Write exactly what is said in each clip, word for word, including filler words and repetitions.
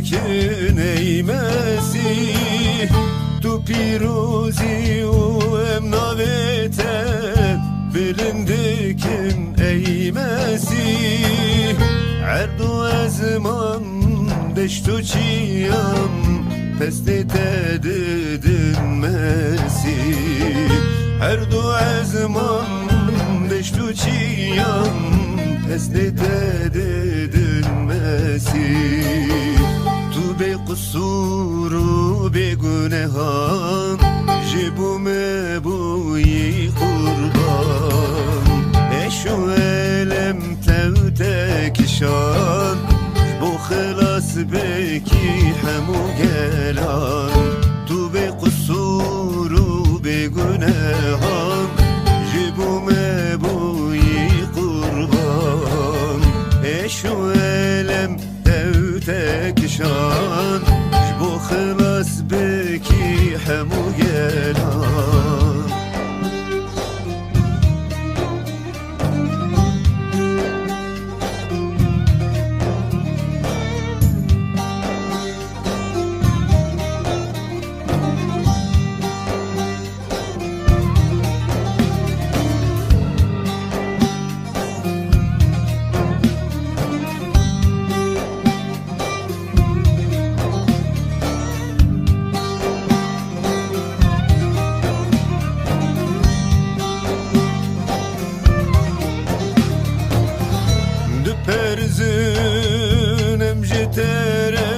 Kin ey Mesîh, tu pîrozî û em navê te bilind dikin ey Mesîh. Erd û ezman, deşt û çiyan, pestê te didin Mesîh. Erd û ezman, deşt û çiyan, pestê te didin Mesîh. Tu bê qisûr û bê gunehan, ji bo me bûyî qurban. Eş û elem tev te kişand, ji bo xilas bikî hemû gelan. Tu bê qisûr û bê gunehan, ji bo me bûyî qurban. Eş û elem tev te kişand, ji bo xilas bikî hemû gelan. Diperzin em ji te re,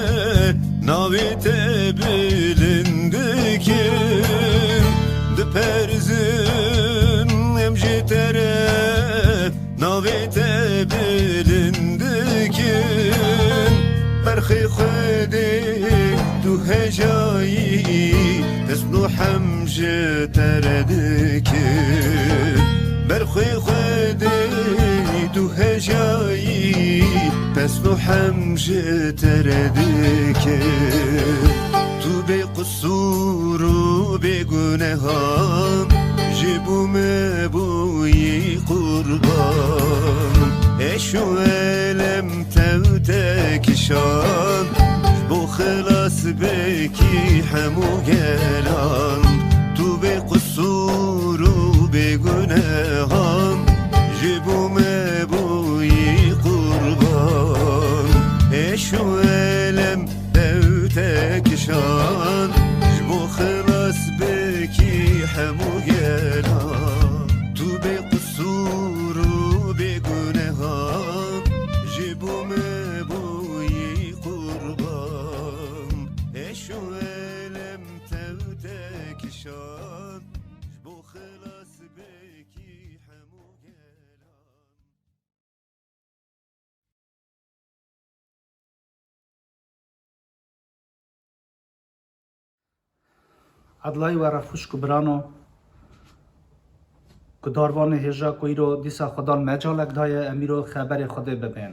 navê te bilind dikin. Diperzin em ji te re, navê te bilind dikin. Berxê Xwedê tu hejayî, pesn û hem ji te re dikin. Berxê Xwedê tu hejayî, pesn û hem ji te re dikin. Tu bê qisûr û bê gunehan, ji bo me bûyî qurban. Eş û elem tev te kişand, ji bo xilas bikî hemû gelan. Tu bê qisûr û bê gunehan, ji bo me bûyî qurban. Eş û elem tev te kişand, ji bo xilas bikî hemû gelan. Tu bê qisûr û bê gunehan, ji bo me bûyî qurban. Eş û elem tev te kişand, ji bo xilas bikî hemû gelan. Edlayî we re xwişk û birano, gudarvanê hêja ku îro dîsa Xudan mecalek daye, em îro xeberê Xwedê bibên.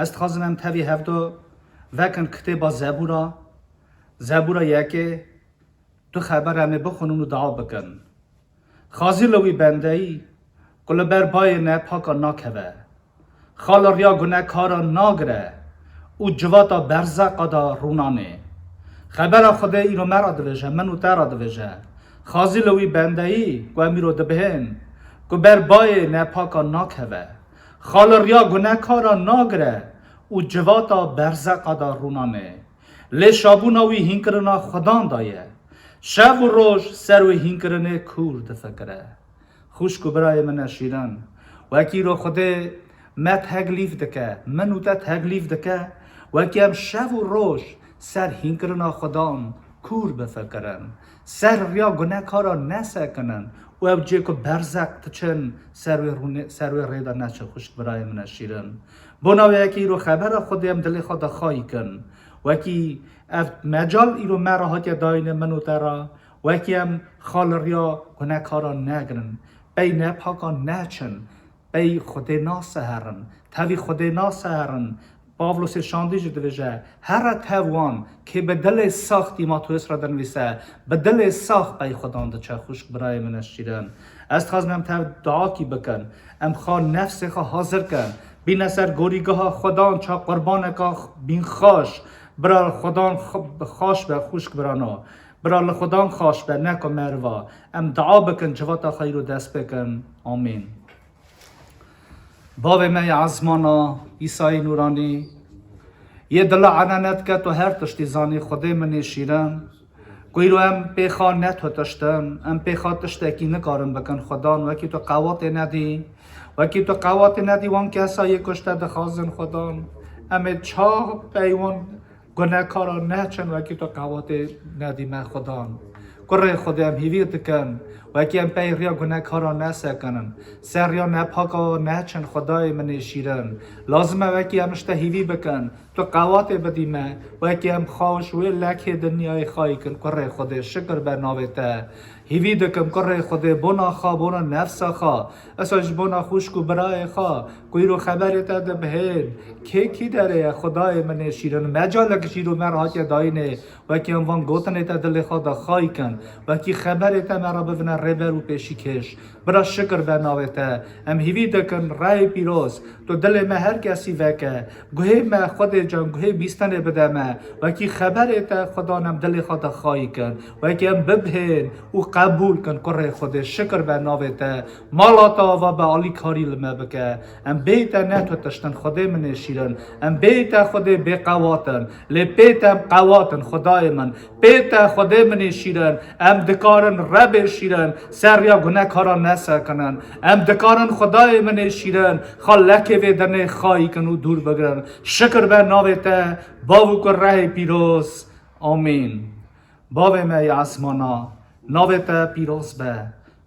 Ez dixwazim em tevî hevdo vekin kitêba Zebûra, Zebûra yekê, du xeber em ê bixwînin û dua bikin. Xazî li wî bendeyî ku li ber bayê nepakan nakeve, xa li riya gunekaran nagire û civata berzeqa de rûnanê. Xebera Xwedê îro me re dibêje, min û te re dibêje. Xazî li wî bendeyî ku em îro dibihên, ku ber bayê nepakan nakeve, xa li riya gunekaran nagire û civata berzeqa de rûnanê. Lê şabûna wî hînkirina Xudan de ye. Şev û roj ser wê hînkirinê kûr difikire. Xwişk û birayê min e şîrin, wekî îro Xwedê me teklîf dike, min û te teklîf dike, wekî em şev û roj ser hînkirina Xudan kûr bifikirin, ser riya gunekaran nesekinin û ew cê ku berzeq diçin, ser wê rûnê, ser wê rê de neçin, xwişk birayê min e şîrin. Bona wê yekê îro xebera Xwedê em dilê xwe de xayî kin. Wekî ev mecal îro me re hatiye dayîne, min û te re, wekî em xa li riya gunekaran negirin, pey nepakan neçin, pey Xwedê naseherin, tevî Xwedê naseherin. Pawlosê şandî jî dibêje, here tev wan kê bi dilê sax, Tîmotewos re dinivîse, bi dilê sax pey Xudan diçe, xwişk birayê min e şîrin. Ez dixwazim em tev duakî bikin. Em xwe nefsê xwe hazir kin. Bîne ser gorîgeha Xudan, ça qurbaneka bînxweş, Bira li Xudan x-, xaş be, xwişk birano. Bira li Xudan xaş be, ne ku meriva. Em dua bikin, civata xwe îro dest pê kin. Amîn. Bavê me yê ezmana, Îsayê Nûranî, yê dila enenet ke tu her tiştî zanî, Xwedê min ê şîrin. Ku îro em pê xwe ne tu tiştin, em pê xwe tiştekî nikarin bikin Xudan, wekî tu qewatê nedî, wekî tu qewatê nedî wan kesa yê ku ji te dixwazin Xudan. Em ê çawa pey wan gunekara neçin, wekî tu qewatê nedî me Xudan. Kurê Xwedê, em hîvî dikin, wekî em pey riya gunekara nesekinin, ser riya nepaka neçin Xwedayê min ê şîrin. Lazim e wekî em ji te hîvî bikin. Tu qewatê bidî me, wekî em xwe ji wê lekê dinyayê xayî kin, kurê Xwedê, şikir be navê te. Hîvî dikim, kurê Xwedê, bona xwe, bona nefsa xwe, esa ji bona xwişk û birayê xwe, ku îro xeberê te dibihên, kê kî derê ye, Xwedayê min ê şîrin, mecalek jî îro me re hatiye dayînê, wekî em van gotinê te dilê xwe de xayî kin, wekî xeberê te me re bivine rêber û pêşîkêş. Bira şikir be navê te. Em hîvî dikin, rehê pîroz, tu dilê me her kesî veke. Guhê me, Xwedê can, guhê bîstenê bide me. Wekî xeberê te, Xudan, em dilê xwe de xayî kin. Wekî em bibihên û qebûl kin, kurê Xwedê, şikir be navê te. Mala te ava be, alîkarî li me bike. Em bê te ne tu tiştin, Xwedê min ê şîrin. Em bê te, Xwedê, bêqewat in. Lê pê te em qewat in, Xwedayê min. Pê te, Xwedê min ê şîrin, em dikarin, Rebê şîrin, ser riya gunekara nesekinin. Em dikarin, Xwedayê min ê şîrin, xwe lekê vê dinê xayî kin û dûr bigirin. Şikir be navê te, Bav û Kurehê pîroz. Amîn. Bavê me yê esmana, navê te pîroz be.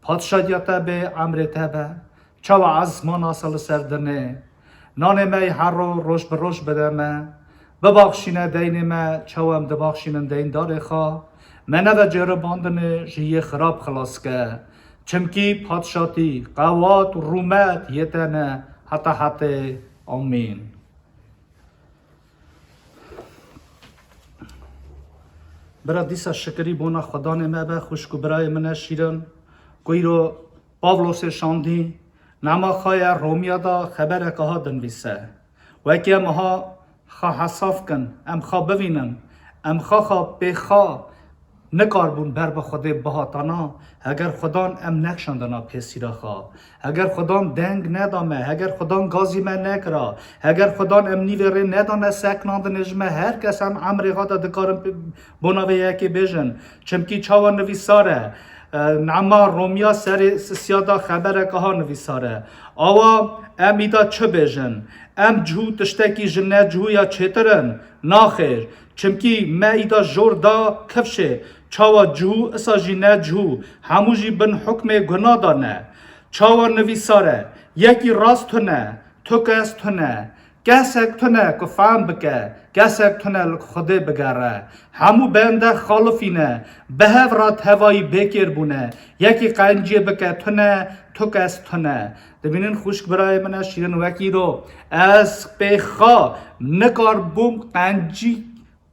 Padşatiya te bê, emrê te be. Çawa ezmana se li ser dinê. Nanê me yê her ro roj bi roj bide me. Bibaxşîne deynê me, çawa em dibaxşînin deyndarê xwe. Me neve ceribandinê, ji yê xirab xilas ke. Çimkî padşatî, qewat û rûmet yê te ne, heta hetê. Amîn. Bira dîsa şikirî bona Xudanê me be, xwişk û birayê min e şîrin, ku îro Pavlosê şandî, nama xwe ya Romiya da xebereke ha dinivîse. Wekî em ha xwe hesaf kin, em xwe bivînin, em xwe xwe pê xwe nikarbûn ber bi Xwedê bihatana, heger Xudan em nekşandina pêsîra xwe, heger Xudan deng neda me, heger Xudan gazî me nekira, heger Xudan em nîvê rê nedane seknandinê ji me, her kes em emrê xwe de dikarin p-, bona vê yekê bêjin. Çimkî çawa nivîsar e, e, Nema Romiya serê sisiya da xebereke ha nivîsar e. Awa em îda çi bêjin? Em cihû tiştekî ji necihûya çêtir in? Naxêr. Çimkî me îda jor da kifşê. Çawa cihû, isa jî necihû, hemû jî bin hukmê guna da ne. Çawa nivîsar e, yekî rast tune, tu kes tune. Kesek tune ku fehm bike, kesek tune li Xwedê bigere. Hemû bende xalifî ne, bi hev re tevayî bêkêr bûne. Yekî qenciyê bike tune, tu kes tune. Dibînin xwişk birayê min e şîrin wekî ro. Ez pê xwe nikarbûm qencî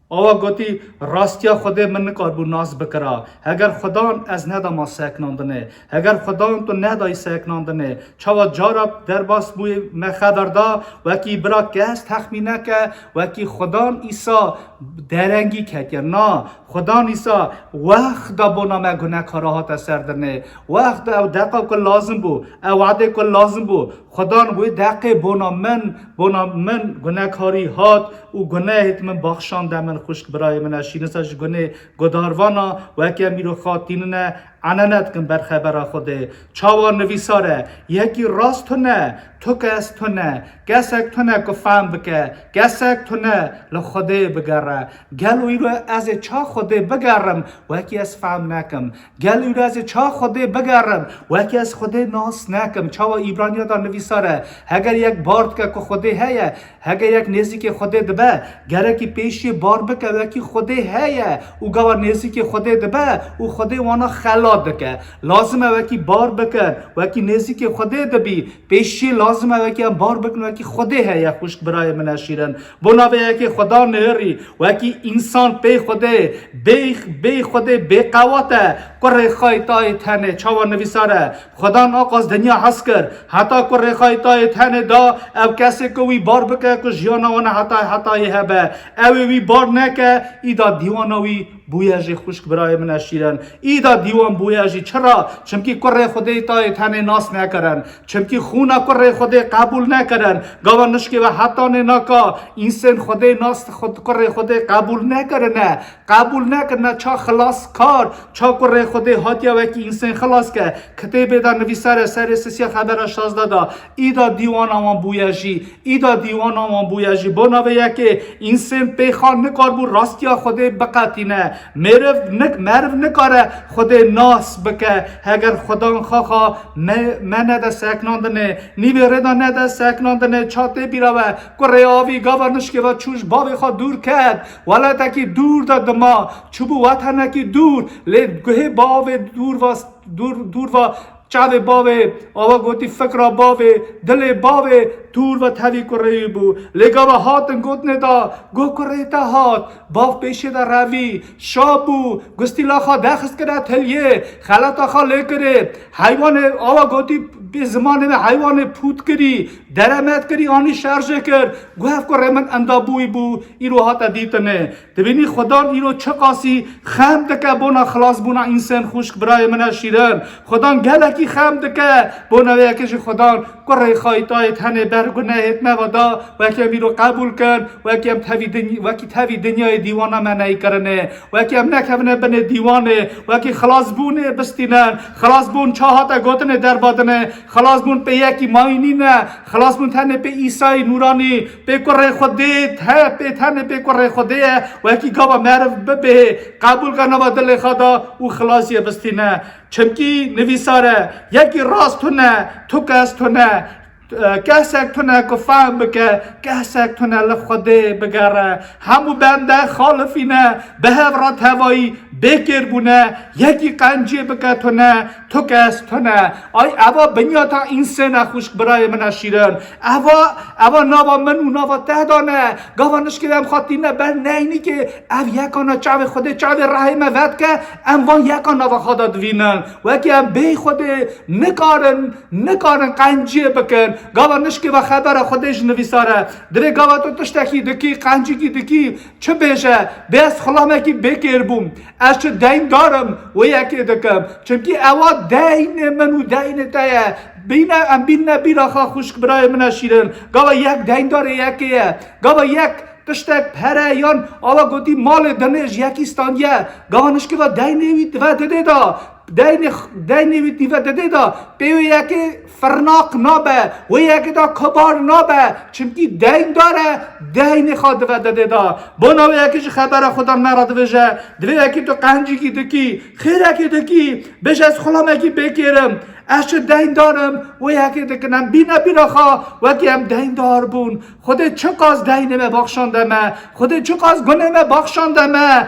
Awa gotî, rastiya Xwedê min nikarbû nas bikira. Heger Xudan ez nedama seknandinê. Heger Xudan tu nedayî seknandinê. Çawa cara derbas bûyê me xeber da, wekî bira kes texmîn neke, wekî Xudan îsa derengî ketiye. Na, Xudan îsa wext da bona me gunekara hate ser dinê. Wext da ew deqa ku lazim bû, ew wadê ku lazim bû. Xudan wê deqê bona min, bona min gunekarî hat û gunehêt min baxşande min, xwişk birayê min e, şînisa ji gunê gudarvana, weke mîro xatînine, enene dikin ber xebera Xwedê. Çawa nivîsar e, yekî rast tune, tu kes tune, kesek tune ku fehm bike, kesek tune li Xwedê bigere. Gelo îro ez ê ça Xwedê bigerim, wekî ez fehm nekim? Gel îro ez ê ça Xwedê bigerim, wekî ez Xwedê nas nekim? Çawa Îbraniya da nivîsar e, heger yek bar dike ku Xwedê heye, heger yek nêzîkê Xwedê dibe, gerekî pêşiyê bar bike, wekî Xwedê heye û gava nêzîkê Xwedê dibe û Xwedê wana xel dike. Lazim e wekî bar bikin, wekî nêzîkê Xwedê dibî. Pêşî lazim e wekî em bar bikin, wekî Xwedê heye, xwişk birayê min e şîrin. Bona vê yekê Xweda nêrî, wekî însan pê Xwedê, bê, bê Xwedê bêqewat e. Kurê xwe yê tayê tenê, çawa nivîsar e, Xweda naqas dinya hez kir, heta kurê xwe yê tayê tenê da, ew kesê ku wî bar bike, ku jiyana wan e heta hetayê hebe. Ew ê wî bar neke, îda dîwana wî bûye jî, xwişk birayê min e şîrin. Îda dîwan bûye jî. Çira? Çimkî kurê Xwedê tayê tenê nas nekirin. Çimkî xûna kurê Xwedê qebûl nekirin. Gava nişkê ve hetanê naka, însên Xwedê nas, Xwed-, kurê Xwedê qebûl nekirine. Qebûl nekirine ça xilaskar, ça kurê Xwedê hatiye wekî însên xilas ke. Kitêbê de nivîsar e, serê sisiya xebera şazde da. Îda dîwana wan bûye jî. Îda dîwana wan bûye jî. Bona vê yekê, însên pê xwe nikarbû rastiya Xwedê biqetîne. Mêriv nik-, meriv nikare Xwedê nas bike. Heger Xwedan xwe xwe me, me nede seknandinê, nîvê rê de nede seknandinê, ça tê bîra we, kurê avî gava nişkê ve çû ji bavê xwe dûr ket. Welatekî dûr de dima, çûbû wetenekî dûr, lê guhê bavê dûr va, dûr, dûr va, çavê bavê, awa gotî fikra bavê, dilê bavê, dûr va tevî kurê wî bû. Lê gava hatin gotinê da, got kurê te hat, bav pêşê de revî, şa bû, gustîla xwe dexist kire tiliyê, xelata xwe lê kirê, heywanê, awa gotî, bi zimanê me heywanê pût kirî, deremet kirî, anî şerjê kir, got ev kurê min enda bûyî bû, îro hate dîtinê. Dibînî Xudan îro çiqasî xem dike bona xilasbûna însan, xwişk birayê min e şîrin. Xudan gelekî xem dike bona vê yekê jî Xudan kurê xayîtayê tenê ber gunehêt me ve da, wekî em îro qebûl kin, wekî em tevî diny-, wekî tevî dinyayê dîwana me neykirinê, wekî em nekevine binê dîwanê, wekî xilasbûnê bistînin. Xilasbûn ça hate gotinê derba dinê, xilasbûn pê yekî mayî nîne, xilasbûn tenê pê Îsayê nûranî, pê kurê Xwedê te, pê tenê pê kurê Xwedê ye, wekî gava meriv bibê, qebûl ke nava dilê xwe da û xilasiyê bistîne. Çimkî nivîsar e, yekî rast tune, tu kes tune, e, kesek tune ku fehm bike, kesek tune li Xwedê bigere. Hemû bende xalifîne, bi hev re tevayî bêkêr bûne, yekî qenciyê bike tune, tu kes tune. Ay, eva binyata însan e, xwişk birayê min e şîrin. Eva, eva nava min û nava te de ne. Gava nişkê em xwe tîne ber neynîkê, ev yekana çavê Xwedê, çavê rehê me vedike, em van yeka nava xwe de divînin. Wekî em bê Xwedê nikarin, nikarin qenciyê bikin. Gava nişkê ve xebera Xwedê ji nivîsar e. Divê gava tu tiştekî dikî, qencikî dikî, çi bêje, bê ez xulamekî bêkêr bûm. Ez çi deyndar im, wê yekê dikim. Çimkî ewa deynê min û deynê te ye. Bîne, em bînine bîra xwe, xwişk birayê min e şîrin. Gava yek deyndarê yekê ye. Gava yek tiştek pere yan awa gotî malê dinê ji yekî standiye. Gava nişkê ve deynê wî dive didê da. Deynê, deynê wî dive didê da. Pê wê yekê firnaq nabe. Wê yekê da kibar nabe. Çimkî deyndar e, deynê xwe dive didê da. Bona wê yekê ji xebera Xudan me re divêje. Divê yekê tu qencikî dikî, xêrekê dikî. Bêje ez xulamekî bêkêr im. Ez çi deyndar im, wê yekê dikin. Em bîne bîra xwe, wekî em deyndar bûn. Xwedê çiqas deynê me baxşande me, Xwedê çiqas gunê me baxşande me,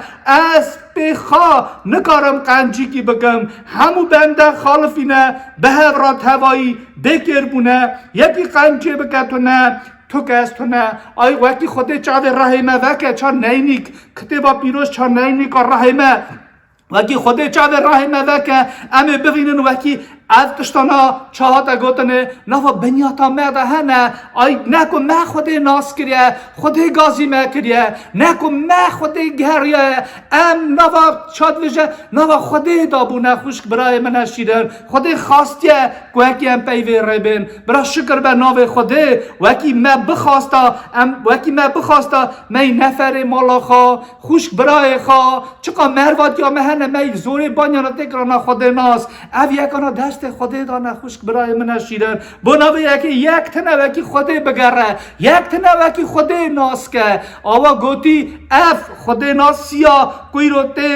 ez pê xwe nikarim qencikî bikim. Hemû bende xalifîne, bi hev re tevayî bêkêr bûne. Yekî qencê bike tune, tu kes tune. Ay wekî Xwedê çavê rehê me veke, ça neynîk, kitêba pîroz ça neynîka rehê me. Wekî Xwedê çavê rehê me veke, em ê bivînin wekî ev tiştana ça hate gotinê, nava binyata me de hene. Ay ne ku me Xwedê nas kiriye, Xwedê gazî me kiriye, ne ku me Xwedê geriye, em nava ça divêje, nava Xwedê de bûne, xwişk birayê min e şîrin. Xwedê xastiye ku wekî em peyvê rê bên. Bira şikir be navê Xwedê, wekî me bixwasta, em, wekî me bixwasta, me yî neferê mala xwe, xwişk birayê xwe, çiqa mervatiya me hene, me yî zorê banyana têkirana Xwedê nas. Ev yekana destê Xwedê dane, xwişk birayê min e şîrin. Bona vê yekê yek tine wekî Xwedê bigere, yek tine wekî Xwedê nas ke. Awa gotî, ev Xwedê nasiya ku îro tê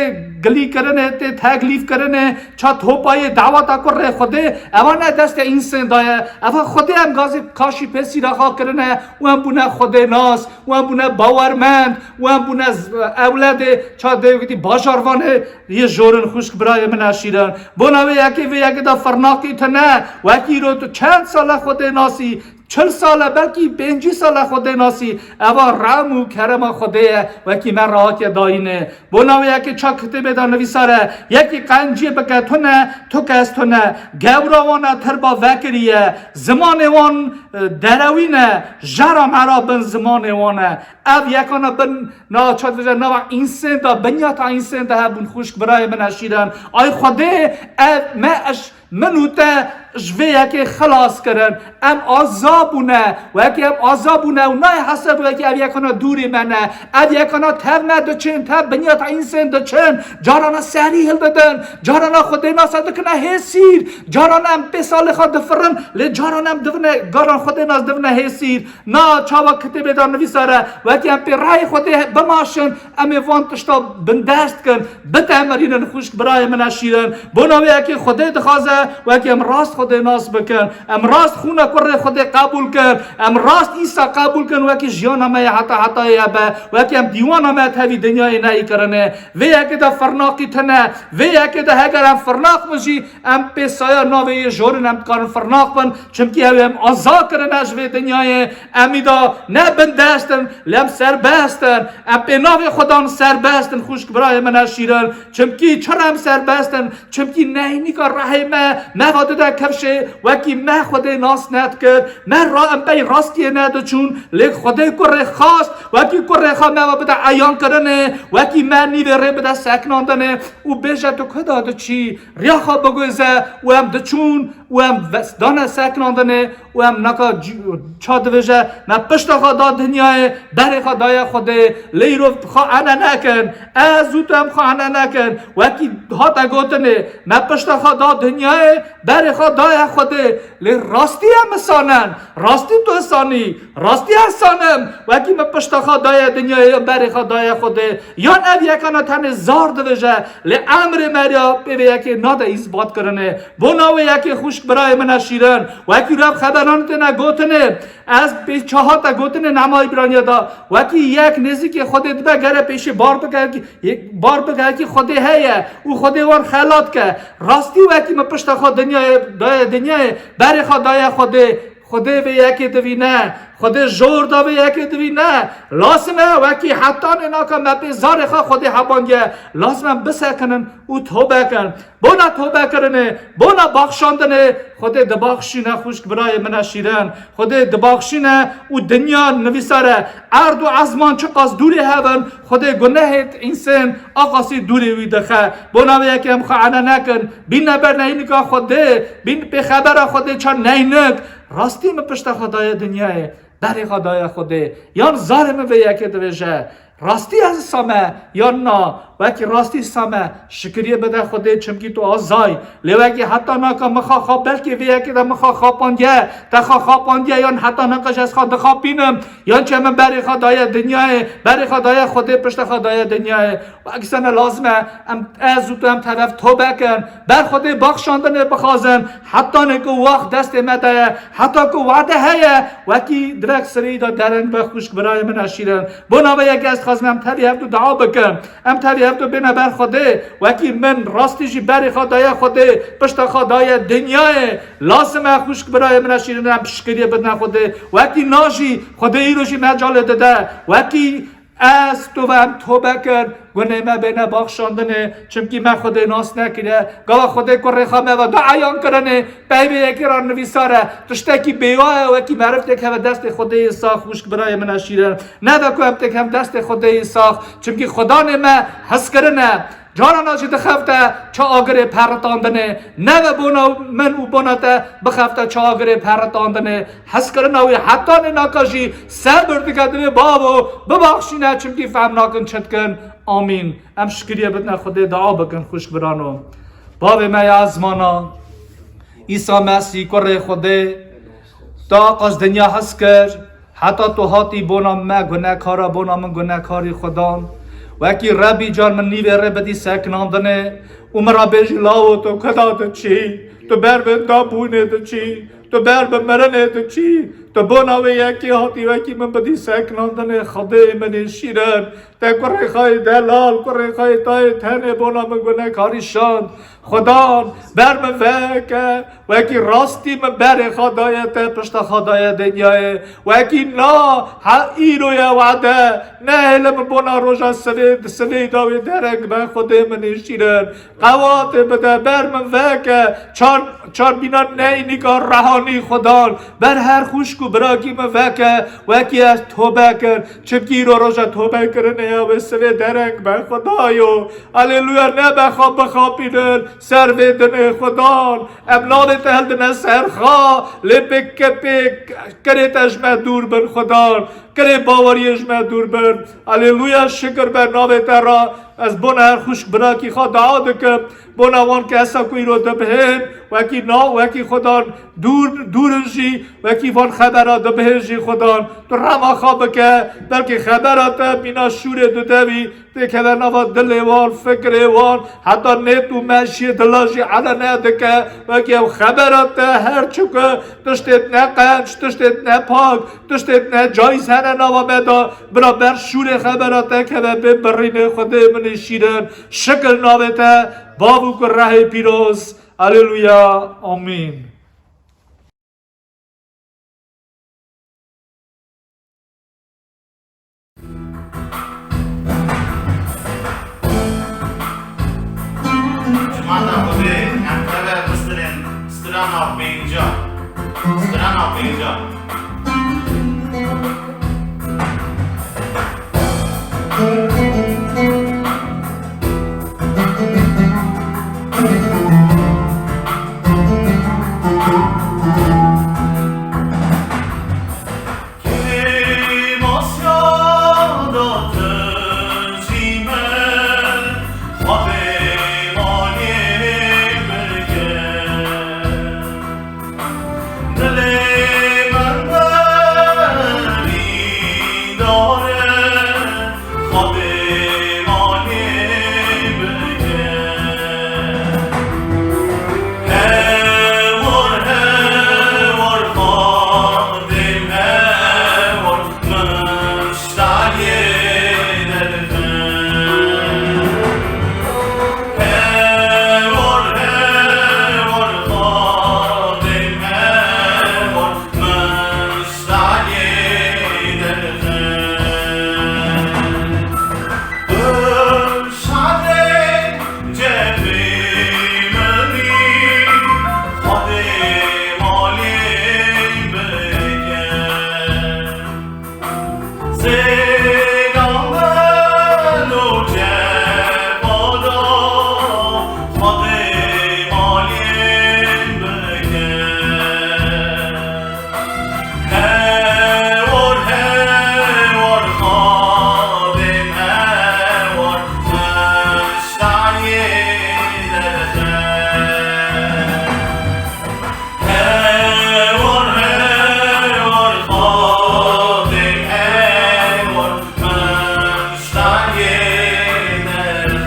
gilî kirinê, tê teklîf kirinê, ça topayê daweta kurê Xwedê, eva ne destê însên daye. Eva Xwedê em gazî kaşî pêsîra xwe kirine û em bûne Xwedê nas û em bûne bawermend û em bûne z-, ewledê ça dê witî bajarvanê yê jorin xwişk birayê min eşîrin. Bona wê yekê vê yekê de firnaqî tune, wekî îro tu çend sale Xwedê nasî, çil sale, belkî pêncî sale Xwedê nasî, eva rem û kerema Xwedê ye, wekî me re hatiye dayînê. Bona wê yekê ça kitêbê de nivîsare, yekî qenciyê bike tune, tu kes tune. Gewra wan e terba vekiriye, zimanê wan, e, derewîn e, jera mera bin zimanê wan e. Ev yekana bin na çatvêje nava însên de, binyata însên de hebûn xwişk birayê min eşîren. Ay Xwedê, ev me eş Min û te ji vê yekê xilas kirin. Em aza bûne. Wekî em aza bûne û nayê hesed wekî ev yekana dûrê me ne. Ev yekana tev me diçin, tev binyata însên diçin. Carana serî hildidin. Carana Xwedê nasa dikine hêsîr. Carana em pê salê xwe difirin. Lê carana em divine, garan Xwedê nas divine hêsîr. Na çawa kitêbê de nivîsare. Wekî em pê rayê Xwedê bimaşin. Em ê van tişta bindest kin, bitemirînin xwişk birayê min eşîrin. Bona wê yekê Xwedê dixwaze, wekî em rast Xwedê nas bikin. Em rast xûna kurê Xwedê qebûl kin. Em rast Îsa qebûl kin, wekî jiyana me ya heta hetayê hebe. Wekî em dîwana me tevî dinyayê neyê kirinê. Vê yekê de firnaqî tune. Vê yekê de heger em firnaq bin jî, em pê saya navê yê jorin em dikarin firnaq bin. Çimkî ew ê em aza kirine ji vê dinyayê. Em îda ne bindest in, lê em serbest in. Em pê navê Xwedan serbest in, xwişk birayê min eşîrin. Çimkî çira em serbest in? Çimkî neynîka rehê me, me va dide kevşê, wekî me Xwedê nas nedikir. Me ra em pey rastiyê nediçûn, lê Xwedê kurê xast, wekî kurê xwe me va bide eyan kirinê, wekî me nîvê rê bide seknandinê û bêje tu ku da diçî, riya xwe biguze û em diçûn û em ves-, dane seknandinê û em naka c-, ça divêje, me pişta xwe da dinyayê, berê xwe daye Xwedê, lê îro xwe ene nekin, ez û tu em xwe ene nekin, wekî hate gotinê, me pişta xwe da dinyayê, berê xwe daye Xwedê, lê rastî em isanin, rastî tu isanî, rastî ez sanim, wekî me pişta xwe daye dinyayê, berê xwe daye Xwedê, yan ev yekana tenê zar divêje, lê emrê me riya pê vê yekê nade îsbat kirinê. Bona wê yekê xwişk birayê min e şîrin, wekî rev xeberan têne gotinê, ez pê çaha te gotinê nema Îbraniya da, wekî yek nêzîkê Xwedê dibe gere pêşî bar bike, bar bike ki Xwedê heye û Xwedê wan xelat ke. Rastî wekî min pişta xwe dinyayê daye dinyayê, berê xwe daye Xwedê. Xwedê vê yekê divîne. Xwedê jor da vê yekê divîne. Lazim e wekî hetanê naka me pê zarê xwe Xwedê hebandiye. Lazim e bisekinin û tobe kin. Bona tobekirinê, bona baxşandinê, Xwedê dibaxşîne xwişk birayê min e şîrin. Xwedê dibaxşîne û dinya nivîsar e. Erd û ezman çiqas dûrê hev in, Xwedê gunehê însên aqasî dûrê wî dixe. Bona wê yekê em xwe ene nekin. Bîne ber neynika Xwedê, bîn pê xebera Xwedê ça neynik. Rastî min pişta xwe daye dinyayê, berê xwe daye Xwedê. Yan zarê min vê yekê divêje. Rastî ez same, yan na? Wekî rastî same, şikiriyê bide Xwedê, çimkî tu azay. Lê wekî heta naka min xwe xap, belkî vê yekê de min xwe xapandiye, te xwe xapandiye, yan heta naka ji ez xwe dixapînim, yan çe min berê xwe daye dinyayê, berê xwe daye Xwedê, pişta xwe daye dinyayê. Wekî sene lazim e, em, ez û tu em tev tobe kin, ber Xwedê baxşandinê bixwazin, hetanê ku wext destê me de ye, heta ku wade heye, wekî direk sirî de dereng be xwişk birayê min e şîrin. Bona vê yekê ez dixwazim em tevî hevdu dua bikin. Em tevî hevdu bêne ber Xwedê. Wekî min rastî jî berê xwe daye Xwedê, pişta xwe daye dinyayê. Lazim e xwişk birayê min e şîrin em piştgiriyê bidine Xwedê. Wekî na jî Xwedê îro jî mecalê dide. Wekî ez tu ve em tobe kir, gunê me bêne baxşandinê, çimkî me Xwedê nas nekiriye. Gava Xwedê kurê xwe me ve da eyan kirinê, peyvê yekê ra nivîsar e. Tiştekî bêwa ye, wekî meriv têkeve destê Xwedê yê sax, xwişk birayê min e şîrin. Nebe ku em têkevin destê Xwedê yê sax, çimkî Xudanê me hizkirin e. Carana jî dixefte ça agirê peritandinê. Nebe bona min û bona te bixefte ça agirê peritandinê. Hizkirina wî hetanê naka jî sebir dike, divê bavo bibaxşîne, çimkî fehm nakin çi dikin. Amîn. Em şikiriyê bidine Xwedê, dua bikin xwişk birano. Bavê me ya ezmana, Îsa Mesîh, kurê Xwedê, tu aqas dinya hez kir, heta tu hatî bona me gunekara, bona min gunekarî Xudan. Wekî Rebî car min nîvê rê bidî sekinandinê û min re bêjî, lawo tu kuda diçî, tu ber bi dabûnê diçî, tu ber bi mirinê diçî, tu bona wê yekê hatî wekî min bidî sekinandinê, Xwedê min ê şîrin, te kurê xwe yê delal, kurê xwe yê tayê tenê bona min gunekarî şand. Xudan, ber min veke, wekî rastî min berê xwe daye te, pişta xwe daye dinyayê. Wekî na, ha îro ye wade, nehêle min bona roja sivê, di sivê dawê dereng be, Xwedê min ê şîrin. Qewatê bide, ber min veke, çar, çar bînan neyê nîka rehanî Xudan. Ber her xwişk û birakî min veke, wekî ez tobe kir. Çimkî îro roja tobekirinê ye, wê sivê dereng be, Xudayo. Aleluya, nebe xwe bixapînin ser vê dinê, Xudan. Em navê te hildine ser xwe, lê pê ke-, pê kirê te ji me dûr bin, Xudan. Kirê baweriyê ji me dûr bin. Aleluya, şikir be navê te re. Ez bona her xwişk birakî xwe dua dikim. Bona wan kesa ku îro dibihên, wekî na, wekî Xudan dûr, dûr in jî, wekî van xebera dibihên jî Xudan. Tu rema xwe bike, belkî xebera te mîna şûrê didewî, têkeve nava dilê wan, fikrê wan, heta nêt û meşiyê dila jî elene dike, wekî ew xebera te her çi ku tiştê neqenc, tiştê nepak, tiştê necayîz hene nava me de, bira ber şûrê xebera te keve bê birînê Xwedê min ê şîrin. Şikir navê te, Bav û Kurehê pîroz. Aleluya. Amîn. Cemaata Xwedê, em teve bistirên strana pênca. Strana pênca. Dilê min birîndar e, Xwedê malê bike. Hewar, hewar, Xwedê hewar, min ji taliyê derxin. Hewar, hewar, Xwedê hewar, min ji taliyê derxin. Dilşadê cemê min î, Xwedê malê bike. Sêlan min û cevada, Xwedê malê bike. Hewar, hewar, Xwedê hewar, min ji taliyê derxin. Hewar, hewar, Xwedê hewar, min ji taliyê derxin.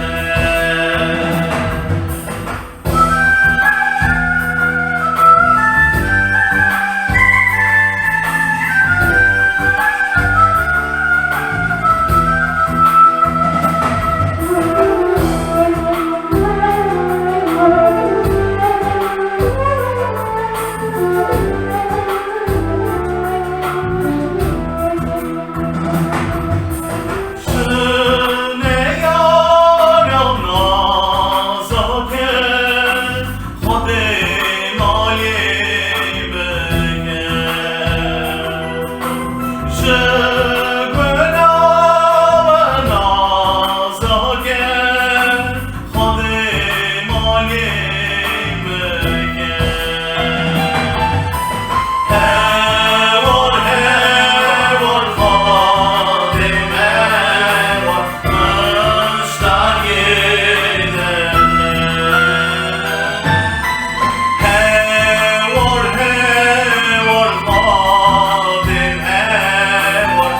Jinê yaran nazake, Xwedê malê bike. Ji guna we nazake, Xwedê malê bike. Hewar, hewar, Xwedê hewar, min ji taliyê derxin. Hewar, hewar, Xwedê hewar,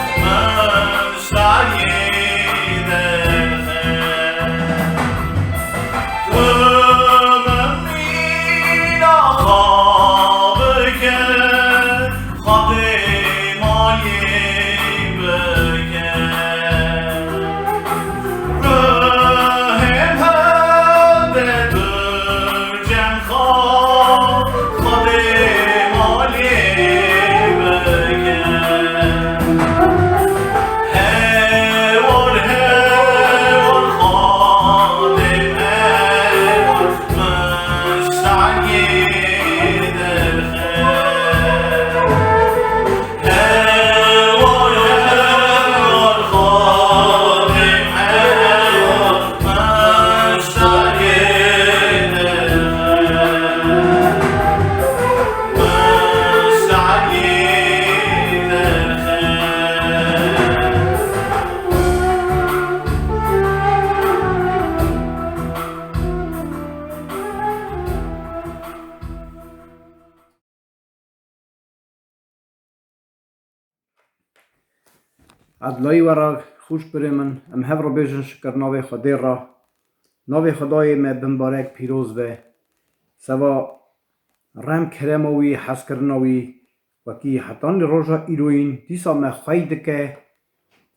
Edlayî we re xûş birê min, em hev re bêjin şikir navê Xwedê re. Navê Xwedayê me bimbarek pîroz be. Seva rem kerema wî, hezkirina wî, wekî hetanî roja îroyîn dîsa me xwey dike,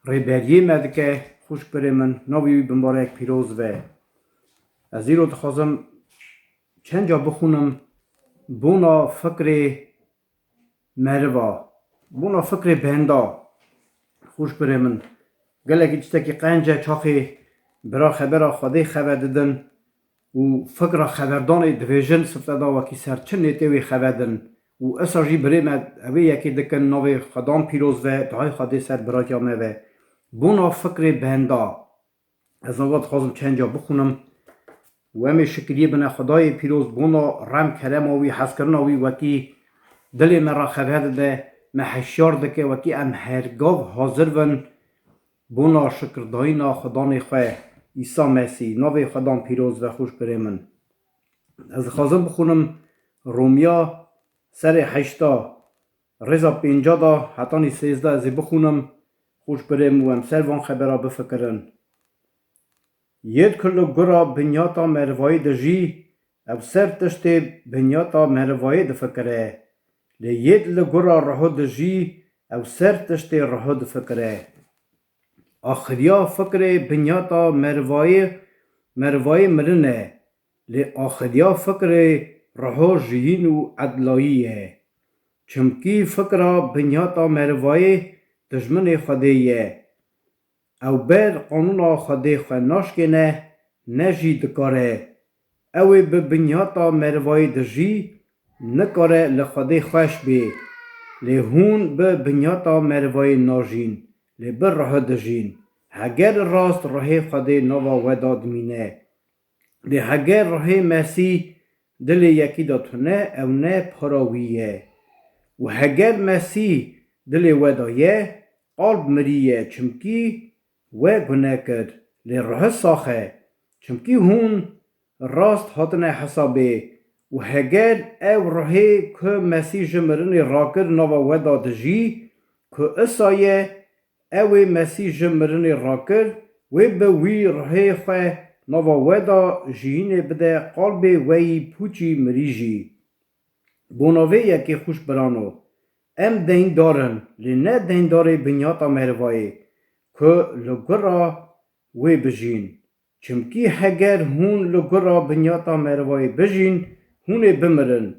rêberiyê me dike, xûş birê min, navê wî bimbarek pîroz be. Ez îro dixwazim çend ca bixûnim bona fikrê meriva, bona fikrê benda, xûş birê min. Gelekî tiştekî qenc e, çaxê bira xebera Xwedê xeber didin û fikra xeberdanê dibêjin, sifte da wekî ser çi nêtê wê xeber din. Û esa jî birê me evê yekê dikin, navê Xwedan pîroz ve, duayê Xwedê ser biratiya me ve. Bona fikrê benda. Ez ava dixwazim çend ca bixwînim û em ê şikiriyê bine Xwedayê pîroz bona rem kerema wî, hezkirina wî wekî dilê me re xeber dide, me hişyar dike, wekî em her gav hazir bin bona şikirdayîna Xwedanê xwe, Îsa Mesî, navê Xwedan pîroz ve, xûş birê min. Ez dixwazim bixwînim Romiya serê heşta, rêza pênca da hetanî sêzdeh ez ê bixwînim, xûş birê min, û em ser van xebera bifikirin. Yêd ku li gura binyata merivayî dijî, ew ser tiştê binyata merivayî difikire. Lê yêd li gura Ruhû dijî, ew ser tiştê Ruhû difikire. Axiriya fikrê binyata merivayî, merivayî mirin e. Lê axiriya fikrê Ruhû jiyîn û edlayî ye. Çimkî fikra binyata merivayî dijminê Xwedê ye. Ew ber qanûna Xwedê xwe naşkêne, ne jî dikare. Ew ê bi binyata merivayî dijî, nikare li Xwedê xweş bê. Lê hûn bi binyata merivayî najîn, lê bi Ruhû dijîn. Heger rast Ruhê Xwedê nava we de dimîne. Lê heger Ruhê Mesîh dilê yekî de tune, ew ne para wî ye. Û heger Mesîh dilê we de ye, qalb mirî ye, çimkî we gune kir. Lê Ruhû sax e, çimkî hûn rast hatine hesabê. Û heger ew Ruhê ku Mesîh ji mirinê rakir nava we de dijî, ku isa ye, ew ê Mesîh ji mirinê rakir, wê bi wî Ruhê xwe nava we de jiyînê bide, qalbê we yî pûçî mirî jî. Bona vê yekê xûş birano, em deyndar in, lê ne deyndarê binyata merivayê, ku li gura wê bijîn. Çimkî heger hûn li gura binyata merivayê bijîn, hûn ê bimirin.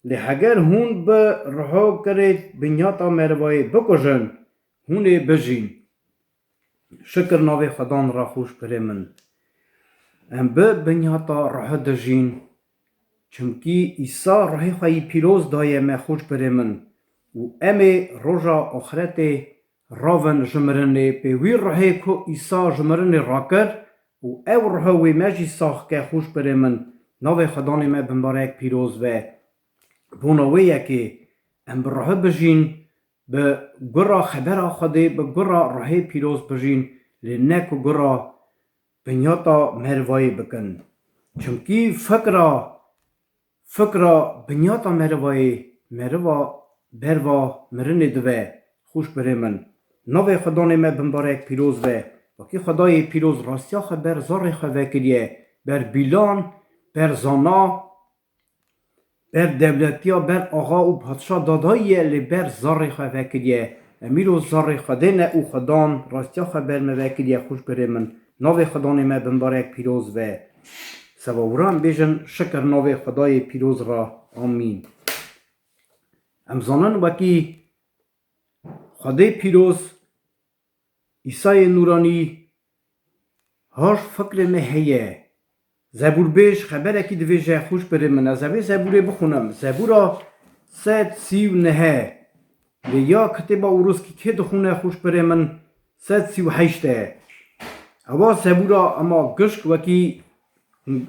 Lê heger hûn bi Ruhû kirê binyata merivayê bikujin, hûn ê bijîn. Şikir navê Xwedan re, xûş birê min. Em bi binyata Ruhû dijîn. Çimkî Îsa Ruhê xwe yî pîroz daye me, xûş birê min. Û em ê roja oxiretê ravin ji mirinê pê wî Ruhê ku Îsa ji mirinê rakir û ew Ruhû wê me jî sax ke, xûş birê min. Navê Xwedanê me bimbarek pîroz be. Bona wê yekê em bi Ruhû bijîn, bi gura xebera Xwedê, bi gura Ruhê pîroz bijîn, lê ne ku gura binyata merivayê bikin. Çimkî fikra, fikra binyata merivayê meriva berva mirinê dive, xûş birê min. Navê Xwedanê me bimbarek pîroz be. Wekî Xwedayê pîroz rastiya xwe ber zarê xwe vekiriye, ber bîlan, ber zana, ber dewletiya, ber axa û padşa dadayî ye, lê ber zarê xwe vekiriye. Em îro zarê Xwedê ne û Xwedan rastiya xwe ber me vekiriye, xûşbirê min. Navê Xwedanê me bimbarek pîroz be. Seba wira em bêjin, şikir navê Xwedayê pîroz re. Amîn. Em zanin wekî Xwedê pîroz, Îsayê Nûranî, haj fikrê me heye. Zebûrbêj xeberekî divêje, xûşbirê min. Ez ê vê zebûrê bixwînim. Zebûra sed sî û neh. Lê ya kitêba Ûrûskî kê dixwîne, xûşbirê min, sed sî û heşt e. Ewa zebûra ema gişk wekî,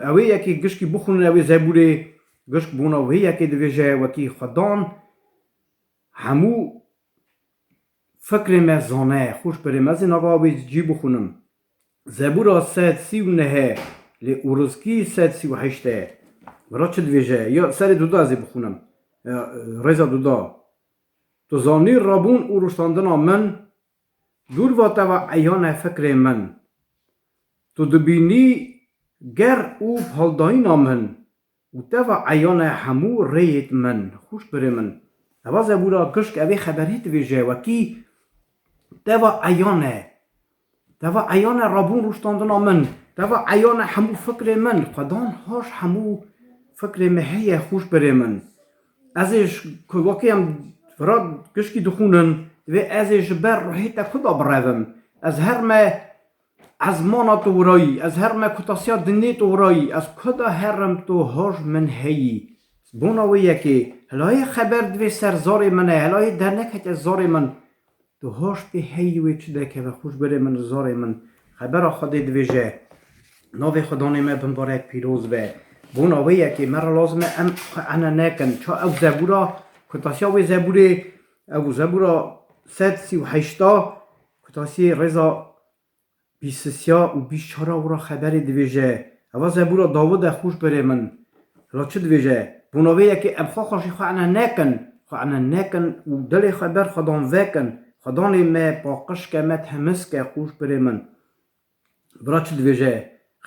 ew ê yekê gişkî bixwînin, ew ê zebûrê gişk bona wê yekê divêje, wekî Xwedan hemû fikrê me zane, xûşbirê min. Ez ê nava wê cî bixwînim. Zebûra sed sî û neh e, lê Ûrûskî sed sî û heşt e. Vira çi divêje? Ya serê duda ez ê bixwînim. E, rêza duda. Tu zanî rabûn û rûştandina min, dûr va te va eyan e fikrê min. Tu dibînî ger û haldayîna min. Û te va eyan e hemû rêyêt min, xûşbirê min. Eva zebûra gişk evê xeberê divêje, wekî te va eyan e. Te va eyan e rabûn rûştandina min. Te va eyan e hemû fikrê min. Xwedan haj hemû fikrê me heye, xûşbirê min. Ez ê ji ku wekî em vira gişkî dixwînin, divê ez ê ji ber ruhê te ku da birevim. Ez her me ezmana tu wirayî, ez herime kutasiya dinê tu wirayî, ez ku da herim tu hoj min heyî. Bona wê yekê, hilayê xeber divê ser zarê min e, hilayê dernekeke zarê min. Tu hoj pê heyî wê çi dekeve, xûşbirê min, zarê min. Xebera Xwedê divêje. Navê Xwedanê me bimbarek pîroz be. Bona wê yekê, me re lazim e em xwe ene nekin. Ça ew zebûra, kutasiya wê zebûrê, ew zebûra sed sî û heşta, kutasiyê rêza bîst sê û bîst çar û ra xeberê divêje. Eva zebûra Dawid e, xûşbirê min. Hila çi divêje? Bona vê yekê em xwe xwe jî xwe ene nekin. Xwe ene nekin û dilê xwe ber Xwedan vekin. Xwedanê me paqij ke, me temiz ke, xûşbirê min. Vira çi divêje?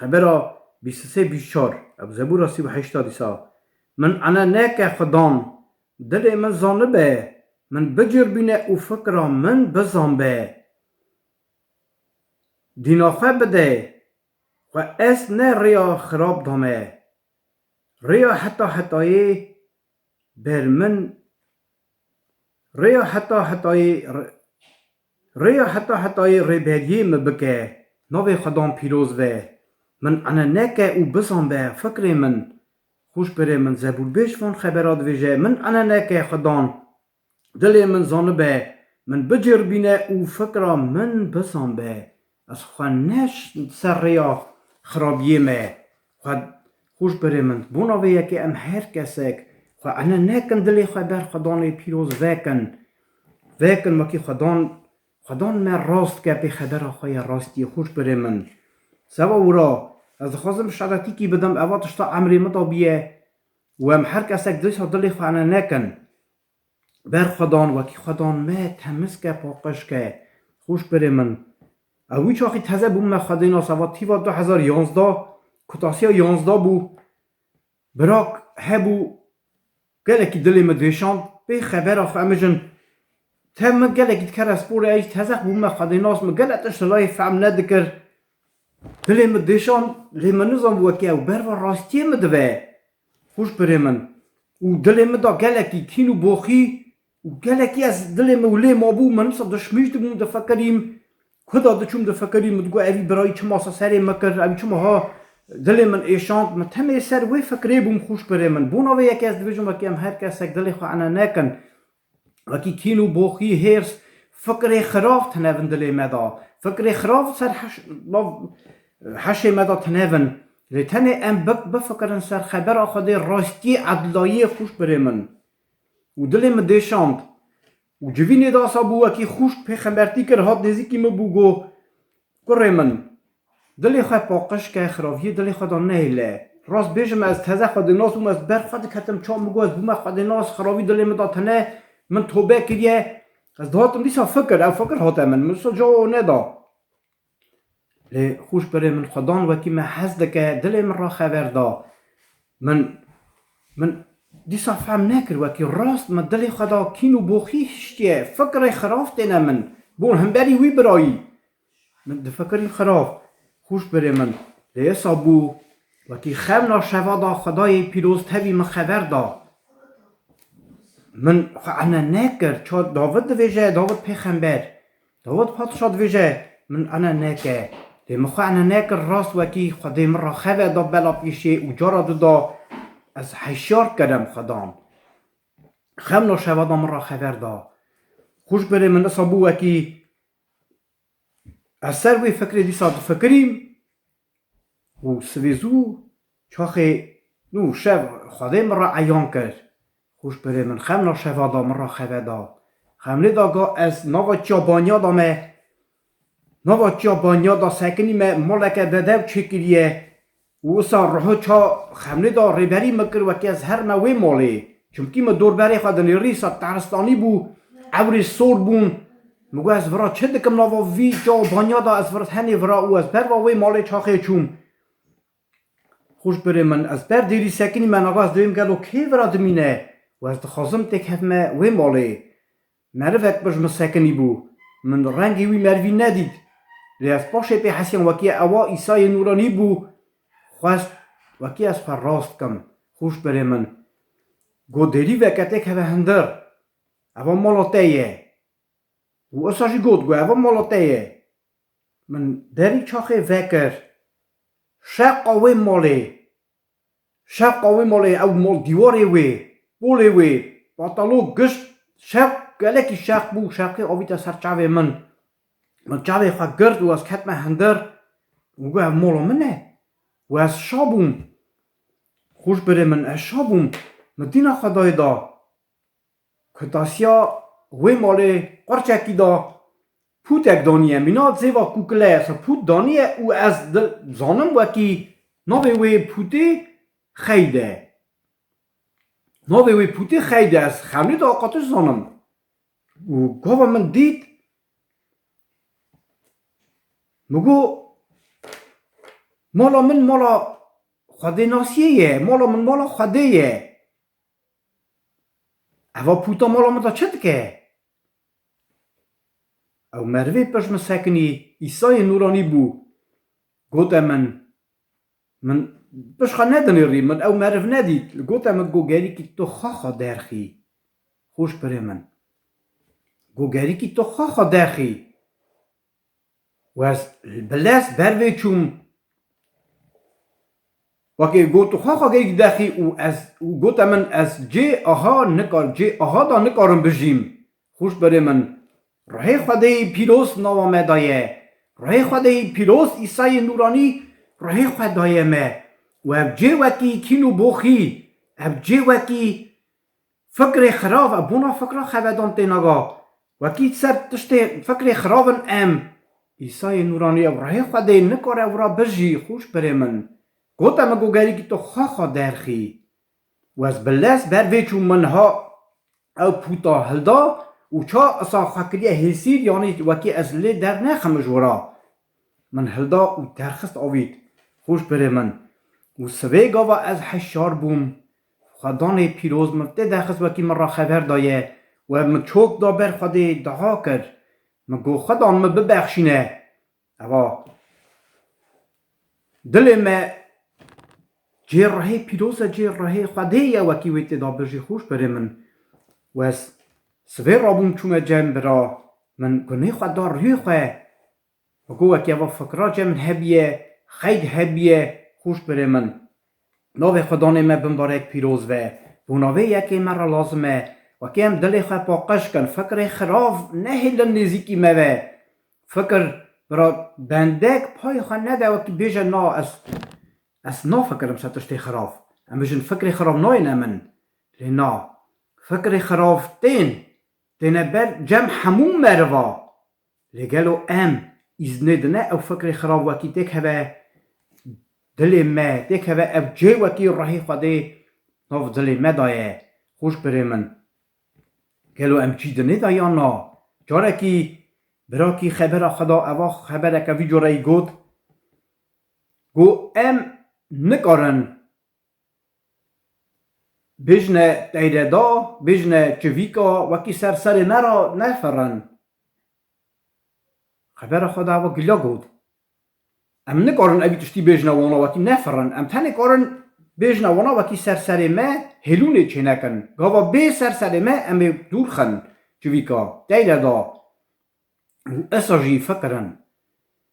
Xebera bîst sê bîst çar. Ev zebûra sî û heşta dîsa. Min ene neke Xwedan. Dilê min zanibe. Min bicirbîne û fikra min bizanbe. Dîna xwe bide, xwe ez ne rêya xirab dame. Rêya heta hetayê ber min, rêya heta hetayê, rê-, rêya heta hetayê rêberiyê min bike. Navê Xwedan pîroz be. Min ene neke û bizanbe, fikrê min, xûşbirê min, zebûrbêj van xebera divêje, min ene neke Xwedan. Dilê min zanibe, min bicirbîne û fikra min bizanbe. Ez xwe ne ş-, ser rêya xirabiyê me. Xwe, xûşbirê min, bona vê yekê em her kesek xwe ene nekin, dilê xwe ber Xwedanê pîroz vekin. Vekin wekî Xwedan, Xwedan me rast ke pê xebera xwe ya rastiyê, xûşbirê min. Seva wira, ez dixwazim şeretîkî bidim, eva tişta emrê min de biye û em her kesek dîsa dilê xwe ene nekin. Ber Xwedan, wekî Xwedan me temiz ke, paqij ke, xûşbirê min. Ew wî çaxî teze bûme Xwedênas, eva tîva du hezar yanzdeh, kutasiya yanzdeh bû. Birak hebû, gelekî dilê min dêşand, pê xebera xwe em bijin. Te min gelekî dikere sporê, ez teze bûme Xwedênas, min gelek tişt layê fehm nedikir. Dilê min dêşand, lê min nizanibû wekî ew berva rastiyê min dibe. Xûşbirê min. Û dilê min da gelekî kîn û boxî û gelekî ez dilê min û lê mabû, min wisa dişmîş dibûm, difekirîm. Ku da diçûm difekirîm, min digot, evî birayî çima sa serê min kir, evî çima ha dilê min êşand, min temê ser wê fikirê bûm, xûşbirê min. Bona vê yekê ez dibêjim, wekî em her kesek dilê xwe ene nekin. Wekî kîn û boxî, hêrs, fikrê xirav tinevin dilê me da. Fikrê xirav ser heş-, nav, heşê me da tinevin. Lê tenê em bi-, bifikirin ser xebera Xwedê, rastiyê, edlayiyê, xûşbirê min. Û dilê min dêşand. Û civînê dasa bû wekî xûşk pêxembertî kir, hat nêzîkî min bû, got, Kurê min, dilê xwe paqij ke, xiraviyê dilê xwe da nehêle. Rast bêjim, ez teze Xwedênas bûm, ez ber xwe diketim, çawa min got ez bûme Xwedênas, xiravî dilê min da tine, min tobe kiriye. Ez dihatim dîsa fikir, ew fikir hate min, min wisa cawo neda. Lê xûşbirê min, Xwedan wekî me hez dike, dilê min ra xeber da. Min, min dîsa fehm nekir, wekî rast min dilê xwe da kîn û boxî hiştiye, fikrê xirab têne min, bûn hemberî wî birayî. Min difikirî xirab, xûş birê min, lê esa bû, wekî xemla şeva da Xwedayê pîroz tevî min xeber da. Min xwe ene nekir, ça David divêje, David pêxember, David padşa divêje, min ene neke. Lê min xwe ene nekir, rast wekî Xwedê min ra xeve da bela pêşê û cara du da ez hişyar kirim Xwedan. Xemla şeva da min ra xever da. Xûş birê min, esa bû wekî ez ser wê fikrê dîsa difikirîm û sivê zû çaxê nû şev Xwedê min re eyan kir. Xûş birê min, xemla şeva da min re xeve da. Xemlê da ga ez nava çiya banya da me, nava çiya banya da sekinî me, maleke bedew çêkiriye. Û wisa riho ça xemlê da rêberî min kir wekî ez herime wê malê. Çimkî min dorberê xwe dinêrî, sa taristanî bû, ewrê sor bûn. Min got, ez vira çi dikim nava vî ca banya da, ez vir henê vira û ez berva wê malê çaxê çûm. Xûş birê min, ez ber dêrî sekinî me, naga ez dibêm gelo kê vira dimîne û ez dixwazim têkevime wê malê. Merivek pişt min sekinî bû. Min rengê wî merivî nedît. Lê ez paşê pê hesiyam wekî ewa Îsayê Nûranî bû. Xwest wekî ez xwe rast kim. Xûş birê min. Got, dêrî veke têkeve hundir. Eva mala te ye. Û esa jî got, got, eva mala te ye. Min derî çaxê vekir. Şeqa wê malê. Şeqa wê malê, ew mal dîwarê wê, polê wê, patalo gişt, şeq, gelekî şeq bû, şeqê avîte ser çavê min. Min çavê xwe girt û ez ketime hundir û got, ev mala min e. Û ez şa bûm. Xûş birê min, ez şa bûm. Min dîna xwe dayê da. Kutasiya wê malê qurçekî da pûtek daniye. Mîna zêva kûkile se pût daniye û ez di-, zanim wekî navê wê pûtê Xeyde. Navê wê pûtê Xeyde, ez xemlê da qatiş zanim. Û gava min dît, min got, mala min mala Xwedênasiyê ye, mala min mala Xwedê ye. Eva pûta mala min de çi dike? Ew merivê pişt min sekinî, Îsayê Nûranî bû. Gote min, min pişt xwe nedinêrî, min ew meriv nedît. Gote min, go gerîkî tu xwe xwe derxî. Xûş birê min. Go gerîkî tu xwe xwe derxî. Û ez bi lez ber vê çûm. Wekî got, xwe xwe gerîk dexî û ez, û gote min, ez cê aha nikar, cê aha da nikarim bijîm. Xûş birê min, ruhê Xwedê pîroz nava me de ye. Ruhê Xwedê pîroz, Îsayê Nûranî, ruhê xwe daye me. Û ev cê wekî kîn û boxî, ev cê wekî fikrê xirab, ev bona fikra xebedan tênaga. Wekî ser tiştê fikrê xirab in em. Îsayê Nûranî ev rehê Xwedê nikare ew ra bijî, xûş birê min. Gote min, go gerîkî tu xwe xwe derxî. Û ez bi lez ber vê çûm, min ha ew pûta hilda û ça isa xwe kiriye hêsîr, yanî wekî ez lê dernexim ji wira. Min hilda û derxist avît. Xûş birê min. Û sivê gava ez hişyar bûm. Xwedanê pîroz min tê derxist wekî min ra xeber daye. Û ev min çok da ber Xwedê dua kir. Min got, Xwedan min bibexşîne. Eva dilê me cê rehê pîroz e, cê rehê Xwedê ye, wekî wê tê da bijî, xûş birê min. Û ez sivê rabûm çûme cem bira min gunê xwe da rûyê xwe. Min got, wekî eva fikra cem min hebiye, xeyd hebiye, xûş birê min. Navê Xwedanê me bimbarek pîroz ve. Bo navê yekê me re lazim e. Wekî em dilê xwe paqij kin, fikrê xirav nehêlin nêzîkî me ve. Fikir bira bendek payê xwe nede, wekî bêje, na, ez, ez nafikirim ser tiştê xirav. Em bijin fikrê xirav nayêne min. Lê na, fikrê xirav tên, têne ber cem hemû meriva. Lê gelo em îznê dine ew fikrê xirav wekî têk heve dilê me, têk heve ev cê wekî rehê Xwedê nav dilê me daye? Xûş birê min. Gelo em cî dinê de yan na? Carekî birakî xebera xwe da, eva xebereke vî coreyî got. Got, em nikarin Bêjne teyreda, bêjne çivîka, wekî ser serê me re nefirin. Xebera Xwedê eva gila got. Em nikarin evî tiştî bêjne wana wekî nefirin. Em tenê karin bêjne wana wekî ser serê me hêlûnê çênekin. Gava bê ser serê me em ê dûr xin. Çivîka, teyreda. Û esa jî fikirin.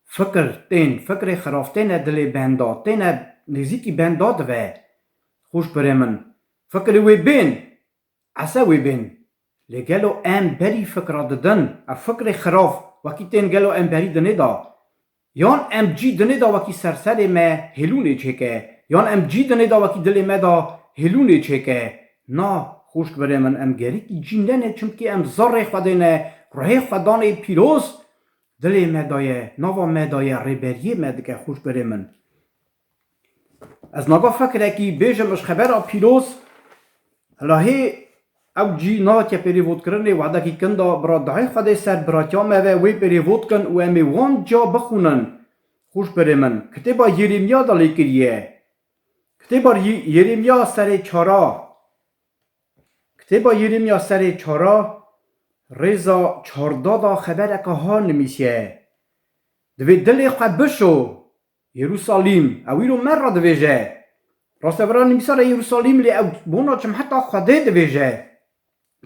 Fikir tên, fikrê xiraf têne dilê benda, têne nêzîkî benda dive. Xweş birê min. Fikrê wê bên, ese wê bên. Lê gelo em berî fikra didin? Ev fikrê xiraf wekî tên gelo em berî dinê da? Yan em cî dinê da wekî ser serê me hêlûnê çêke? Yan em cî dinê da wekî dilê me da hêlûnê çêke? Na, xwişk birê min, em gerîkî cî nene, çimkî em zarê Xwedê ne, ruhê Xwedanê pîroz dilê me da ye, nava me da ye, rêberiyê me dike, xwişk birê min. Ez naga fikrekî bêjim ji xebera pîroz, hela hê ew cî nake pêrêvotkirinê, wedekî kin da bira dahê Xwedê ser biratiya me ve wê pêrêvot kin û em ê wan ca bixwînin. Xwişk birê min, kitêba Yerêmiya da lê kiriye. Kitêba Ye-, Yerêmiya serê çara. Kitêba Yerêmiya serê çara, rêza çarda da xebereke ha nimîsiye. Divê dilê xwe bişo, Yerûsalîm, ew îro me re divêje. Rastevera nimîsara Yerûsalîm, lê ew bona çim heta Xwedê divêje.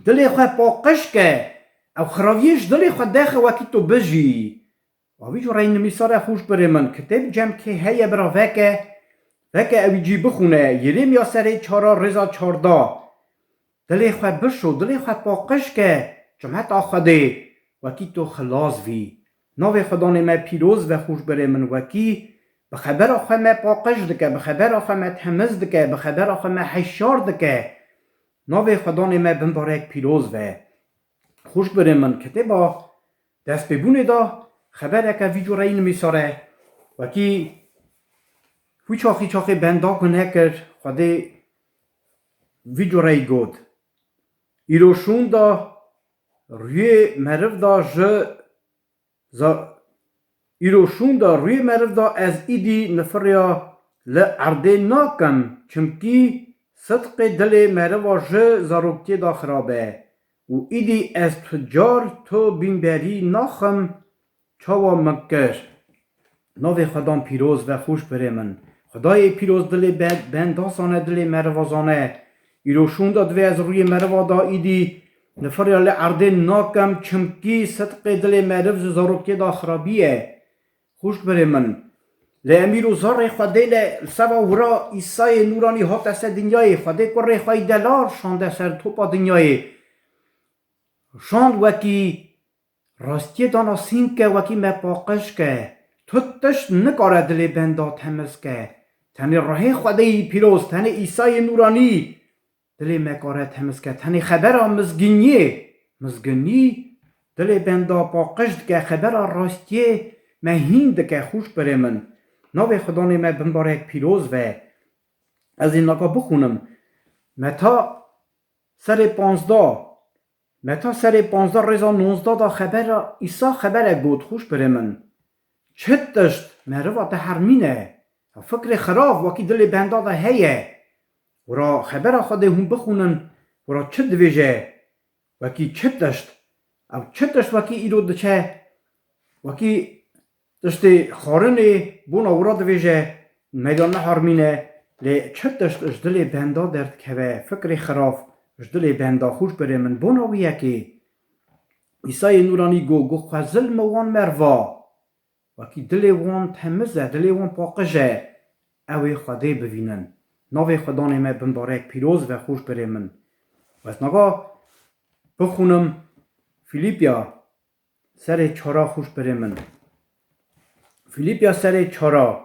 Dilê xwe paqij ke, ew xiraviyê ji dilê xwe dexe wekî tu bijî. Avî jû rey nimîsare xûş birê min, kitêb cem kê heye bira veke, veke ew cî bixûne, Yerêmiya serê çara rêza çarda. Dilê xwe bişo, dilê xwe paqij ke, çim heta Xwedê, wekî tu xilas vî. Navê Xwedanê me pîroz ve xûş birê min, wekî bi xebera xwe me paqij dike, bi xebera xwe me temiz dike, bi xebera xwe me hişyar dike. Navê Xwedanê me bimbarek pîroz ve. Xûş birê min, kitêba Destpêbûnê de xebereke vî cureyî nimîsare, wekî wî çaxî çaxê benda ku nekir, Xwedê vî cureyî got. Îro şûnda rûyê meriv da ji za-, îro şûnda rûyê meriv da ez îdî nifiriya li erdê nakim, çimkî sidqê dilê meriva ji zaroktiyê da xirab e. Û îdî ez tu car tu bînberî naxim, çawa min kir. Navê Xwedan pîroz ve xûş birê min. Xwedayê pîroz dilê be-, benda zane, dilê meriva zane. Îro şûnda divê ez rûyê meriva da îdî nifiriya li erdê nakim, çimkî sidqê dilê meriv ji zarokê da xirabî ye. Xûş birê min. Lê em îro zarê Xwedê le li seva wira Îsayê Nûranî hate ser dinyayê, Xwedê kurê xwe yî delal şande ser topa dinyayê. Şand wekî rastiyê dana sîn ke, wekî me paqij ke. Tu tişt nikare dilê benda temiz ke. Tenê rehê Xwedê yî pîroz, tenê Îsayê Nûranî dilê me kare temiz ke. Tenê xebera mizgîniyê, mizgînî dilê benda paqij dike, xebera rastiyê me hîn dike, xûş birê min. Navê Xwedanê me bimbarek pîroz ve. Ez ê naka bixûnim. Meta serê panzdeh. Meta serê panzdeh rêza nozda da xebera Îsa xebere got, xûş birê min. Çi tişt meriva te hermîne? Ew fikrê xirab wekî dilê benda de heye. Wira xebera Xwedê hûn bixwînin, wira çi divêje? Wekî çi tişt? Ew çi tişt wekî îro diçe? Wekî tiştê xwarinê bona wira divêje, meydan neharmîne, lê çi tişt ji dilê benda derdikeve, fikrê xirab ji dilê benda xûş birê min. Bona wî yekê Îsayê Nûranî got, got, xwe zilme wan merva. Wekî dilê wan temiz e, dilê wan paqij e, ew ê Xwedê bivînin. Navê Xwedanê me bimbarek pîroz ve xûş birê min. Ez nava bixûnim Fîlîpya serê çara xûş birê min. Fîlîpya serê çara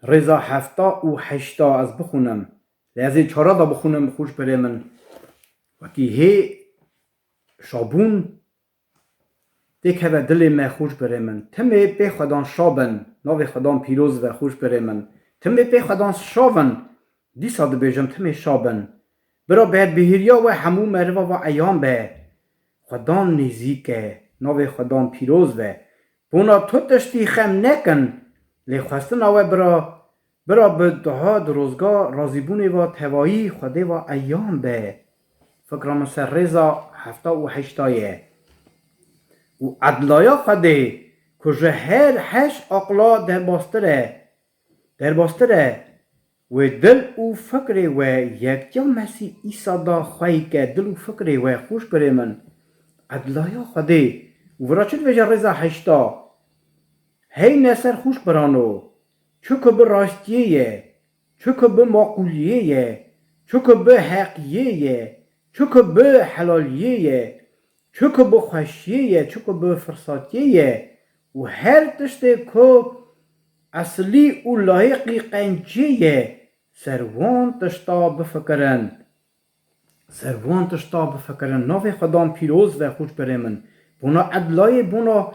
rêza hefta û heşta ez bixûnim. Lê ez ê çara da bixûnim xûş birê min. Wekî hê şabûn têkeve dilê me xûş birê min. Timê pê Xwedan şa bin. Navê Xwedan pîroz ve xûş birê min. Timê pê Xwedan şa bin. Dîsa dibêjim timê şa bin. Bira berbihîriya we hemû meriva ve eyan be. Xwedan nêzîk e. Navê Xwedan pîroz ve. Bona tu tiştî xem nekin. Lê xwestina we bira Bira bi duha dirozga razîbûnê va tevayî Xwedê va eyan be. Fikra min ser rêza hefta û heşta ye. Û edlaya Xwedê ku ji her heş aqla derbastir e, derbastir e, wê dil û fikrê we yektiya Mesîh Îsa da xweyke dil û fikrê we xûş birê min. Edlaya Xwedê. Û vira çi dibêje rêza heşta? Hey ne ser xûş birano, çi ku bi rastiyê ye, çi ku bi maqûliyê ye, çi ku bi heqiyê ye, çi ku bi helaliyê ye, çi ku bi xweşiyê ye, çi ku bi firsatiyê ye û her tiştê ku esilî û layiqî qenciyê ye, ser wan tişta bifikirin. Ser wan tişta bifikirin. Navê Xwedan pîroz ve xûş birê min. Bona edlayê, bona,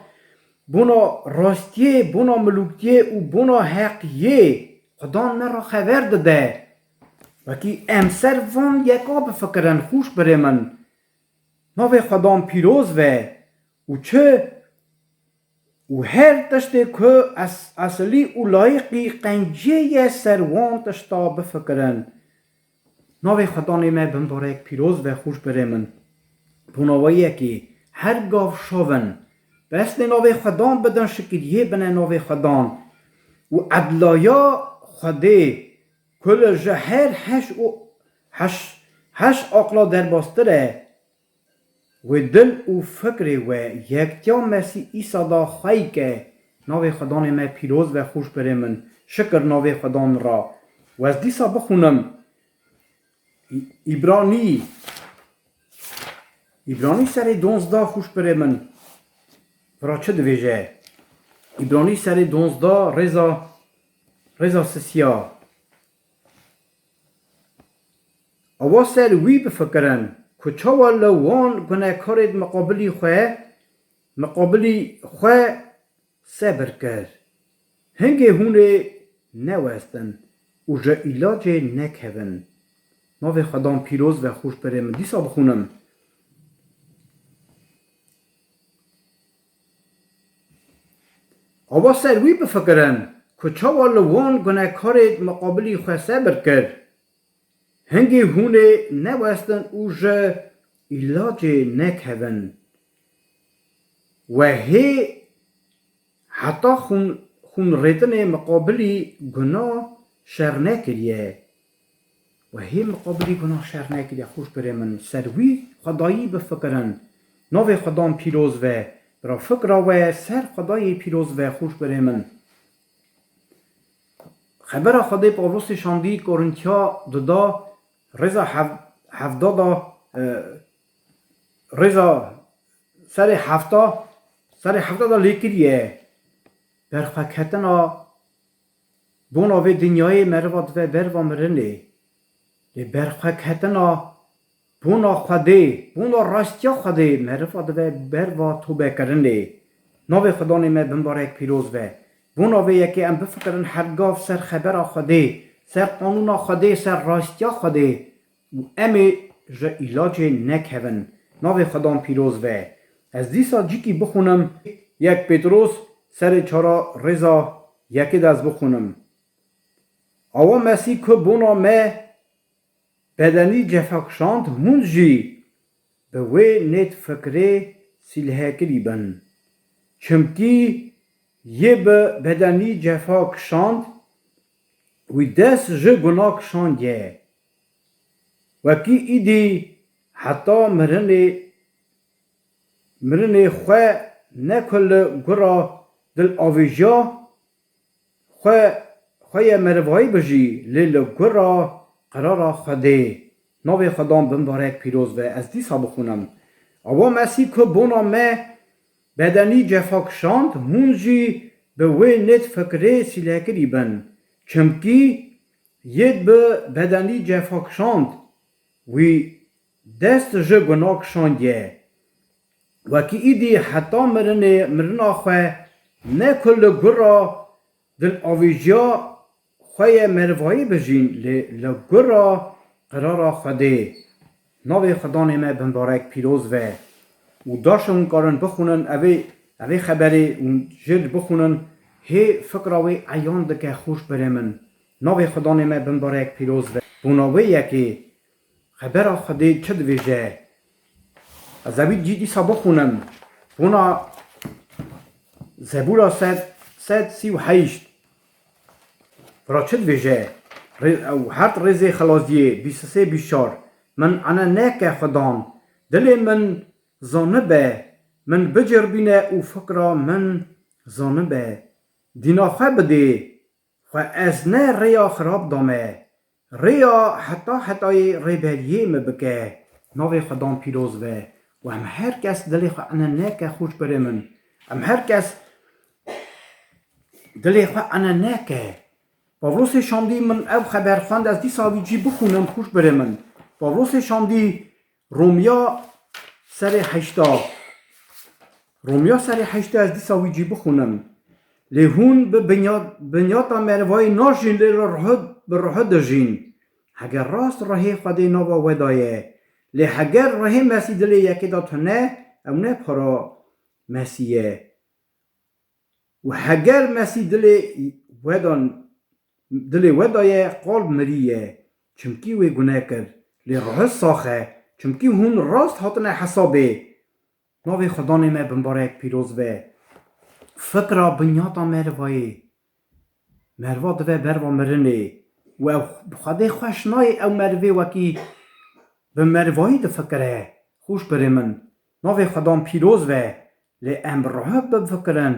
bona rastiyê, bona milûktiyê û bona heqiyê. Xwedan me re xeber dide. Wekî em ser van yeka bifikirin, xûş birê min. Navê Xwedan pîroz ve û çi û her tiştê ku es-, esilî û layiqî qenciyê ye ser wan tişta bifikirin. Navê Xwedanê me bimbarek pîroz ve xûş birê min. Bona we yekê her gav şovin. Bi estê navê Xwedan bidin şikiriyê bine navê Xwedan. Û edlaya Xwedê ku li ji her heş û heş, heş aqla derbastir e. Wê dil û fikrê we yektiya Mesîh Îsa da xweyke. Navê Xwedanê me pîroz ve xûş birê min. Şikir navê Xwedan ra. Wez dîsa bixûnim. Î-, Îbranî. Îbranî serê donzda xûş birê min. Vira çi divêje? Îbranî serê donzda rêza, rêza sisiya. Awa ser wî bifikirin ku çawa li wan gunekarê di miqabilî xwe, miqabilî xwe sebir kir. Hingê hûn ê newestin û ji îlacê nekevin. Navê Xwedan pîroz ve xûş birê min. Dîsa bixûnim. Awa ser wî bifikirin ku çawa li wan gunekarê miqabilî xwe sebir kir. Hingê hûn ê newestin û ji îlacê nekevin. We hê heta xûn, xûnrêtinê miqabilî guna şer nekiriye. We hê miqabilî guna şer nekiriye, xûş birê min. Ser wî Xwedayî bifikirin. Navê Xwedan pîroz ve. Bira fikra we ser Xwedayê pîroz ve, xûş birê min. Xebera Xwedê Pawlosê şandî Korintya duda rêza hev-, hevda da, e, rêza serê hefta, serê hefta da lê kiriye. Berxweketina bona vê dinyayê meriva dive berva mirinê. Lê berxweketina bona Xwedê, bona rastiya Xwedê meriva dive berva tobekirinê. Navê Xwedanê me bimbarek pîroz be. Bona vê yekê em bifikirin her gav ser xebera Xwedê, ser qanûna Xwedê, ser rastiya Xwedê û em ê ji îlacê nekevin. Navê Xwedan pîroz be. Ez dîsa cîkî bixûnim, yek Pêtros serê çara rêza yekê de ez bixûnim. Awa Mesîh ku bona me bedenî cefa kişand, hûn jî bi wê nêt fikrê sîlhekirî bin. Çimkî yê bi bedenî cefa kişand, wî dest ji guna kişandiye. Wekî îdî heta mirinê, mirinê xwe ne ku li gura dilavêjiya xwe, xwe ye merivayî bijî, lê li gura qirara Xwedê. Navê Xwedan bimbarek pîroz be. Ez dîsa bixûnim. Awa Mesîh ku bona me bedenî cefa kişand, hûn jî bi wê nêt fikrê sîlekirî bin. Çimkî yêd bi bedenî cefa kişand, wî dest ji guna kişandiye. Wekî îdî heta mirinê, mirina xwe ne ku li gura dilavêjiya xwe ye merivayî bijîn, lê li gura qirara Xwedê. Navê Xwedanê me bimbarek pîroz ve. Û daşe hûn karin bixwînin, evê, evê xeberê hûn jêr bixwînin, hê fikra wê eyan dike, xûş birê min. Navê Xudanê me bimbarek pîroz be. Bona wê yekê xebera Xwedê çi dibêje? Ez ewî cî dîsa bixwînim. Bona Zebûra sed, sed sî û heşt. Vira çi dibêje? Rê-, ew hert rêzê xelaziyê, bîst sê bîst çar. Min ene neke Xudan. Dilê min zanibe, min bicirbîne û fikra min zanibe. Dîna xwe bidê, xwe ez ne rêya xirab dame. Rêya heta hetayê rêberiyê min bike. Navê Xudan pîroz be. Û em her kes dilê xwe ene neke xûşbirê min. Em her kes dilê xwe ene neke. Pawlosê Şandî, min ev xeber xwend, ez dîsa vî cî bixwînim xûşbirê min. Pawlosê Şandî, Romya serê heşta. Romya serê heşta, ez dîsa wî cî bixwînim. Lê hûn bi binya-, binyata merivayê najîn, lê li ruhu, bi ruhu dijîn. Heger rast ruhê Xwedê nava we de ye. Lê heger ruhê Mesîh dilê yekê de tune, ew ne para Mesîh ye. Û heger Mesîh dilê we de, dilê we de ye, qal mirî ye. Çimkî wê gune kir. Lê ruhu sax e. Çimkî hûn rast hatine hesabê. Navê Xudanê me bimbarek pîroz be. Fikra binyata merivayê. Meriva dive berva mirinê. Û ew Xwedê xweş nayê ew merivê wekî bi merivayî difikire. Xûşbirê min. Navê Xudan pîroz be. Lê em bi ruhu bifikirin.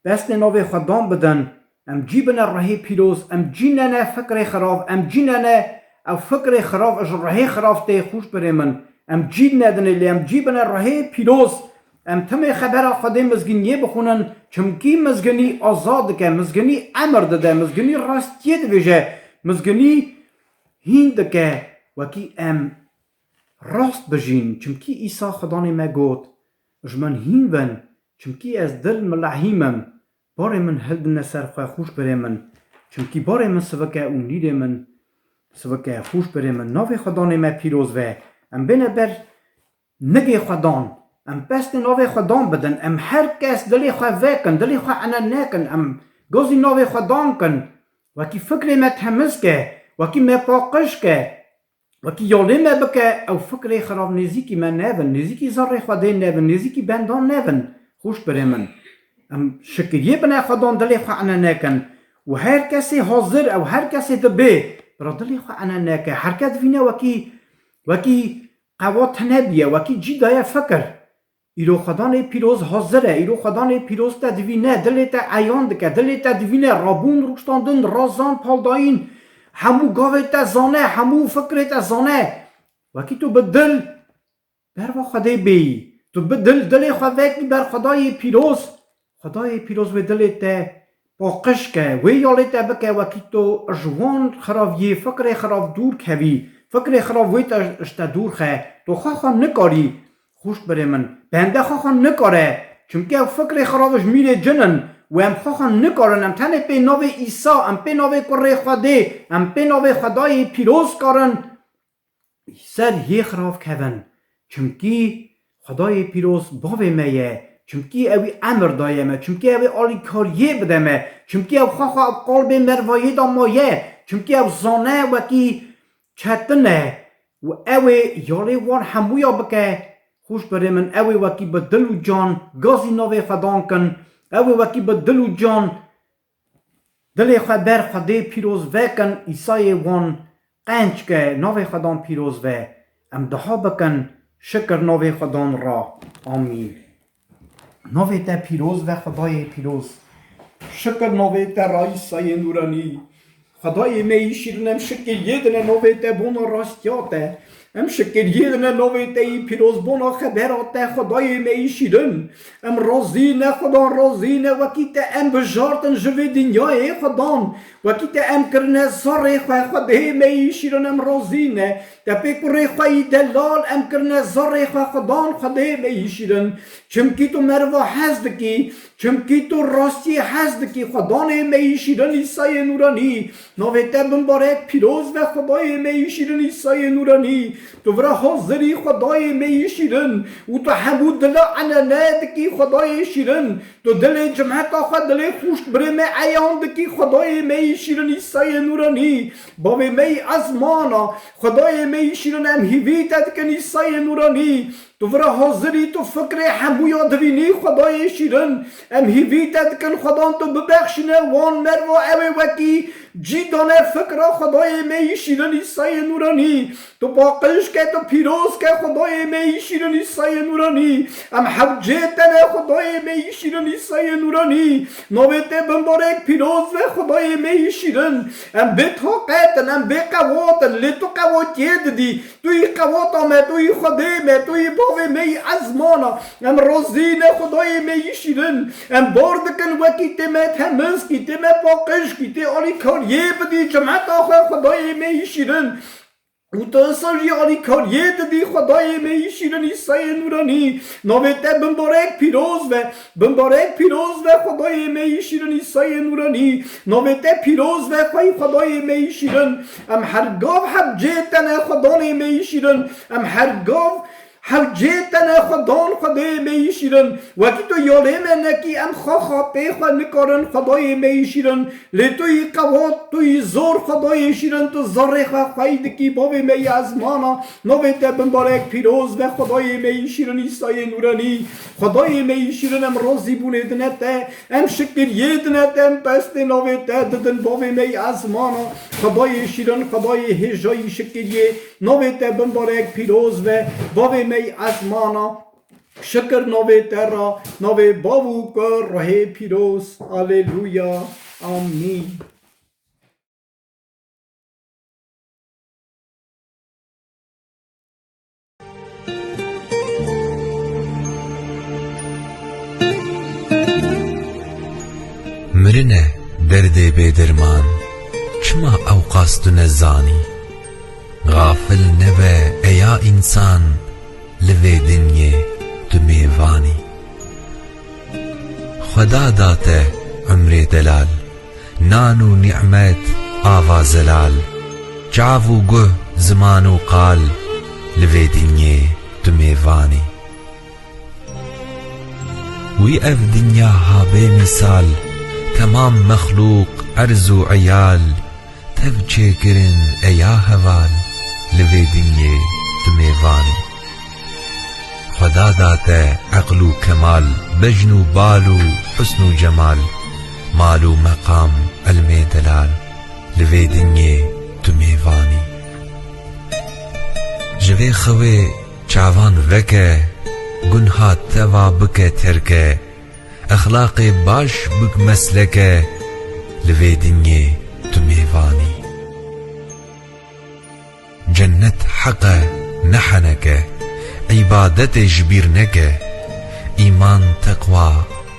Destê navê Xudan bidin. Em cî bine ruhê pîroz. Em cî nene fikrê xirav. Em cî nene ew fikrê xirav ji ruhê xirav tê, xûşbirê min. Em cî nedinê, lê em cî bine ruhê pîroz. Em timê xebera Xwedê mizgîniyê bixwînin, çimkî mizgînî azad dike, mizgînî emir dide, mizgînî rastiyê dibêje, mizgînî hîn dike, wekî em rast bijîn, çimkî Îsa Xudanê me got, ji min hîn bin, çimkî ez dil milehîm im. Barê min hildine ser xwe, xûşbirê min, çimkî barê min sivik e û nîrê min sivik e, xûşbirê min. Navê Xudanê me pîroz be. Em bêne ber nigê Xudan. Em pestê navê Xudan bidin. Em her kes dilê xwe vekin, dilê xwe ene nekin. Em gazî navê Xudan kin. Wekî fikrê me temiz ke, wekî me paqij ke. Wekî yalê me bike, ew fikrê xirav nêzîkî me nebin, nêzîkî zarê Xwedê nebin, nêzîkî bendan nebin. Xûşbirê min. Em şikiriyê bine Xwedan dilê xwe ene nekin. Û her kesê hazir ew her kesê dibê, bira dilê xwe ene neke. Her kes divîne wekî, wekî qewat nebiye, wekî cî daye fikir. Îro Xwedanê pîroz hazir e, îro Xwedanê pîroz te divîne, dilê te eyan dike, dilê te divîne, rabûn, rûştandin, razan, paldayîn, hemû gavê te zane, hemû fikrê te zane. Wekî tu bi dil berva Xwedê bêyî, tu bi dil, dilê xwe vekî ber Xwedayê pîroz, Xwedayê pîroz wê dilê te paqij ke, wê yalê te bike, wekî tu ji wan xiraviyê, fikrê xirav dûr kevî, fikrê xirav wê te, ji te dûr xe, tu xwe xwe nikarî, xûşbirê min, bende xwe xwe nikare, çimkî ew fikrê xirav ji mîrê cin in û em xwe xwe nikarin, em tenê pê navê Îsa, em pê navê Kurê Xwedê, em pê navê Xwedayê pîroz karin ser yê xirav kevin. Çimkî Xwedayê pîroz bavê me ye, çimkî ewî emir daye me, çimkî ewê alîkariyê bide me, çimkî ew xwe xwe ew qalbê mervayê de maye, çimkî ew zane wekî çetin e û ew ê yalê wan hemûya bike. Xûşbirê min, ew ê wekî bi dil û can gazî navê Xwedan kin, ew ê wekî bi dil û can dilê xwe ber Xwedê pîroz vekin, Îsayê wan qenc ke, navê Xwedan pîroz ve. Em duha bikin, şikir navê Xwedan ra. Amîn. Navê te pîroz ve, Xwedayê pîroz. Şikir navê te ra, Îsayê nûranî. Xwedayê me yî şîrin, em şikir yê dine navê te bona rastiya te. Em şikir yê dine navê te yî pîroz bona xebera te, Xwedayê me yî şîrin. Em razî ne, Xwedan razî ne, wekî te em bijartin ji vê dinyayê, Xwedan. Wekî te em kirine zarê xwe, Xwedê me yî şîrin, em razî ne. Te pê kurê xwe yî delal em kirine zarê xwe, Xwedan, Xwedê me yî şîrin. Çimkî tu meriva hez dikî, Çimkî tu rastiyê hez dikî, Xwedanê me yî şîrin Îsayê Nûranî. Navê te bimbarek pîroz be, Xwedayê me yî şîrin Îsayê Nûranî. Tu vira hazirî, Xwedayê me yî şîrin. Û tu hemû dila enene dikî, Xwedayê şîrin. Tu dilê cimheta xwe, dilê xûşk birê me eyan dikî, Xwedayê me yî şîrin Îsayê Nûranî. Bavê me yî ezmana, Xwedayê me yî şîrin, em hîvî te dikin Îsayê Nûranî. Tu vira hazirî, tu fikrê hemûya divînî, Xwedayê şîrin. Em hîvî te dikin, Xwedan tu bibexşîne wan merva ew ê wekî cî dane fikra Xwedayê me yî şîrin Îsayê Nûranî. Tu paqij ke, tu pîroz ke, Xwedayê me yî şîrin Îsayê Nûranî. Em hewcê te ne, Xwedayê me yî şîrin Îsayê Nûranî. Navê te bimbarek pîroz be, Xwedayê me yî şîrin. Em bê taqet in, em bê qewat in, lê tu qewatiyê didî. Tu yî qewata me, tu yî Xwedê me, tu yî bavê me yî ezmana. Em razî ne, Xwedayê me yî şîrin. Em bar dikin wekî tê me temiz kî, tê me paqij kî, tê alîkariyê bidî cemeta xwe, Xwedayê me yî şîrin. Û tu insan jî alîkariyê didî, Xwedayê me yî şîrin Îsayê Nûranî. Navê te bimbarek pîroz be, bimbarek pîroz be, Xwedayê me yî şîrin Îsayê Nûranî. Navê te pîroz be, xwey Xwedayê me yî şîrin. Em her gav hewcê te ne, Xwedanê me yî şîrin. Em her gav hewcê te ne, Xwedan, Xwedayê me yî şîrin. Wekî tu yalê me nekî, em xwe xapê xwe nikarin, Xwedayê me yî şîrin. Lê tu yî qewat, tu yî zor, Xwedayê şîrin, tu zarê xwe xwey dikî, bavê me yî ezmana. Navê te bimbarek pîroz be, Xwedayê me yî şîrin Îsayê Nûranî. Xwedayê me yî şîrin, em razîbûnê dine te, em şikiriyê dine te, em pestê navê te didin, bavê me yî ezmana. Xwedayê şîrin, Xwedayê hêja yî şikiriyê, navê te bimbarek pîroz be, bavê me yî ezmana. Şikir navê te ra, navê Bav û Kur, Ruhê Pîroz. Aleluya. Amîn. Mirine derdê bêderman, çima ewqas tu nezanî? Xafil nebe eya însan, li vê dinyê tu mêvan î. Xweda da te umrê delal, nan û nîmet, ava zelal, çav û guh, ziman û qal, li vê dinyê tu mêvan î. Wî ev dinya ha bê mîsal, temam mexlûq, erz û eyal, tev çêkirin eya heval, li vê dinyê tu mêvan î. Xweda da te eql û kemal, bejn û bal û husn û cemal, mal û meqam, ilmê delal, li vê dinyê tu mêvan î. Ji vê xewê çavan veke, gunha teva bike terke, exlaqê baş bik mesleke, li vê dinyê tu mêvan î. Cennet heq e, ne heneke, îbadetê ji bîr neke, îman, teqwa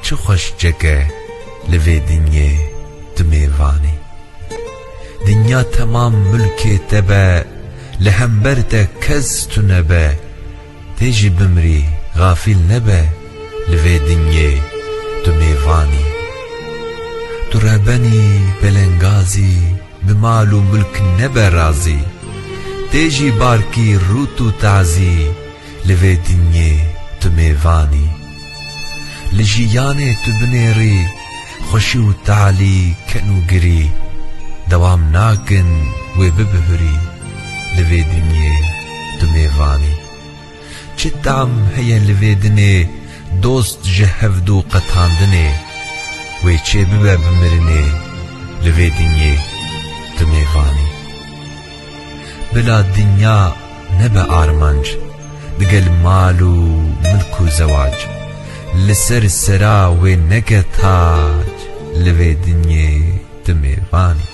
çi xweş çek e, li vê dinyê tu mêvan î. Dinya temam mulkê te be, li hember te kes tune be. Tê jî bimrî, xafîl nebe, li vê dinyê tu mêvan î. Tu reben î, belengaz î, bi mal û mulk nebe razî. Tê jî barkî, rût û tazî, li vê dinyê tu mêvan î. Li jiyanê tu binêrî, xweşî û talî, ken û girî dewam nakin, wê bibihurî, li vê dinyê tu mêvan î. Çi tam heye li vê dinê, dost ji hevdû qetandinê, wê çê bibe bi mirinê, li vê dinyê tu mêvan î. Bila dinya nebe armanc, digel mal û milk û zewac, li ser sera wê neke tac, li vê dinyê tu mêvan î.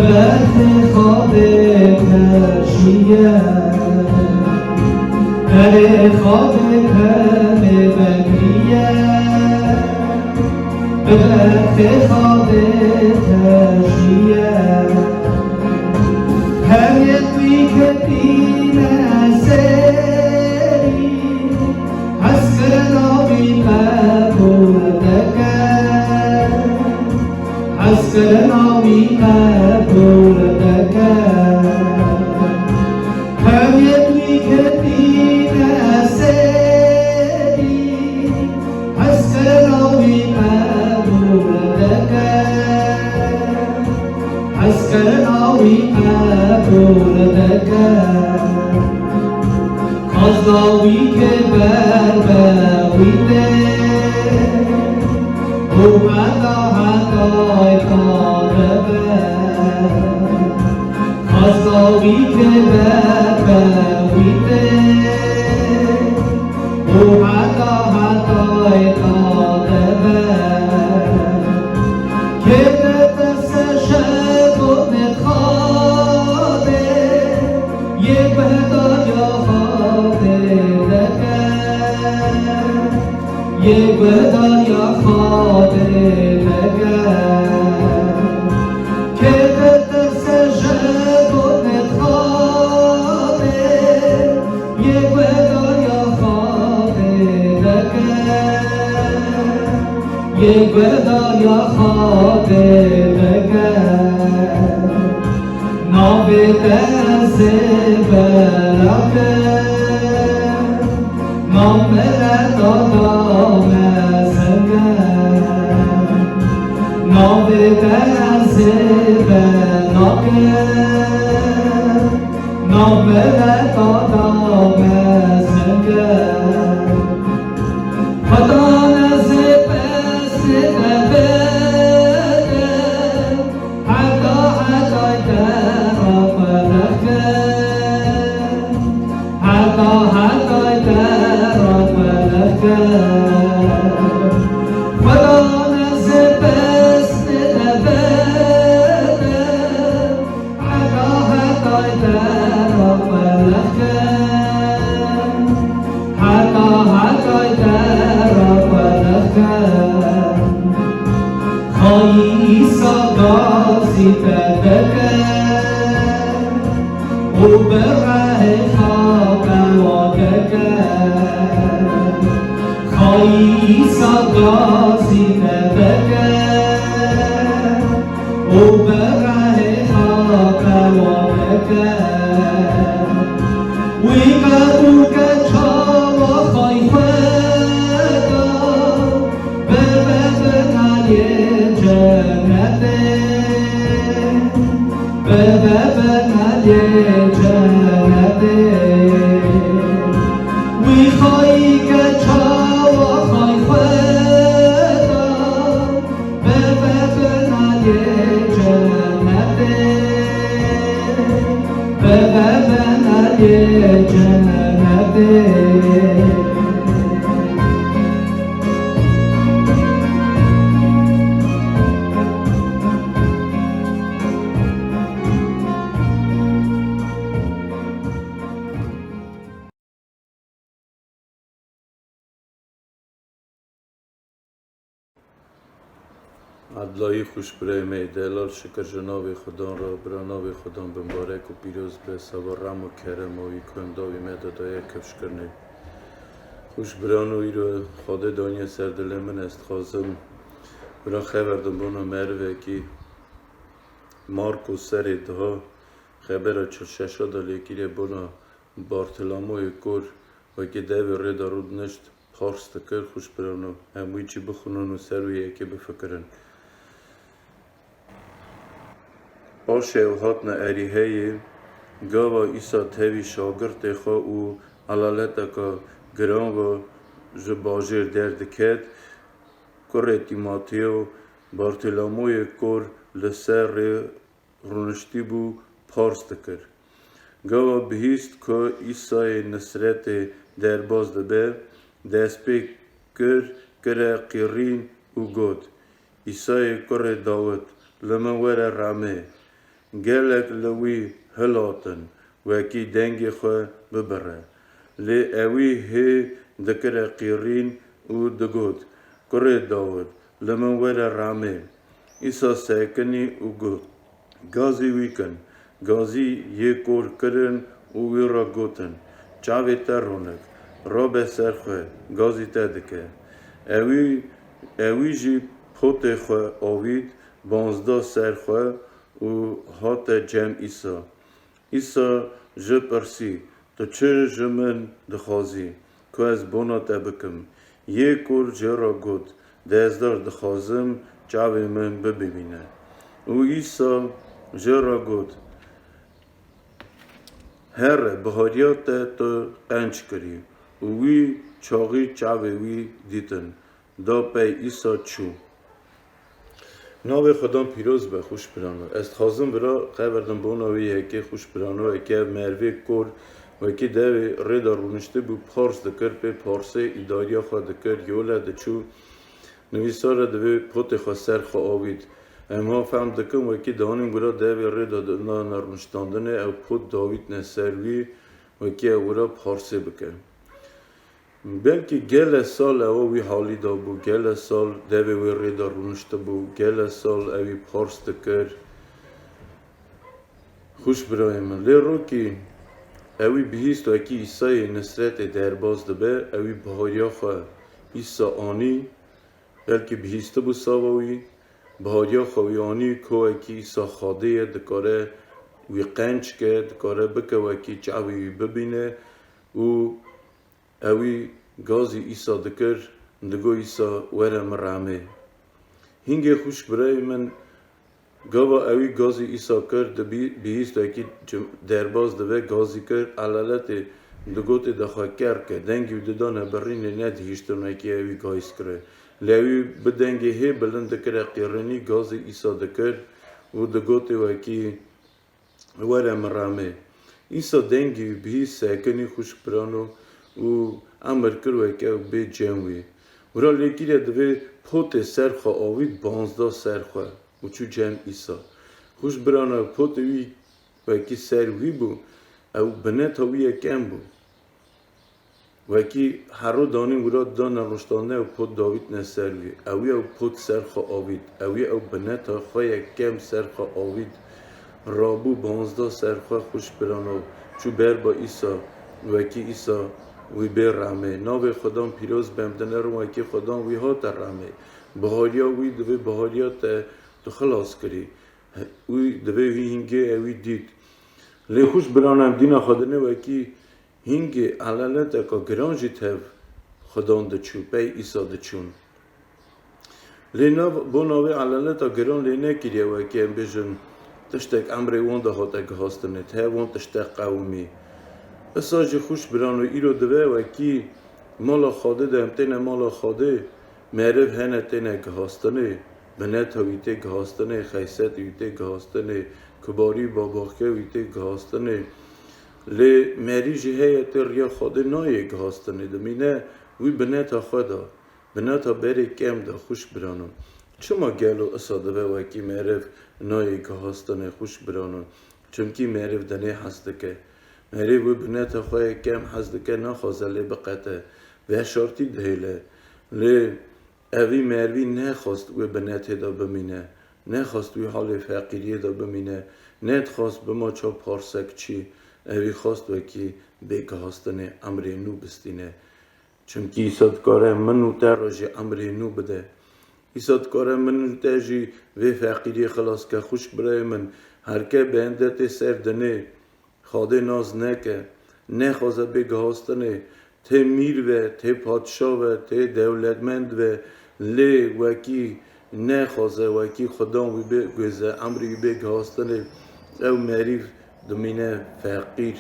Berxê xabê teşiye, berê xabê temê vekiriye, bi berxê xabê teşiye. Her yek wî ketîne serî, hezkirina wî qebûl deke. Hezkirina wî qebûl deke. Her yek wî ketîne serî, hezkirina wî qebûl deke. Hezkirina wî qebûl deke. Xwezna wî kê ber be wî tê, û heta hetayê ta dibe. Xwezna wî kê ber be wî tê, û heta hetayê ta dibe. Kê ditirse şev û nêt xabê, yê guhdariya xabê deke, yê guhdariya xabê deke. Kê ditirse şev û nêt xabê, yê guhdariya xabê deke. Yê guhdariya xabê deke. Navê te ez ê belake, nav mileta da mezin e. Navê te ez ê belake, nav mileta da mezin e. Xwedan ez ê pestê te bidim, heta hetay te re qedexkim. Heta hetay te re qedexkim. Xwedan ez ê pestê te bidim, heta hetay te re qedexkim. Heta hetay te re qedexkim. Xayî Îsa gazî te dike û bi rehê xwe qewa dike. Xayî Îsa gazî te dike û bi rehê xwe qewa dike. Wî qebûl ke çawa xay xwe da, bibe binalê cenetê, bibe binalê cenetê. Wî xayî ke çawa xay xwe da, bibe binalê cenetê, bibe binalê cenetê. Edlayî xwişk birayê me yê delal, şikir ji navê Xudan re, bira navê Xudan bimbarek û pîroz be, seba rem û kerema wî ku em dawî me de daye kifşkirinê. Xwişk birano, îro Xwedê daniye ser dilê min, ez dixwazim bira xeber dim bona merivekî Marko serê diha xebera çil şeşa de lêkîrê bona Bartilamoyê kor wekî devê rê de rûdinişt, pars dikir, xwişk birano, em wî jî bixwînin û ser wî yekê bifikirin. Paşê ew hatine Erîheyê, gava Îsa tevî şagirtê xwe û elaleteke giran ve ji bajêr derdiket, kurê Tîmateyo, Bartilamoyê kor li ser rê rûniştîbû, pars dikir. Gava bihîst ku Îsayê Nisretê derbas dibe, dest pê kir, kire qîrîn û got, Îsayê kurê Dawid, li min were rehmê. Gelek li wî hilatin, wekî dengê xwe bibire. Lê ewî hê dikire qîrîn û digot, Kurê Dawid, li min were ramê. Îsa sekinî û got, Gazî wî kin. Gazî yê kor kirin û wî re gotin, Çavê te ronik, rabe ser xwe, gazî te dike. Ewî, ewî jî potê xwe avît, banzda ser xwe û hate cem Îsa. Îsa ji pirsî, Tu çi ji min dixwazî, ku ez bona te bikim? Yê kor jê re got, Dezdar, dixwazim çavê min bibîne. Û Îsa jê re got, Here, bihariya te tu qenc kirî. Û wî çaxî çavê wî dîtin. Da pey Îsa çû. Navê Xudan pîroz be, xwişk birano. Ez dixwazim vira qeverdim bona wê yekê, xwişk birano, wekî ev merivê kor, wekî devê rê de rûniştibû, pars dikir, pê parsê îdariya xwe dikir, yole diçû. Nivîsar e, divê potê xwe ser xwe avît. Em ha fehm dikin, wekî danîn wira devê rê de dana rûniştandinê, ew pot davîtne ser wî, wekî ew wira parsê bike. Belkî gele sal ew wî halî de bû, gele sal devê wê rê de rûniştibû, gele sal ewî pars dikir. Xwişk birayê min, lê rokî ewî bihîst wekî Îsayê Nisretê derbas dibe, ewî bihariya xwe Îsa anî, belkî bihîstibû sava wî, bihariya xwe wî anî, ku wekî Îsa Xwedê ye, dikare wî qenc ke, dikare bike wekî çavê wî bibîne û ewî gazî Îsa dikir, digo, Îsa, were min ramê. Hingê xwişk birayê min, gava ewî gazî Îsa kir, dibî-, bihîst wekî cim-, derbas dibe, gazî kir, elaletê digotê de xwe ker ke, dengî wî didane birînê, nedihîştin wekî ewî gaz kire. Lê ewî bi dengê hê bilind dikire qîrînî, gazî Îsa dikir û digotê wekî, Were min ramê. Îsa dengî wî bihîst sekinî, xwişk birano, û emir kir weke ew bê cem wî. Wira lêkîre divê potê ser xwe avît, banzda ser xwe û çû cem Îsa. Xwişk birano, potê wî wekî ser wî bû, ew bineta wî yekem bû. Wekî hero danî wira dane rûniştandinê, ew pot davîtne ser wî. Ewî ew pot ser xwe avît. Ewî ew bineta xwe yekem ser xwe avît. Rabû banzda ser xwe, xwişk birano, çû ber ba Îsa, wekî Îsa wî bê ramê. Navê Xudan pîroz be, em dinerin wekî Xudan wî hate ramê. Bihariya wî divê bihariya te tu xilas kirî. Wî divê wî hingê ewî dît. Lê xwişk birano, em dîna xwe dinê wekî Hingê elaleteka giran jî tev Xudan diçû, pey Îsa diçûn. Lê nav, bona wê elaleta giran lê nekiriye, wekî em bêjin, tiştek emrê wan de hate gihastinê, te wan tiştek qewimî. Isa jî xwişk birano, îro dibe wekî mala Xwedê de em têne mala Xwedê, meriv hene têne gihastinê. Bineta wî tê gihastinê, xeyseta wî tê gihastinê, kibarî babaxiya wî tê gihastinê. Lê merî jî heye tê riya Xwedê nayê gihastinê, dimîne wî bineta xwe de, bineta berê kem de, xwişk birano. Çima gelo isa dibe wekî meriv nayê gihastinê, xwişk birano? Çimkî meriv dinê hez dike. Meriv wî bineta xwe yê kem hez dike, naxwaze lê biqete, veşartî dihêle. Lê Evî merivî nexwest wê binetê de bimîne, nexwest wî halê feqîriyê de bimîne, nedixwest bima ça parsek çî, evî xwest wekî bê gihastinê emrê nû bistîne. Çimkî Îsa dikare min û te re jî emrê nû bide. Îsa dikare min û te jî vê feqîriyê xilas ke, xwişk birayê min, herke bendetê ser dinê, Xwedê nas neke, nexwaze bê gihastinê, tê mîr ve, tê padşa ve, tê dewletmend ve, lê wekî nexwaze, wekî Xudan wî bê guêze, emrî wî bê gihastinê, ew merîv dimîne feqîr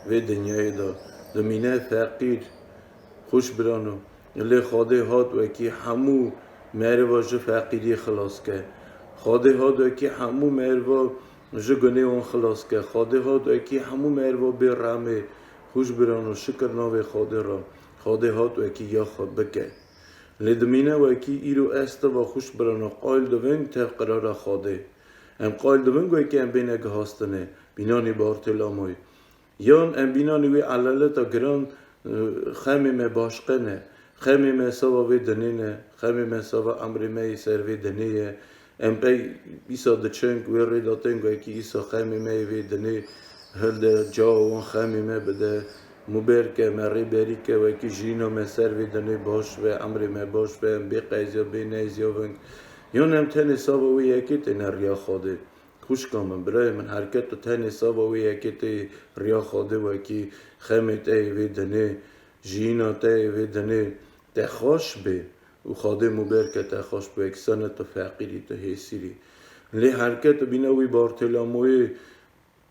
vê dinyayê de, dimîne feqîr. Xwişk birano, lê Xwedê hat wekî hemû meriva ji feqîriyê xilas ke. Xwedê hat wekî hemû meriva ji gunê wan xilas ke. Xwedê hat wekî hemû meriva bê remê. Xwişk birano, şikir navê Xwedê re. Xwedê hat wekî ya xwe bike. Lê dimîne wekî îro ez te ve, xwişk birano, qayil dibin tev qirara Xwedê. Em qayil dibin ku wekî em bêne gihastinê, bînanî Bartêlamoyê. Yan em bînanî wê elaleta giran, e, xemê me başqe ne. Xemê me sava vê dinê ne. Xemê me sava emrê me yê ser vê dinê ye. Em pey îsa diçin ku wê rê de tên ku wekî îsa xemê me yê vê dinê hilde, cawa wan xemê me bide. Mûber ke, me rêberî ke, wekî jiyîna me ser vê dinê baş ve, emrê me baş ve, em bê qeyziya, bê neyziya vin. Yan em tenê sava wê yekê têne riya Xwedê. Xwişka min, birayê min, herke tu tenê sava wê yekê tê riya Xwedê, wekî xemê te yê vê dinê, jiyîna te yê vê dinê te xweş bê û Xwedê mûber ke te xweş bê, wekî sane tu feqîrî, tu hêsîrî. Lê herke tu bîne wî Bartêlamoyê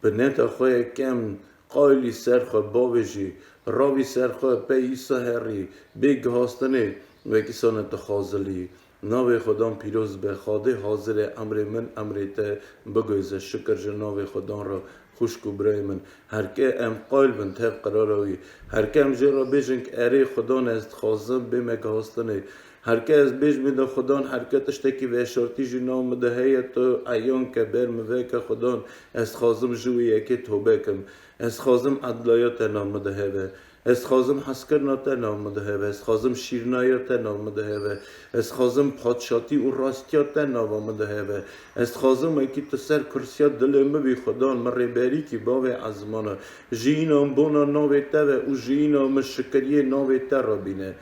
bi neta xwe yekem qayilî ser xwe bavêjî, ravî ser xwe pey îsa herî, bê gihastinê, wekî sane tu xazilî. Navê Xudan pîroz be, Xadê hazir e emrê min, emrê te biguhêze. Şikir ji navê Xudan re, xwişk û birayê min. Herke em qayil bin tev qirara wî. Herke em jê re bêjin ki erê Xudan ez dixwazim bême gihastinê. Herke ez bêjmê de Xudan, herke tiştekî veşartî jî nav min de heye, tu eyan ke ber min veke Xudan, ez dixwazim ji wê yekê tobe kim. Ez dixwazim edlaya te nav min de hebe. Ez dixwazim hezkirina te nav min de hebe. Ez dixwazim şîrnaya te nav min de hebe. Ez dixwazim padşatî û rastiya te nava min de hebe. Ez dixwazim wekî tu ser kursiya dilê min bî, Xudan min rêberî kî bavê ezmana. Jiyîna min bona navê te ve û jiyîna min şikiriyê navê te re bîne.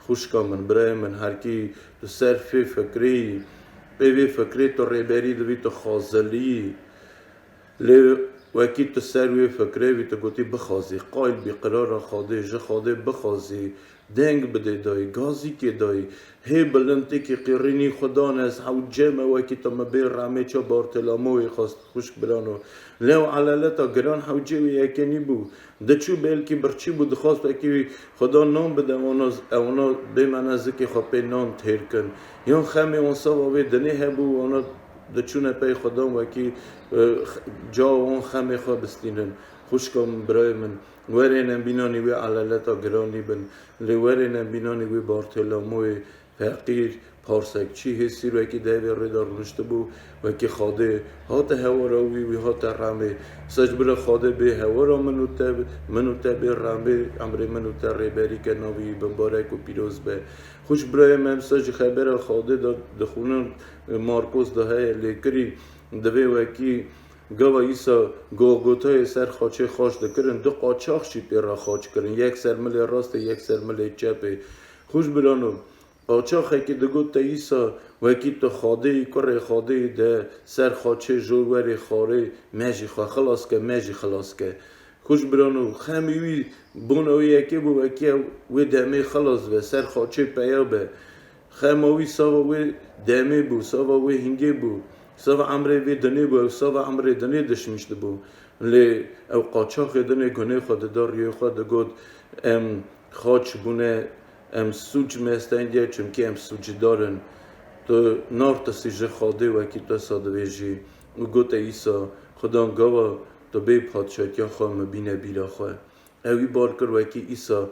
Xwişka min, birayê min, herkî tu ser fê fikrê yî, pê vê fikrê tu rêberî dibî, tu xazilî yî. Lê wekî tu ser wê fikrê bî, tu gotî bixwazî, qayil bî qirara Xwedê, ji Xwedê bixwazî, deng bidê dayî, gazîkê dayî, hê bilindtêkî qîrînî Xudan ez hewce me wekî tu min bê remê ça Bartêlamoyê xwest, xwişk birano. Lê ew elaleta giran hewcê wê yekê nîbû. Diçû belkî birçî bû, dixwast wekî Xudan nan bide, wana, ewana bê me nezikê xwe pê nan têr kin. Yan xemê wan sava wê dinê hebû, wana diçûne pey Xudan wekî, e, x-, ca wan xemê xwe bistînin. Xwişka min, birayê min, werên em bînanî wê elaleta giranî bin. Lê werên em bînanî wê Bartêlamoyê feqîr, parsek, çî hêsîr wekî devê rê de rûniştibû, wekî Xadê hate hewara wî, wî hate remê. Sec bira Xadê bê hewara min û te, min û te bê remê, emrê min û te rêberî ke, navê wî bimbarek û pîroz be. Xwişk birayê me, em sec xebera Xadê de dixwînin, Markos de heye, lêkirî divê wekî gava Îsa Golgotayê ser xaçê xaç dikirin, du qaçax jî pê re xaç kirin, yek ser milê rastê, yek ser milê çepê. Xwişk birano, qaçaxekî digot te Îsa, wekî tu Xadê yî, kurê Xadê yî, de ser xaçê jor werê xwarê, me jî xwe xilas ke, me jî xilas ke. Xwişk birano, xemî wî bona wê yekê bû, wekî ew wê demê xilas be, ser xaçê peya be. Xema wî sava wê demê bû, sava wê hingê bû, sava emrê vê dinê bû, ew sava emrê dinê dişmîştibû. Lê ew qaçaxê dinê gunê xwe dida rûyê xwe, digot, em xaç bûne, em sûc me stendiye, çimkî em sûcdar in. Tu nartisî ji Xwedê wekî tu wisa dibêjî û gote Îsa, Xudan gava tu bê padşatiya xwe min bîne bîra xwe. Ewî bar kir wekî Îsa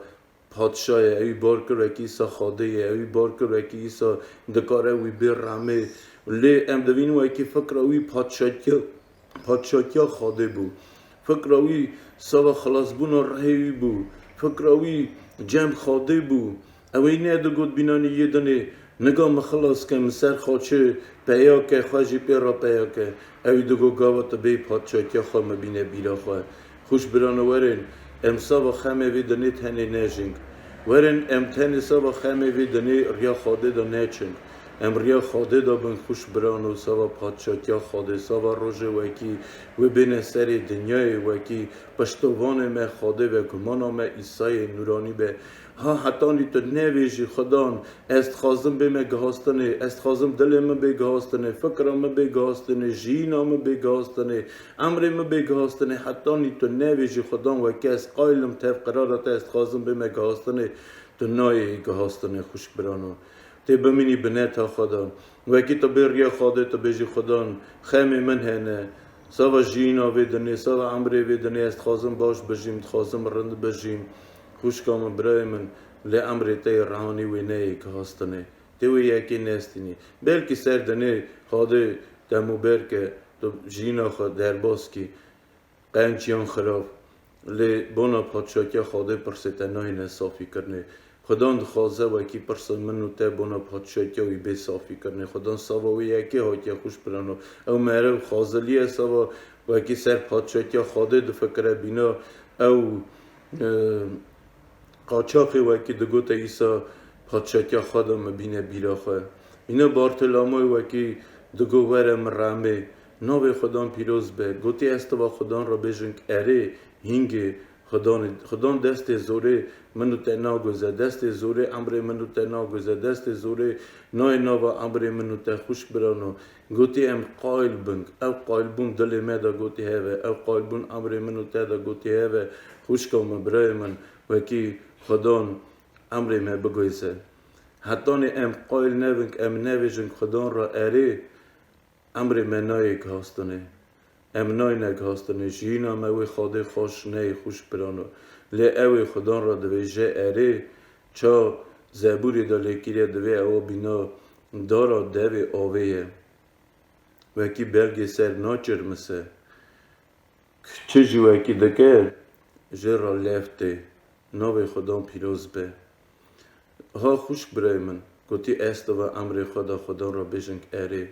padşa ye, ewî bar kir wekî Îsa Xwedê ye, ewî bar kir wekî Îsa dikare wî bê remê. Lê em dibînin wekî fikra wî padşatiya, padşatiya Xwedê bû. Fikra wî sava xilasbûna rihê wî bû. Fikra wî cem Xwedê bû. Ewî nedigot bînanî yê dinê, niga min xilas ke, min ser xaçê peya ke, xwe jî pê re peya ke. Ewî digot gava tu bê padşatiya xwe min bîne bîra xwe. Xwişk birano, werên em sava xemê vê dinê tenê nejîng. Werên em tenê sava xemê vê dinê riya Xwedê de neçin. Em riya Xwedê de bin, xwişk birano, sava padşatiya Xwedê, sava rojê wekî wê bêne serê dinyayê, wekî piştovanê me Xwedê ve, gumana me Îsayê nûranî be. Ha hetanî tu nebêjî, Xudan, ez dixwazim bême gihastinê, ez dixwazim dilê min bê gihastinê, fikra min bê gihastinê, jiyîna min bê gihastinê, emrê min bê gihastinê, hetanî tu nebêjî, Xudan, wekî ez qayil im tev qirara te, ez dixwazim bême gihastinê, tu nayê gihastinê, xwişk birano. Tê bimînî bineta xwe de. Wekî tu bê riya Xwedê, tu bêjî, Xudan, xemê min hene. Sava jiyîna vê dinê, sava emrê vê dinê, ez dixwazim baş bijîm, dixwazim rind bijîm. Xwişka min, birayê min, lê emrê te yê rehanî wê neyê gihastinê. Tê wê yekê nestînî. Belkî ser dinê Xwedê te mûber ke, jiyîna xwe derbas kî, qenc yan xirav. Lê bona padşatiya Xwedê pirsê te nayêne safîkirinê. Xudan dixwaze wekî pirsa min û te bona padşatiya wî bê safîkirinê. Xudan sava wê yekê hatiye xwişk birano. Ew meriv xwaziliye sava wekî ser padşatiya Xwedê difikire bîna ew, e, Qaçaxê wekî digote, Îsa padşatiya xwe de me bîne bîra xwe. Mîna Bartolamoy wekî digo, were min remê. Navê Xudan pîroz be. Gotî, ez tiva Xudan re bêjin erê, hîngê Xudanê, Xudan destê zorê min û te naguze, destê zorê emrê min û te naguze, destê zorê nayê nava emrê min û te xwişk birano. Gotî, em qayl bin. Ev qaylbûn dilê me de gotî heve. Ev qaylbûn emrê min û te de gotî heve. Xwişka min, birayê min, wekî Xudan emrê me biguhêze. Hetanî em qayl nebin, em nebêjin Xudan re erê, emrê me nayê guhastinê. Em nayne guhastinê. Jiyîna me wê Xwedê xweş neyê, xwişk birano. Lê ew ê Xudan re dibêje erê, ça Zebûrê de lê kiriye, divê ewa bîna dara devê avê ye. Wekî belgê ser naçirmise. Çi jî wekî dike, jê re lev tê. Navê Xudan pîroz be. Ha xwişk birayê min, gotî, ez tiva emrê xwe de Xudan re bêjin erê.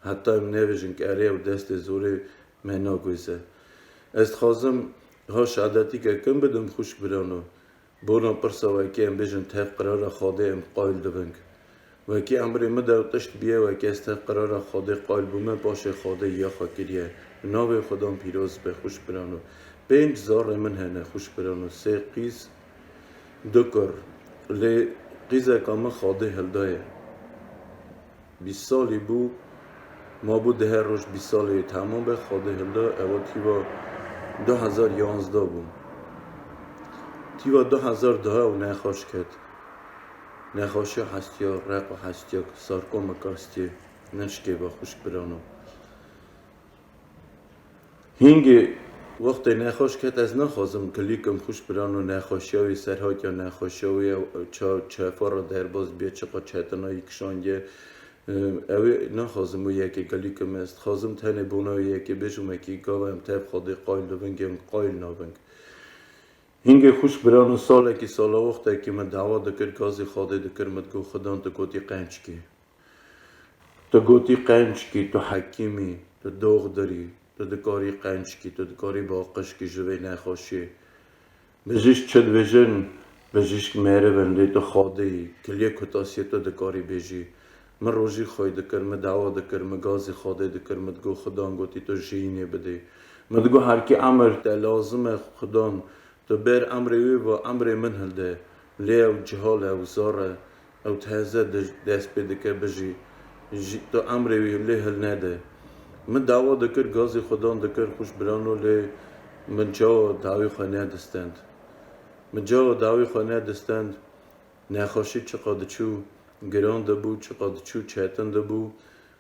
Heta em nebêjin erê, ew destê zorê me naguze. Ez dixwazim ha şehadetîke kin bidim, xwişk birano. Bona pirsa wekî em bêjin tev qirara Xwedê em qayl dibin. Wekî emrê min de ew tişt bîye, wekî ez tev qirara Xwedê qayl bûme, paşê Xwedê ya xwe kiriye. Navê Xudan pîroz be, xwişk birano. Pênc zarê min hene, xwişk birano. Sê qîz, du kur. Lê qîzeka min Xwedê hildaye. Bîst salî bû, mabû deh roj bîst salê wê temam be, Xwedê hilda, ewa tîva du hezar yanzdeh bû. Tîva du hezar deh ew nexweş ket. Nexweşiya hestiya, req û hestiya, sarkoma kastiyê, nişkê ve, xwişk birano. Hingê wextê nexweş ket, ez naxwazim gilîkim, xwişk birano, nexweşiya wî, serhatiya nexweşiya wî, ça çefa re derbas bîye, çiqa çetina yî kişandiye. Ew ê naxwazim wê yekê gilîkim, ez dixwazim tenê bona wê yekê bêjim, wekî gava em tev Xwedê qayl dibin, em qayl nabin. Hingê xwişk birano, salekî sala wextekî min dawa dikir, gazî Xwedê dikir, min digot, Xudan, tu gotî qenc kî. Tu gotî qenc kî, tu hekîm î, tu doxdir î, tu dikarî qenc kî, tu dikarî baqij kî ji vê nexweşiyê. Bijîşk çi dibêjin, bijîşk meriv in, lê tu Xwedê yî, kiliyê kutasiyê tu dikarî bêjî. Min rojî xwey dikir, min dawa dikir, min gazî Xwedê dikir, min digot, Xudan gotî tu jiyînê bidê. Min digot, her kî emir te lazim e, Xudan, tu ber emrê wê ve emrê min hilde. Lê ew cihal e, ew zar e, ew teze di-, dest pê dike bijî. Ji-, tu emrê wî lê hilnede. Min dawa dikir, gazî Xudan dikir, xwişk birano, lê min çawa dawî xwe nedistend. Min çawa dawî xwe nedistend. Nexweşî çiqa diçû giran dibû, çiqa diçû çetin dibû.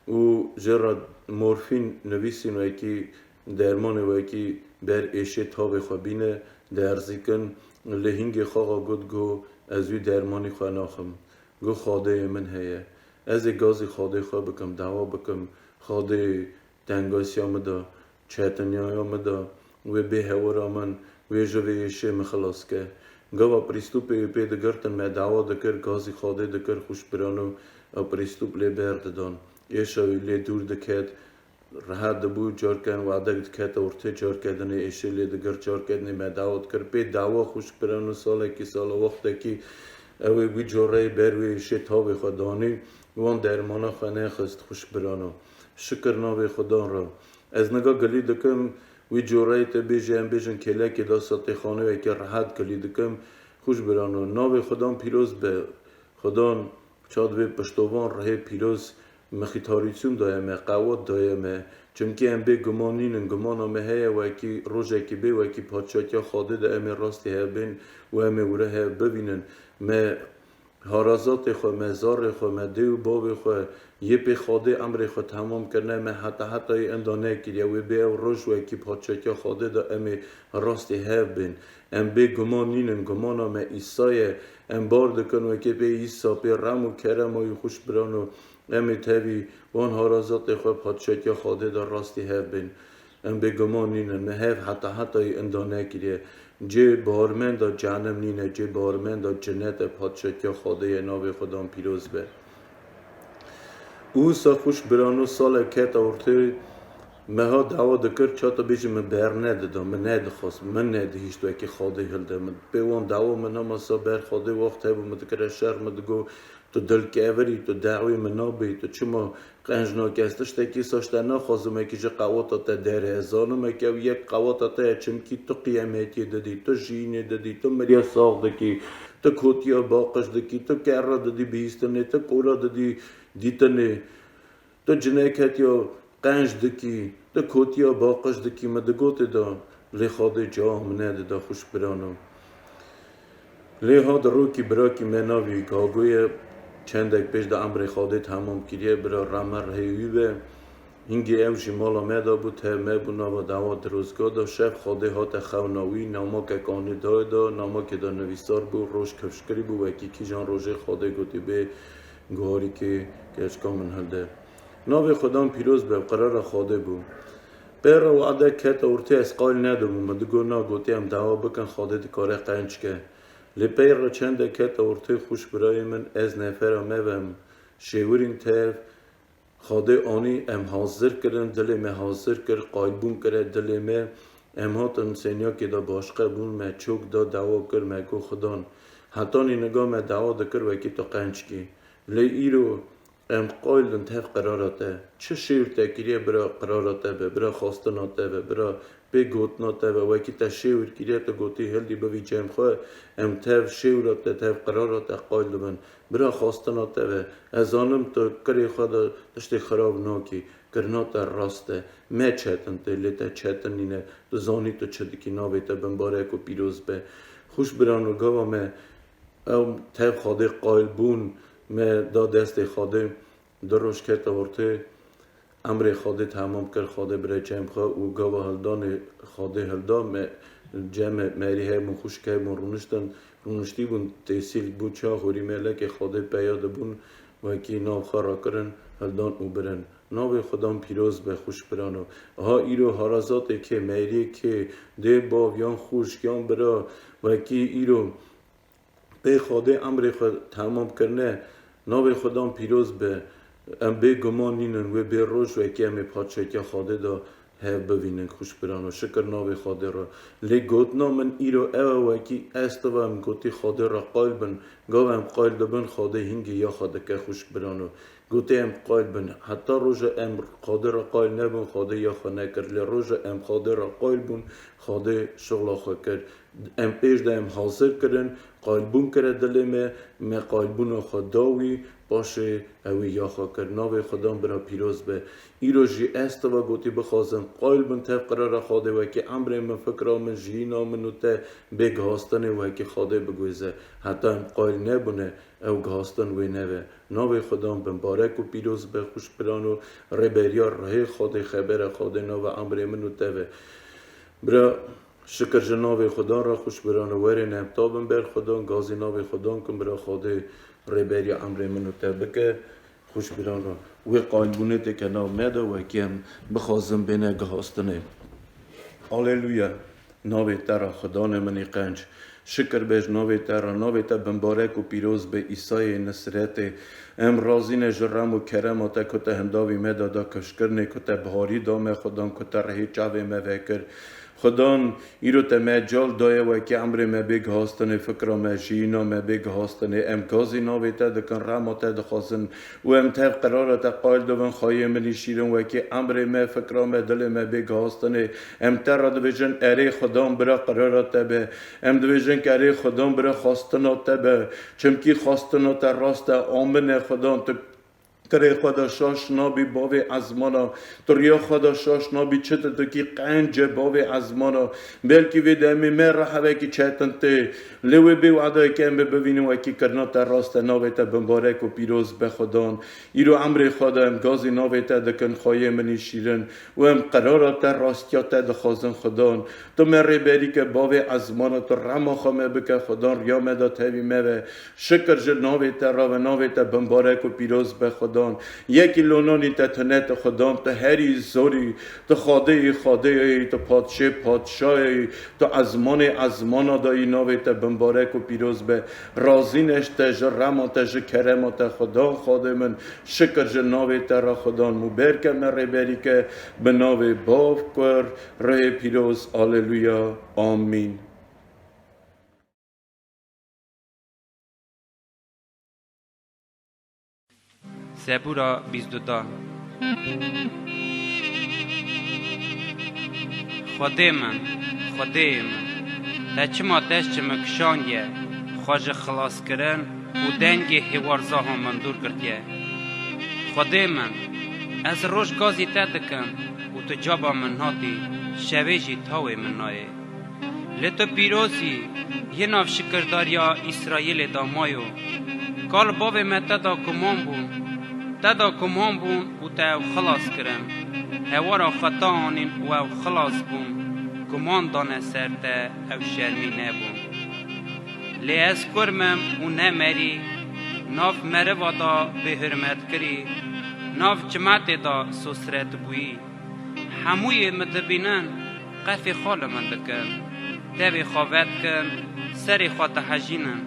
Û jê re morfîn nivîsîn, wekî dermanê, wekî ber êşê tavê xwe bîne, derzîkin. Lê hingê xaxa got, got, ez wî dermanî xwe naxim. Got, Xwedêyê min heye. Ez ê gazî Xwedê xwe bikim, dawa bikim. Xwedê tengasiya min de, çetiniyaya min de, wê bê hewira min, wê ji vê êşê min xilas ke. Gava prîstûpê wî pê digirtin, me dawa dikir, gazî Xwedê dikir, xwişk birano, ew prîstûp lê berdidan. Êşa wî lê dûr diket, rehet dibû, carken wadek dikete ortê, carke dinê êşê lê digir, carke dinê me dawa dikir. Pê dawa, xwişk birano, salekî sala wextekî ew ê wî coreyê ber wê êşê tavê xwe danî, wan dermana xwe nexist, xwişk birano. Şikir navê Xudan re. Ez niga gilî dikim, wî coreyê te bêjî, em bêjin kêlekê de satêxaneyekê rehet gilî dikim. Xwişk birano, navê Xudan pîroz be. Xudan çad vê piştovan rihê pîroz mixîtarîsyon daye me, qewet daye me. Çimkî em bê guman nînin, gumana me heye wekî rojekî bê, wekî padşatiya Xwedê de em ê rastî hev bên û em ê wire hev bivînin. Me harazatê xwe, me zarê xwe, me dê û bavê xwe yê pê Xwedê emrê xwe temam kirine, me heta heta yê enda nekiriye. Wê bê ew roj wekî padşatiya Xwedê de em ê rastî hev bên. Em bê guman nînin, gumana me Îsa ye. Em bar dikin wekî pê Îsa, pê rem û kerema wî, xwişk birano, Em ê tevî wan harazatê xwe padşatiya Xwedê de rastî hev bên. Em bêguman nînin, me hev heta hetayî inda nekiriye. Cê baharmenda cehennem nîne, cê baharmenda cennet e, padşatiya Xwedê ye, navê Xwedan pîroz be. Û wisa xwişk birano, salek kete ortê, me ha dawa dikir, çata bêjim min bernedida, min nedixwast, min nedihîşt wekî Xwedê hilde. Min pê wan dawa min hema sa ber Xwedê wext hebû, min dikire şer, min digot, tu dilkevirî, tu dawê min nabî, tu çima qenc nake? Ez tiştekî saç te naxwazim, wekî ji qewata te derê. Ez zanim wekî ew yek qewata te ye, çimkî tu qiyametiyê didî, tu jiyînê didî, tu miriya sax dikî, tu kotiya baqij dikî, tu kerra didî bihîstinê, tu kola didî dîtinê, tu cineketiya qenc dikî, tu kotiya baqij dikî, min digotê da, lê Xwedê cewab min nedida, xwişk birano. Lê ha di rokî birakî me navî Gagoye çendek pêş de emrê Xwedê temam kiriye, bira reme rihê wî be. Hingê ew jî mala me de bû, tev me bû, nava dawa dirozga de. Şev Xwedê hate xewna wî, namakek anî dayê de, namakê de nivîsar bû, roj kifşkirî bû, wekî kîjan rojê Xwedê gotî bê guharîkê keçika min hilde. Navê Xwedan pîroz be, qirara Xwedê bû. Pê re wade kete ortê, ez qayl nedibûm, min digot na, gotî em dawa bikin, Xwedê dikare qenc ke. Lê pey re çende kete ortê, xwişk birayê min, ez nefera me ve, em şêwirîn tev, Xwedê anî, em hazir kirin, dilê me hazir kir, qaybûn kire dilê me, em hatin sêniyakê de başqe bûn, me çok da, dawa kir, me got, Xudan, hetanî niga me dawa dikir wekî tu qenc kî. Lê îro em qayl in tev qirara te. Çi şêwir te kiriye, bira qirara te be, bira xwestina te be, bira pê gotina te be, wekî te şêwir kiriye, tu gotî hildî bivî cem xwe, em tev şêwira te, tev qirara te qayl dibin. Bira xwestina te be. Ez zanim tu kirê xwe de tiştê xirab nakî. Kirina te rast e. Me çetin tê, lê te çetin nîne. Tu zanî tu çi dikî, navê te bimbarek û pîroz be. Xwişk birano, gava me ew tev Xwedê qayl bûn, me da destê Xwedê, du roj kete ortê, emrê Xwedê temam kir, Xwedê bire cem xwe û gava hildanê Xwedê hilda, me cemê merî hebûn, xwişk hebûn, rûniştin, rûniştî bûn, têsîl bû, ça hûrî melekê Xwedê peya dibûn, wekî nav xwe rakirin, hildan û birin. Navê Xudan pîroz be, xwişk birano. Ha îro harazatê kê, meriyê kê, dê, bav, yan xwişk, yan bira, wekî îro pê Xwedê emrê xwe temam kirine, navê Xudan pîroz be. Em bê guman nînin, wê bê roj wekî em ê padşatiya Xwedê de hev bivînin, xwişk birano. Şikir navê Xwedê re. Lê gotina min îro ew e, wekî ez tu ve em gotî Xwedê re qayl bin. Gava em qayl dibin, Xwedê hingê yaxa dike, xwişk birano. Gotê em qayl bin. Heta roja em Xwedê re qayl nebûn, Xwedê yaxa nekir. Lê roja em Xwedê re qayl bûn, Xwedê şixla xwe kir. Em pêş de em hazir kirin, qaybûn kire dilê me, me qaybûna xwe da wî, paşê ew ê yaxa kir. Navê Xudan bira pîroz be. Îro jî ez tu ve gotî bixwazin qayl bin tev qirara Xwedê, wekî emrê min, fikra min, jiyîna min û te bê gihastinê wekî Xwedê biguhêze. Heta em qayl nebûne, ew gihastin wê nebe. Navê Xudan bimbarek û pîroz be, xwişk birano, rêberiya rihê Xwedê, xebera Xwedê nava emrê min û te ve. Bira, şikir ji navê Xudan re, xwişk birano, werin em tabin ber Xudan, gazî navê Xudan kin, bira Xwedê rêberiya emrê min û te bike, xwişk birano. Wê qaybûnê têke nav me de, wekî em bixwazin bêne gihastinê. Aleluya. Navê te re, Xudanê min î qenc. Şikir be ji navê te re, navê te bimbarek û pîroz be, Îsayê Nisretê. Em razî ne ji rem û kerema te ku te hindavî me de da kifşkirinê, ku te biharî da me, Xudan, ku te rihê çavê me vekir. Xudan, îro te mecal daye wekî emrê me bê gihastinê, fikra me, jiyîna me bê gihastinê. Em gazî navê te dikin, rema te dixwazin û em tev qirara te qayl dibin, xweyê min î şîrin, wekî emrê me, fikra me, dilê me bê gihastinê. Em te re dibêjin, erê Xudan, bira qirara te be. Em dibêjin, erê Xudan, bira xwestina te be. Çimkî xwestina te rast e, amin e Xudan, tu kirê xwe de şaş nabî bavê ezmana. Tu riya xwe de şaş nabî, çi tu dikî qenc e bavê ezmana. Belkî vê demê me re hevekî çetin tê. Lê wê bê wadayekî em ê bibînin wekî kirina te rast e, navê te bimbarek û pîroz be Xudan. Îro emrê xwe de em gazî navê te dikin, xweyê min î şîrin. Û em qirara te, rastiya te dixwazin Xudan. Tu me rêberî ke bavê ezmana, tu rema xwe me bike Xudan, riya me de tevî me ve. Şikir ji navê te re ve, navê te bimbarek û pîroz be Xudan. Yekî lonanî te tune, tu Xudan, tu herî zorî, tu Xwedêyî xwedêyê, tu Padşê padşayê, tu Ezmanê ezmana de yî, navê te bimbarek û pîroz be. Razî ne ji te, ji rema te, ji kerema te Xudan Xwedê min. Şikir ji navê te re Xudan. Mûber ke me rêberî ke bi navê Bav, Kur, Ruhê Pîroz. Aleluya. Amîn. Zebûra bîst û du. Xwedê min, Xwedê min, te çima dest ji min kişandiye, xwe ji xilaskirin û dengê hêwarzaha min dûr girtiye? Xwedê min, ez roj gazî te dikim û tu caba min natî, şevê jî tawê min nayê. Lê tu pîroz î, yê nav şikirdariya Îsraîlê de mayo. Kal bavê me te da guman bûn. Te da guman bûn û te ew xilas kirin. Hewara xwe te anîn û ew xilas bûn. Guman dane ser te, ew şermî nebûn. Lê ez kurm im û ne merî, nav meriva da bêhurmetkirî, nav cimetê da sosretbûyî. Hemûyê min dibînin, qefê xwe li min dikin. Devê xwe vedikin, serê xwe dihejînin.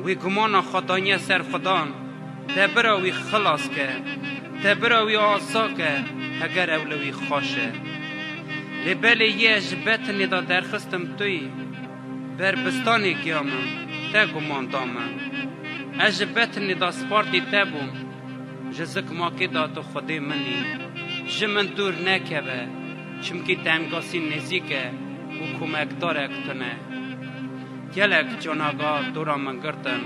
Wî gumana xwe daniye ser Xudan. Te bira wî xilas ke. Te bira wî asa ke, heger ew li wî xweş e. Lê belê yê ez ji betinê de derxistim tu yî. Ber bistanê giya min, te guman da min. Ez ji betinê de spartî te bûm. Ji zikmakê de tu Xwedê min î. Ji min dûr nekeve, çimkî tengasî nêzîk e û komekdarek tune. Gelek canaga dora min girtin.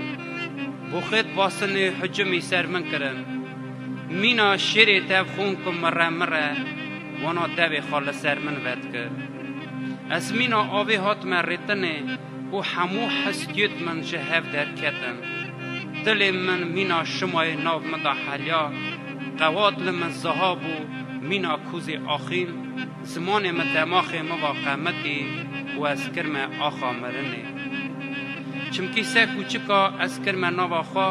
Boxêt basinê hicûmî ser min kirin. Mîna şêrê tevxûn ku mirre mirre, wana devê xwe li ser min vedikir. Ez mîna avê hatime rêtinê û hemû hestiyêt min ji hev derketin. Dilê min mîna şimayê nav min de heliya, qewat li min ziha bû, mîna kûzê axîn, zimanê min demaxê min va qemitî û ez kirme axa mirinê. Çimkî se kûçika ez kirme nava xwe,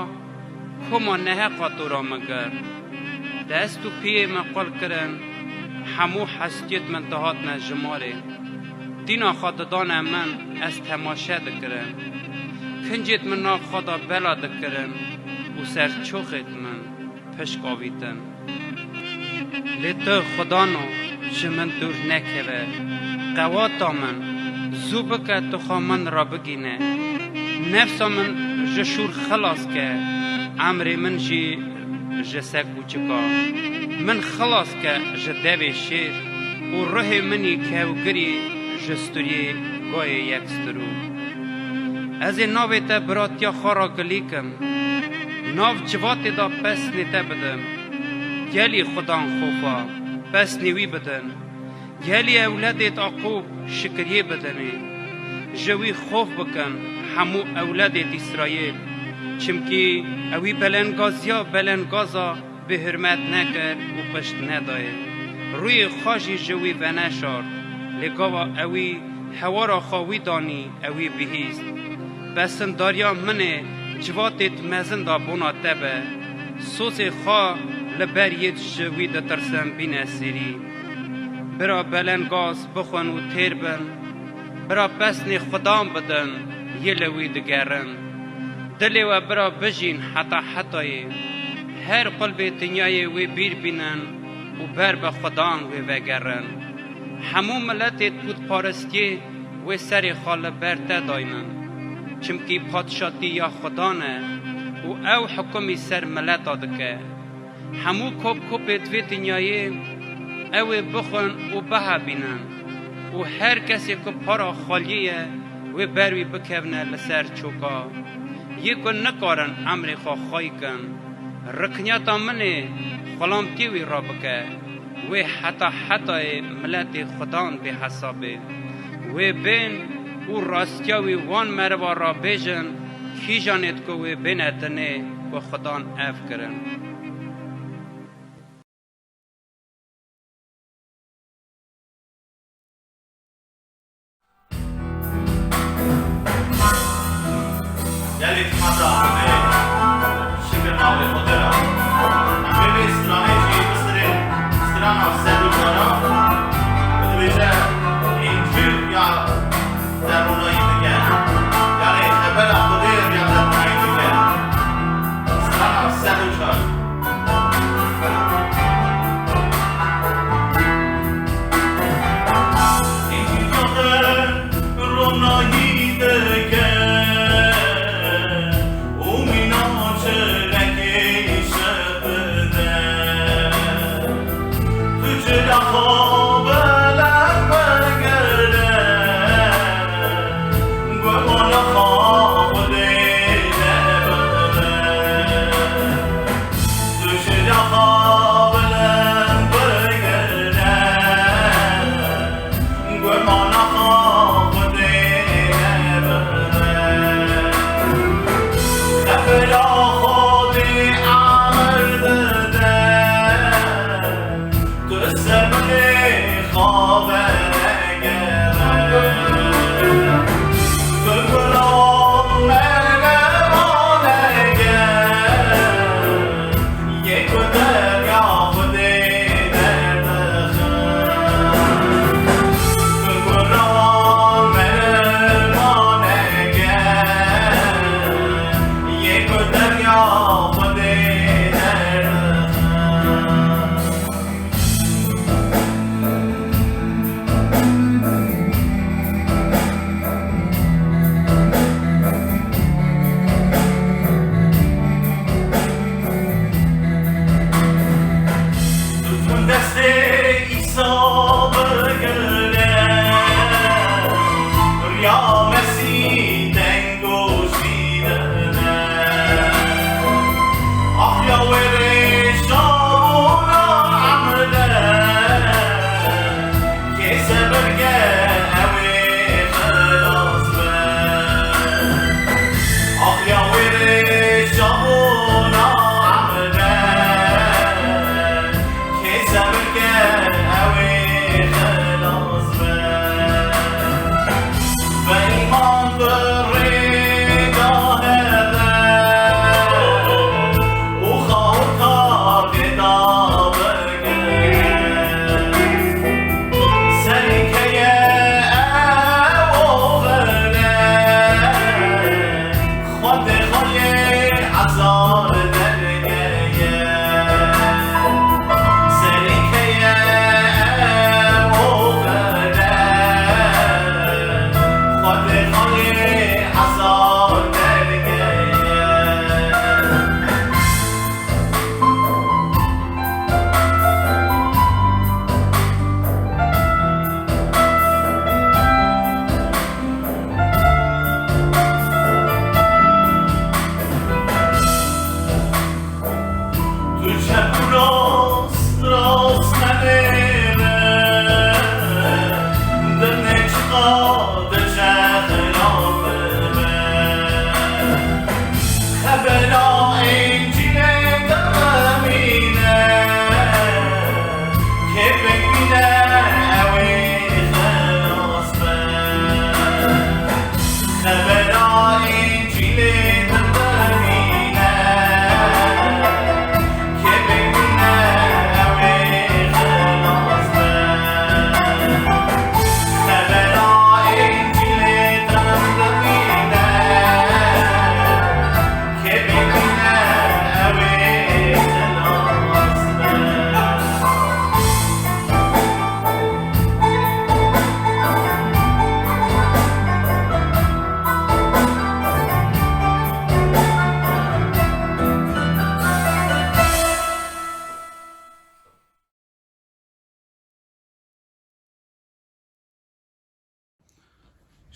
koma neheqa dora min girt. Dest û piyê min qul kirin, hemû hestiyêt min dihatine jimarê. Dîna xwe didane min, ez temaşe dikirim. Kincêt min nav xwe de bela dikirin û serçoxêt min pişk avîtin. Lê tu, Xwedano, ji min dûr nekeve. Qewata min, zû bike tu xwe min re bigîne. Nefsa min ji şûr xilas ke, emrê min jî ji se kûçika. Min xilas ke ji devê şêr û ruhê min î kewgirî ji sturiyê gayê yek sturû. Ez ê navê te biratiya xwe re gilî kim. Nav civatê de pesnê te bidim. Gelî Xudan xofa, pesnê wî bidin. Gelî ewledêt Aqûb şikiriyê bidinê. Ji wî xof bikin hemû ewledêt Îsraîl. Çimkî ewî belengaziya belengaza bêhurmet nekir û pişt nedayê. Rûyê xwe jî ji wî veneşart. Lê gava ewî hewara xwe wî danî, ewî bihîst. Pesindariya min ê civatêt mezin da bona te be. Sozê xwe li ber yêt ji wî ditirsin bîne sêrî. Bira belengaz bixwin û têr bin. Bira pesnê Xudan bidin, yê li wî digerin. Dilê we bira bijîn heta hetayê. Her qulbê dinyayê wê bîr bînin û ber bi Xudan wê vegerin. Hemû miletêt pûtparistiyê wê serê xwe li ber te daynin. Çimkî padşatî ya Xudan e û ew hikumî ser mileta dike. Hemû kopkopêt vê dinyayê ew ê bixwin û bihebînin û her kesê ku para xweliyê ye, wê ber wî bikevne li ser çoka. Yê ku nikarin emrê xwe xwey kin, rikniyata min ê xulamtiyê wî rabike. Wê heta hetayê miletê Xudan bê hesabê. Wê bên û rastiya wî wan meriva ra bêjin, kîjanêt ku wê bêne dinê ku Xudan ev kirin. Gelê heta Amedê, şikir navê Xwedê ra. Em bê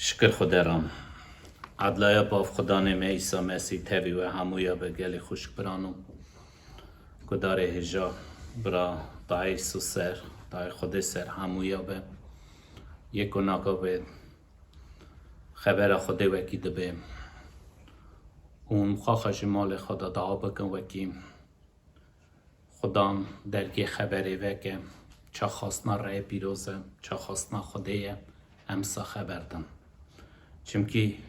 Şikir Xwedê re. Edlaya Bav Xudanê me Îsa Mesîh tevî we hemûya be gelê xwişk biran û gudarê hêja bira dayê Îsû ser, dayê Xwedê ser hemûya be. Yê ku naga be xebera Xwedê wekî dibe. Û hûn xaxa ji malê xwe de dua bikin wekî Xudan dergê xeberê veke, ça xwastina rê pîroz e, ça xwastina Xwedê ye, em sa xeber din. Çimkî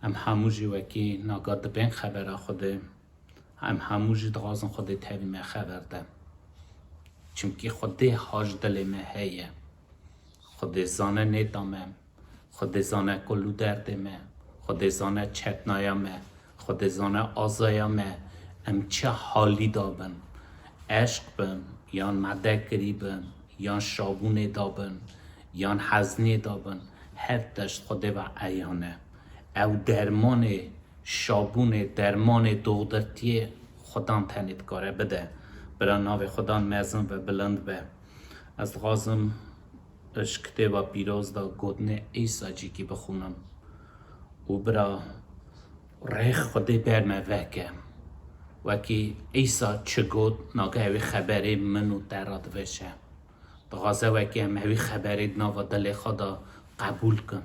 em hemû jî wekî naga dibên xebera Xwedê, em hemû jî dixwazin Xwedê tevî me xeber de. Çimkî Xwedê ha ji dilê me heye. Xwedê zane nêta me, Xwedê zane kul û derdê me, Xwedê zane çetnaya me, Xwedê zane azaya me, em çi halî da bin, eşq bin, yan medekirî bin, yan şabûnê da bin, yan heznê da bin, her tişt Xwedê ve eyan e. Ew dermanê şabûnê, dermanê doxdirtiyê Xudan tenê dikare bide. Bira navê Xudan mezin ve bilind be. Ez dixwazim ji kitêba pîroz de gotinê Îsa cîkî bixwînim û bira rêx Xwedê ber me veke. Wekî Îsa çi got, nage ew ê xeberê min û te re divêje. Dixwaze wekî em ewî xeberê di nava dilê xwe de qebûl kin.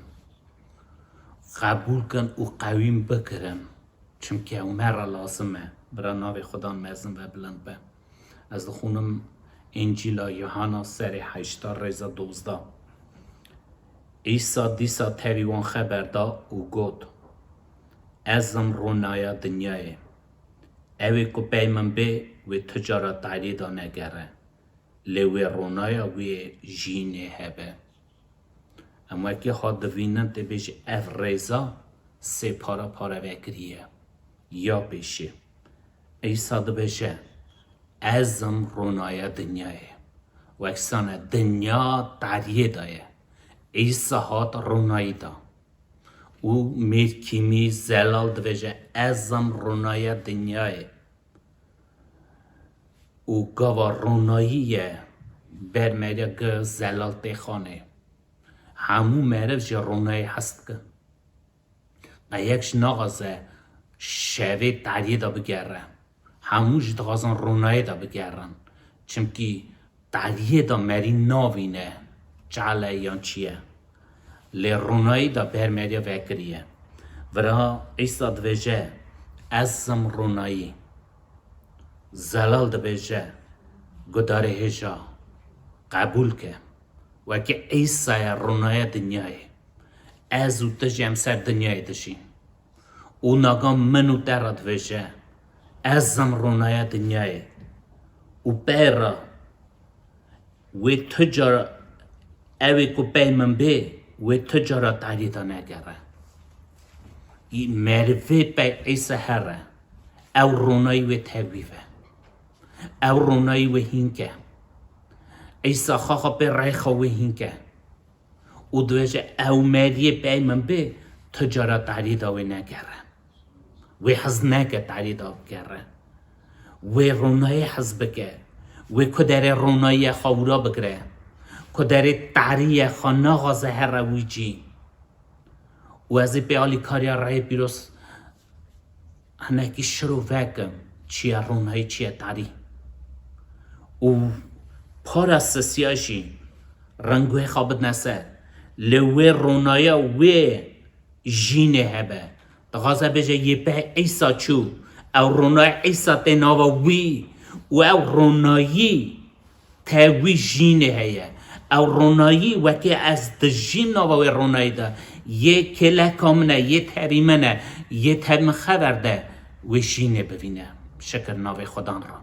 Qebûl kin û qewîn bikirin. Çimkî ew me re lazim e. Bira navê Xudan mezin ve bilind be. Ez dixwînim Încîla Yuhana serê heşta rêza dozdeh. Îsa dîsa tevî wan xeber da û got, Ez im ronaya dinyayê. Ew ê ku pey min bê, wê tu cara tariyê de negere. Lê wê ronaya wê jînê hebe. Em wekî ha divînin tê bêjî ev rêza sê para para vekiriye. Ya pêşî. Îsa dibêje, Ez im ronaya dinyayê. Wek sane dinya tariyê de ye. Îsa hat ronayî da. Û mêrkîmî zelal dibêje, Ez im ronaya dinyayê. Û gava ronayî ye, ber meriya gi zelal tê xanê. Hemû meriv ji ronayê hez dike. Qe yek jî naxwaze şevê tariyê de bigere. Hemû jî dixwazin ronayê de bigerin. Çimkî tariyê de merî navîne çal e yan çi ye. Lê ronayî de ber meriya vekiriye. Vira Îsa dibêje, Ez im ronayî. Zelal dibêje, Gudarê hêja, qebûl ke. Wekî Îsa ye ronaya dinyayê. Ez û tu jî em ser dinyayê dijîn. Û naga min û te re dibêje, Ez im ronaya dinyayê. Û pey re wê tu cara, ew ê ku pey min bê, wê tu cara tariyê de negere. Î merivê pey Îsa here, ew ronayî wê tevî ve. Ew ronayî wê hîn ke. Îsa xaxa pê rêxa wê hîn ke. Û dibêje, Ew meriyê pey min bê, tu cara tariyê de wê negere. Wê hez neke tariyê de bigere. Wê ronayê hez bike. Wê ku derê ronayê xwe wira bigire. Ku derê tariyê xwe naxwaze here wî cî. Û ez ê pê alîkariya rayê pîroz hinekî şiro vekim, çi ye ronayî, çi ye tarî. Û para sisiya jî rengê xwe bidine ser. Lê wê ronaya wê jînê hebe. Dixwaze bêje, yê pey Îsa çû. Ew ronaya Îsa tê nava wî. Û ew ronayî tevî jînê heye. Ew ronayî wekî ez dijîm nava wê ronayî de. Yê kêleka min e, yê tevî min e, yê tevî min xeber de wê jînê bivîne. Şikir navê Xudan re.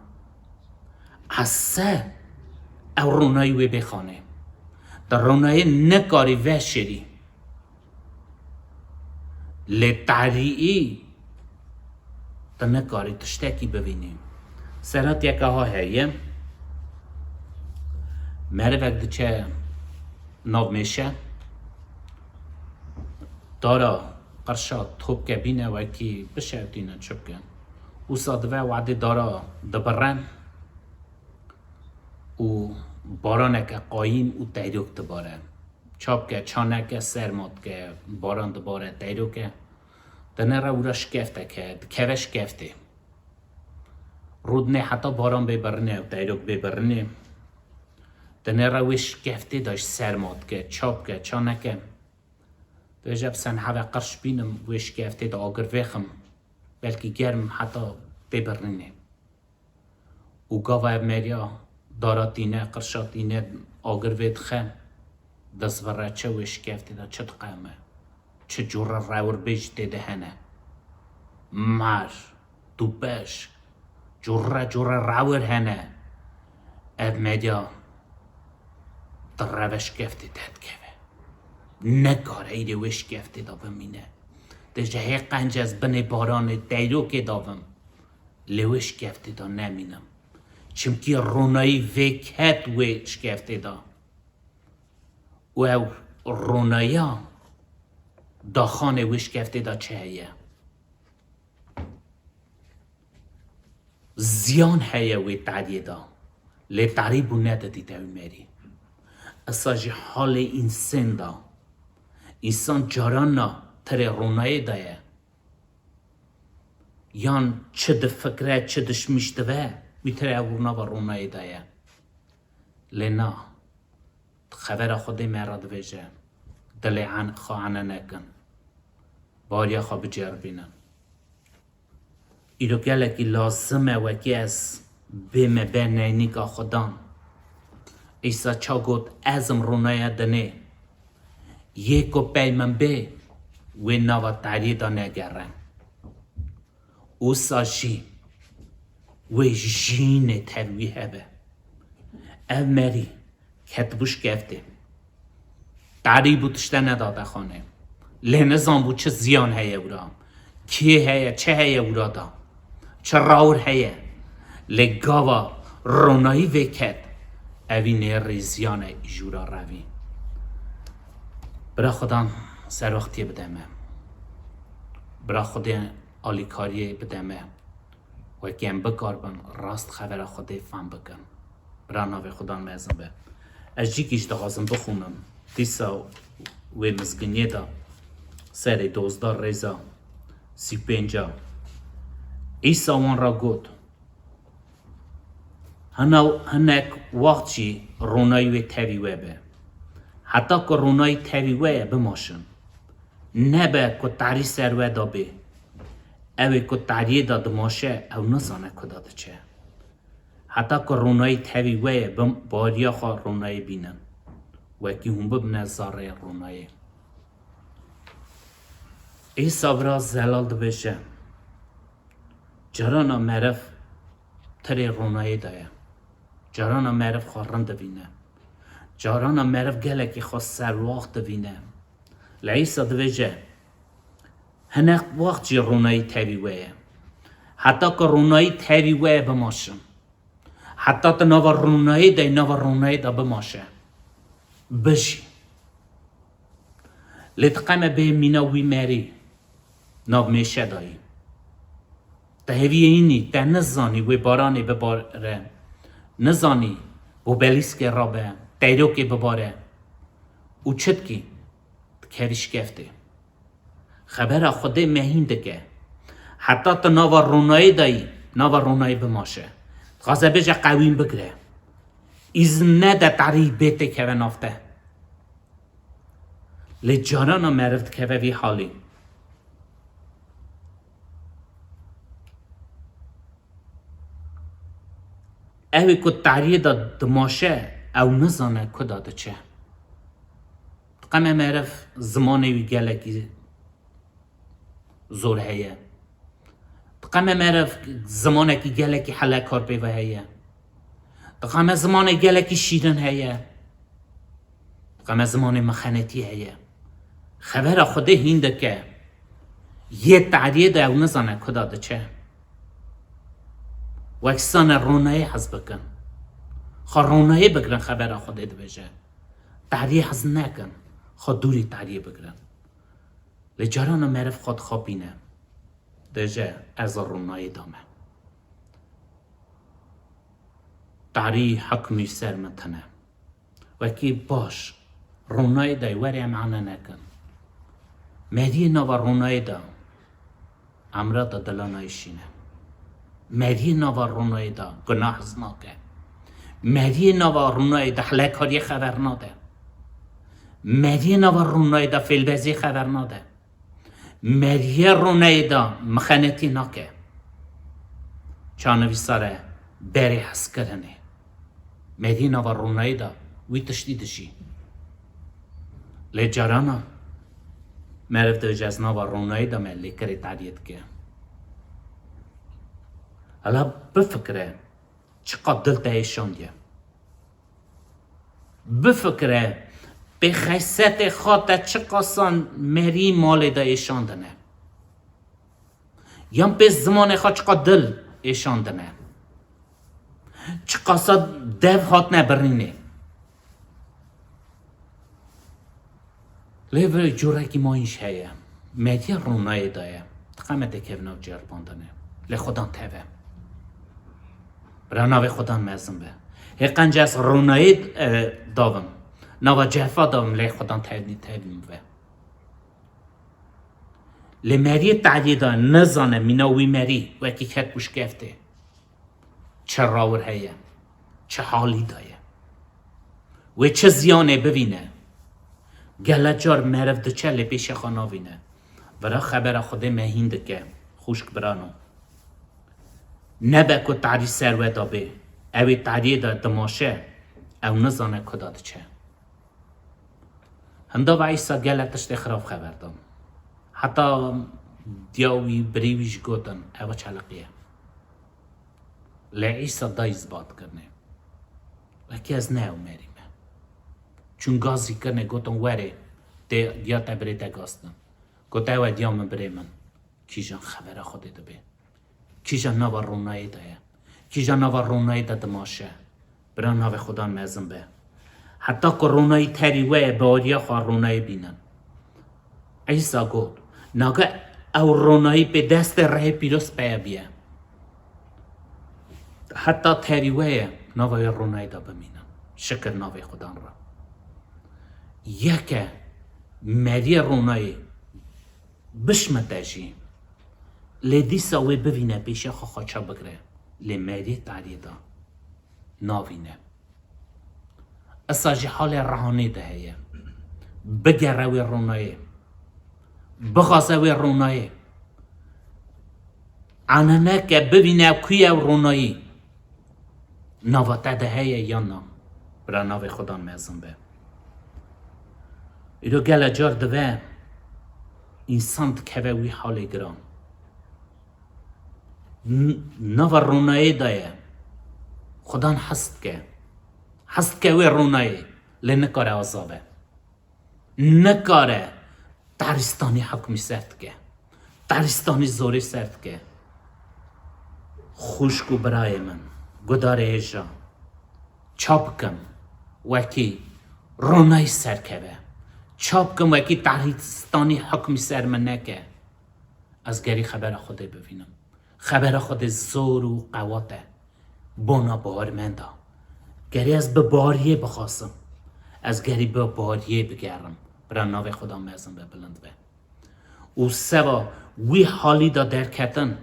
Ese ew ronayî wê bêxanê. Di ronayê nikarî veşêrî. Lê tarî tu nikarî tiştekî bivînî. Seratiyeke ha heye, merivek diçe nav mêşe, dara qirşa topke bîne wekî bişewtîne çi bike. Wisa dive wadê dara dibire û baraneke qayîn û teyrok dibare. Ça bike, ça neke, serma dike, baran dibare, teyro ke. Dinêre wira şikeftek e, dikeve şikeftê. Rûdinê heta baran bê birinê û teyrok bê birinê. Dinêre wê şikeftê de ji serma dike, ça bike, ça neke. Dibêje, bi sen heve qirş bînim, wê şikeftê de agir vêxim. Belkî germ heta tê birinê. Û gava ev meriya dara tîne, qirşa tîne, agir vê dixe, dizvire çi wê şikeftê de çi diqewime. Çi cure rewir bê jî tê de hene. Mar, dûbeş, cure cure rewir hene. Ev meriya direve şikeftê derdikeve. Nekare îrê wê şikeftê de bimîne. Dê ji hê qenc ez binê baranê teyrokê davim. Lê wê şikeftê de nemînim. Çimkî ronayî vê ket wê şikeftê de. Û ew ronayiya daxanê wê şikeftê de çi heye? Ziyan heye wê tariyê de. Lê tarî bû nedidîte wî merî. Esa jî halê însên de. Însan carana tirê ronayê de ye. Yan çi difikre, çi dişmîş dive, wî tirê ew nava ronayê de ye. Lê na, xevera Xwedê me re dibêje, dilê an-, xwe ane nekin. Bariya xwe biceribînin. Îro gelekî lazim e wekî ez bême ber neynîka Xudan. Îsa ça got, ez im ronaya dinê. Yê ku pey min bê, wê nava tariyê de negere. Wisa jî wê jînê tev wî hebe. Ev merî ketibû şikeftê. Tarî bû, tişte nedate xanê. Lê nizanbû çi ziyan heye wira. Kê heye, çi heye wira da. Çi rawir heye. Lê gava ronayî vê ket, evî nêrî ziyan e î jûra revî. Bira Xudan serwextiyê bide me. Bira Xwedê alîkariyê bide me. Wekî em bikaribin rast xevera Xwedê fam bikin. Bira navê Xudan mezin be. Ez cîkî jî dixwazim bixwînim. Dîsa wê mizginiyê de serê dozdeh rêza sî pênc a. Îsa wan re got, hina, hinek wext jî ronayî wê tevî we be. Heta ku ronayî tevî we ye bimaşin. Nebe ku tarî ser we de bê. Ew ê ku tariyê de dimaşe, ew nizane ku de diçe. Heta ku ronayî tevî we ye, bi bariya xwe ronayê bînin. Wekî hûn bibine zarê ronayê. Îsa bira zelal dibêje, carana meriv tirê ronayê de ye. Carana meriv xwe rind divîne. Carana meriv gelekî xwe serwaxt divîne. Lê Îsa dibêje, hinek wext jî ronayî tevî we ye. Heta ku ronayî tevî we ye bimaşin. Heta tu nava ronayê de, nava ronayê de bimaşe. Bijî. Lê diqeme bê mîna wî merî nav mêşe dayî. Te hêviyê înî, te nizanî wê baranê bibare. Nizanî bo belîskê rabe, teyrokê bibare. Û çi dikî? Dikevî şikeftê. Xebera Xwedê me hîn dike. Heta tu nava ronayê de yî, nava ronayê bimaşe. Dixwaze bêje qewîn bigire. Îzin nede tarî bê têkeve nav te. Lê carana meriv dikeve vî halî. Ew ê ku tariyê de dimaşe, ew nizane ku de diçe. Diqeme meriv zimanê wî gelekî zor heye. Diqeme meriv zimanekî gelekî helekar pê ve heye. Diqeme zimanê gelekî şîrin heye. Diqeme zimanê mexenetî heye. Xebera Xwedê hîn dike. Yê tariyê de ew nizane ku de diçe. Wek sane ronayê hez bikin. Xwe ronayê bigirin, xebera Xwedê dibêje. Tariyê hez nekin. Xwe dûrî tariyê bigirin. Lê carana meriv xwe dixapîne. Dêje ez ronayê dame. Tarî hikmî ser min tine. Wekî baş. Ronayê de were em ane nekin. Meriyê nava ronayê de emra de dila nayişîne. Meriyê nava ronayê de gunah hez nake. Meriyê nava ronayê de hilekariyê xeber nade. Meriyê nava ronayê de fêlbeziyê xeber nade. Meriyê ronayê de mixenetî nake. Çanivîsare berê hezkirinê. Meriyê nava ronayê de wî tiştî dijî. Lê carana meriv dibêje ez nava ronayê de me lêkirê tariyê dike. Hala bifikire çiqas dil te êşandiye. Bifikire pê xesetê xwe te çiqasan merî malê de êşandine. Yan pê zimanê xwe çiqas dil êşandine. Çiqasa dev hatine birînê. Lê vê curekî mayîn jî heye. Meriya ronayê de ye. Diqemete kevin nav ceribandinê. Lê Xudan teve. Bira navê Xudan mezin be. Hê qenc ez ronayê, e, davim. Nava cefa davim lê Xudan tevnî tevim ve. Lê meriyê tariyê de nizane mîna wî merî wekî ket û şikeftê. Çi rawir heye, çi halî de ye. Wê çi ziyanê bivîne. Gele car meriv diçe lê pêşê xwe navîne. Vira xebera Xwedê me hîn dike, xwişk birano. Nebe ku tarî ser we de bê, ew ê tariyê de dimaşe, ew nizane ku de diçe. Hinda ve Îsa gele tiştê xirab xeber dan. Heta diya wî, birê wî jî gotin, ew çeliqiye. Lê Îsa dayî zbat kirine. Wekî ez ne ew merî me. Çûn gazî kirine, gotin, "Were, tê diya te birê te gastin." Got, "Ew e diya min, birê min." Kîjan xebera Xwedê dibe? Kîjan nava ronayê de ye? Kîjan nava ronayê de dimaşe? Bira navê Xudan mezin be. Heta ku ronayî terî we ye, bi ariya xwe ronayê bînin. Îsa got, "Nage ew ronayî pê destê rehê pîroz peye biye." Heta terî we ye, nava wê ronayê de bimînin. Şikir navê Xudan re. Yeke meriyê ronayê bişmite jî, lê dîsa wê bivîne pêşiya xwe xwe çap bigire, lê meriyê tariyê de navîne. Esa jî halê rehanê de heye. Bigere wê ronayê. Bixwaze wê ronayê. Aneneke bivîne ku ye ew ronayî. Nava te de heye yan na? Bira navê Xudan mezin be. Îro gele car dibe însan dikeve wî halê giran. N-, nava ronayê de ye. Xudan hez dike. Hez dike wê ronayê, lê nikare azabe. Nikare tarîstanî hukmî ser dike. Tarîstanî zorê ser dike. Xwişk û birayê min, gudarê hêja, ça bikim wekî ronayî serkeve? Ça bikim wekî tarîstanî hukmî ser min neke? Ez gerî xebera Xwedê bivînim. Xebera Xwedê zor û qewat e. Bona bawermenda. Gerî ez bi bariyê bixwasim. Ez gerî bi bariyê bigerim. Bira navê Xudan mezin be, bilind be. Û seva wî halî de derketin.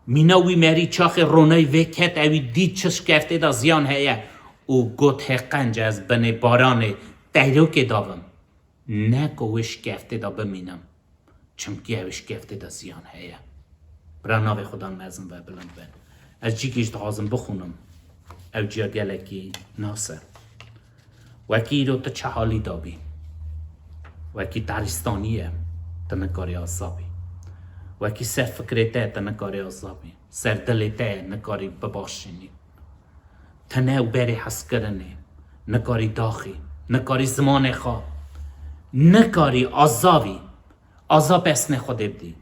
Mîna wî merî çaxê ronayî vê ket, ewî dît çi şikeftê de ziyan heye û got, "Hê qenc ez binê baranê teyrokê davim. Ne ku wê şikeftê de bimînim." Çimkî ew ê şikeftê de ziyan heye. Bira navê Xudan mezin ve bilind be. Ez cîkî jî dixwazim bixwînim. Ew ciya gelekî nas e. Wekî îro tu çi halî de bî. Wekî tarîstanî ye, tu nikarî aza bî. Wekî ser fikrê te ye, tu nikarî aza bî. Ser dilê te ye, nikarî bibaşînî. Tune ew berê hezkirinê, nikarî daxî, nikarî zimanê xwe, nikarî azavî, aza pesnê Xwedê bidî.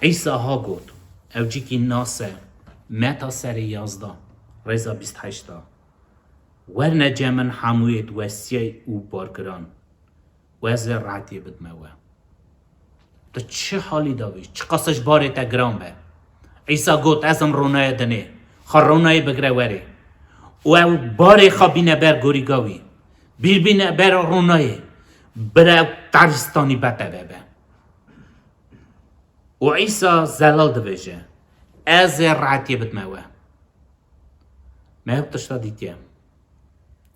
Îsa ha got, ew cîkî nas e, Meta serê yazda, rêza bîst heşt a. Werne cem min hemûyê diwestiyey û bargiran. Û ez ê rehetiyê bidime we. Tu çi halî de bî, çiqas ji barê te giran be. Îsa got, ez im ronaya dinê. Xwe ronayê bigire werê. Û ew barê xwe bîne ber gorîga wî. Bîr bîne bera ronayê. Bira taristanî beteve be. Û Îsa zelal dibêje, ez ê rehetiyê bidime we. Me ew tişta dîtiye.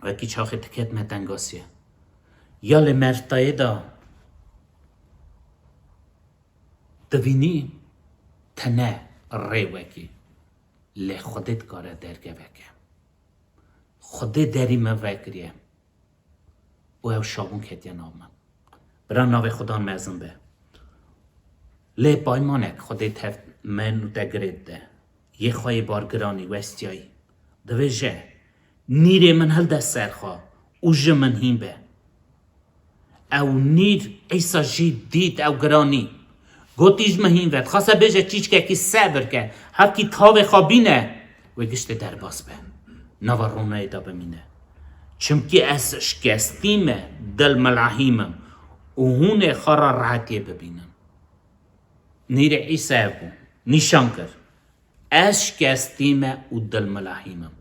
Wekî çaxê diket me tengasiyê. Ya lê mertayê de dibînî tene rê wekî. Lê Xwedê dikare derge veke. Xwedê derî me vekiriye. Û ew şabûn ketiye nav min. Bira navê Xudan mezin be. Lê paymanek Xwedê tev min û te girê dide. Yê xwe yê bargiranî westiyayî. Dibêje, nîrê min hilde ser xwe û ji min hîn be. Ew nîr Îsa jî dît ew giranî. Gotî ji min hîn ve, dixwaste bêje çîçkekî sebir ke, hevkî tavê xwe bîne, wê giştê derbas be. Nava ronayê de bimîne. Çimkî ez şikestî me, dil milahîm im û hûn ê xwe re rehetiyê bibînin. Nîrê Îsa ev bû. Nîşan kir. Ez şikestî me û dil milahîm im.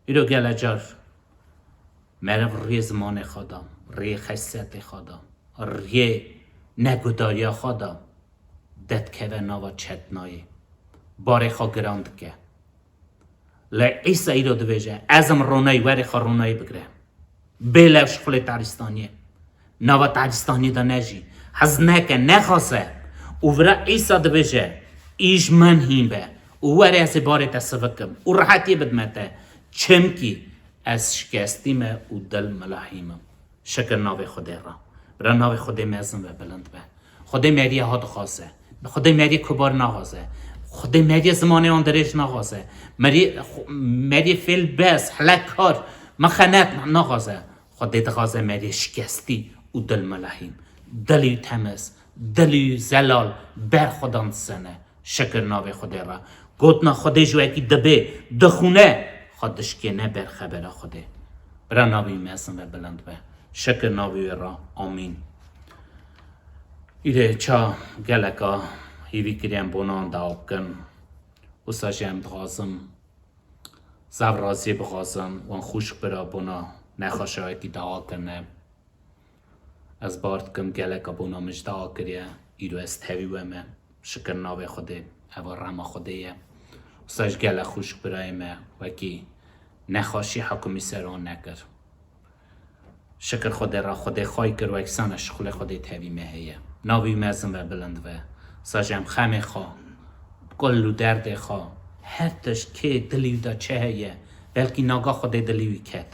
Îro gele car meriv riyê zimanê xwe da, riyê xesetê xwe da, riyê negudariya xwe da, derdikeve nava çetnayê. Barê xwe giran dike. Lê Îsa îro dibêje, ez im ronayî, werê xwe ronayî bigire. Bê lew şixulê taristaniyê. Nava taristaniyê de nejî. Hez neke, nexwaze. Û vira Îsa dibêje, î ji min hîn be. Û were ez ê barê te sivikim. Û rehetiyê bidime te. Çimkî ez şikestî me û dil milahîm im. Şikir navê Xwedê re. Bira navê Xwedê mezin ve, bilind be. Xwedê meriyê ha dixwaze. Xwedê meriyê kubar naxwaze. Xwedê meriyê zimanê wan dirêj naxwaze. Meriyê, xw-, meriyê fêl bes, helek kar, mexenet naxwaze. Xwedê dixwaze meriyê şikestî û dil milahîm. Dilî temiz, dilî zelal ber Xwedan disene. Şikir navê Xwedê re. Gotina Xwedê ji wekî dibê, dixûne, xwe dişkêne ber xebera Xwedê. Bira navê wî mezin ve, bilind be. Şikir navê wî re. Amîn. Îrê ça geleka hîvî kiriye em bona wan dawa bikin. Wisa jî em dixwazim zaf raziyê bixwazim wan xwişk bira bona nexweşa wekî dawa kirine. Ez bar dikim geleka bona min ji dawa kiriye, îro ez tevî we me. Şikir navê Xwedê, eva rema Xwedê ye. Wisa ji gelek xwişk birayê me wekî nexweşî hikûmî ser wan nekir. Şikir Xwedê re, Xwedê xway kir, wekî sane şixulê Xwedê tevî me heye. Navê wî mezin ve, bilind ve. Sa ji em xemê xwe, kul û derdê xwe, her tişt kê dilî wî de çi heye, belkî naga Xwedê dilî wî ket.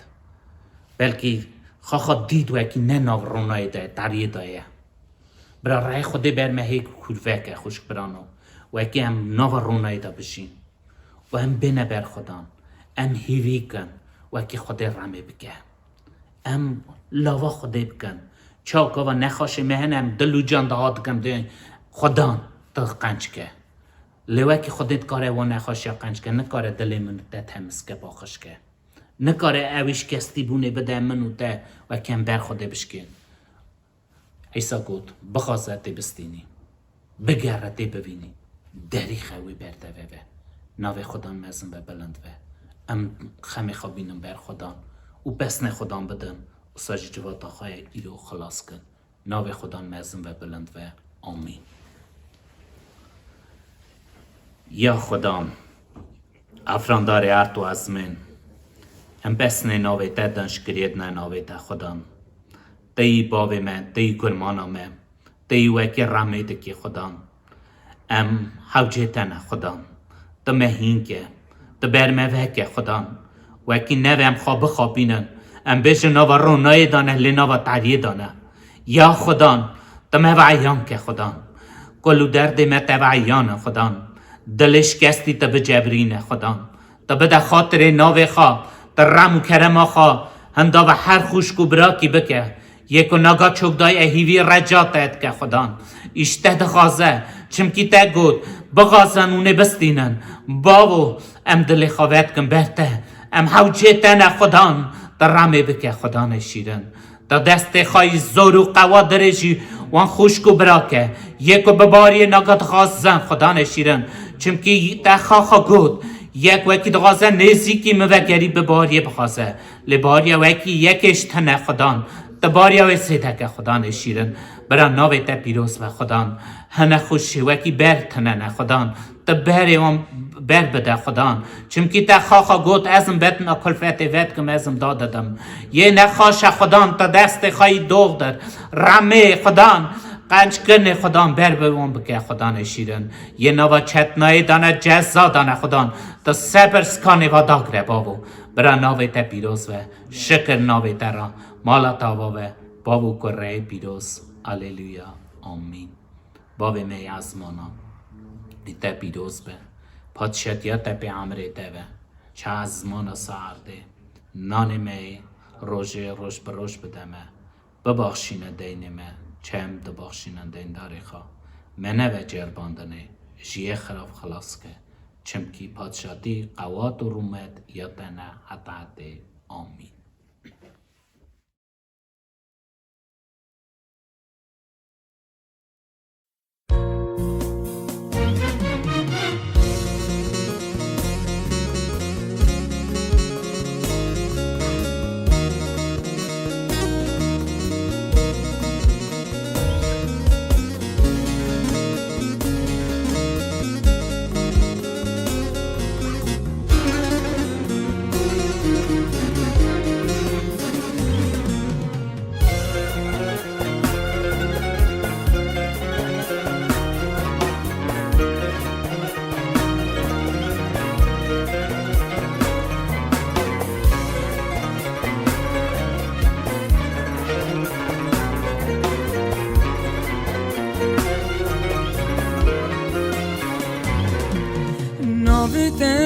Belkî xwe xwe dît wekî ne nav ronayê de, tariyê de ye. Bira rehê Xwedê ber me hê kûr veke, xwişk birano. Wekî em nava ronayê de bijîn. Û em bêne ber Xwedan. Em hîvî kin. Wekî Xwedê remê bike. Em lava Xwedê bikin. Çawa gava nexweşê me hene, em dil û can dawa dikin, dê Xwedan, tu qenc ke. Lê wekî Xwedê dikare wan nexweşiya qenc ke, nikare dilê min te temiz ke, paqij ke. Nikare ew şikestîbûnê bide min û te, wekî em ber Xwedê bişkên. Îsa got, bixwaze tê bistînî, bigere tê bivînî, derî xewê ber te veve. Navê Xudan mezin ve, bilind ve. Em xemê xwe bînin ber Xudan û pesnê Xudan bidin, wisa jî civata xwe îro xilas kin. Navê Xudan mezin ve, bilind ve. Amîn. Ya Xudan, afrandarê erd û ezmên, em pesnê navê te din, şikiriyê dine navê te Xudan. Te yî bavê me, te yî kurmana me, te yî wekî remê dikî Xudan. Em hewcê te ne Xudan. Tu me hîn ke, tu ber me veke Xudan. Wekî neve em xwe bixapînin. Em bêjin nava ronayê de ne, lê nava tariyê de ne. Ya Xudan, tu me ve eyan ke Xudan. Kul û derdê me te ve eyan e Xudan. Dilê şikestî tu bicebrîne Xudan. Tu bide xatirê navê xwe, tu rem û kerema xwe hinda ve her xwişk û birakî bike. Yê ku naga çok daye hîvî reca te dike Xudan. Îş te dixwaze, çimkî te got, bixwazin hûn ê bistînin. Bavo, em dilê xwe vedikin ber te. Em hewcê te ne Xudan. Tu remê bike Xudanê şîrin. Tu destê xwe yî zor û qewa dirêjî wan xwişk û bira ke. Yê ku bi bariyê naga dixwazin Xudanê şîrin. Çimkî te xwe xwe got, Yek wekî dixwaze nêzîkî min vegerî bi bariyê bixwaze. Lê bariya wekî yekê ji tene Xudan. Di bariya wê zêde ke Xudanê şîrin. Bira navê te pîroz be Xudan. Hene xweşî wekî ber tine ne Xudan. Ti berê wan ber bide Xudan. Çimkî te xaxa got, ez im betna kulfetê vedikim, ez im dadidim. Yê nexaş e Xudan, ti destê xwe yî dox dir. Remê Xudan, qenc kirinê Xudan, ber bi wan bike Xudanê şîrin. Yê nava çetnayê dane ceza dane Xudan. Ti sebir skanê va dagire bavo. Bira navê te pîroz ve. Şikir navê te ra. Mala tava ve. Bavo kureyê pîroz. Aleluya. Amîn. Bavê me yê ezmana, ê te pîroz be. Padşatiya te pê emrê te be. Çi ezmana saerdê. Nanê me yê rojê roj bi roj bide me. Bibaxşîne deynê me, çem dibaxşîne deyndarê xwe. Me neve cerbandinê, ji yê xirab xilas ke. Çimkî padşatî, qewat û rûmet ya te ne heta hetê. Amîn. Navê te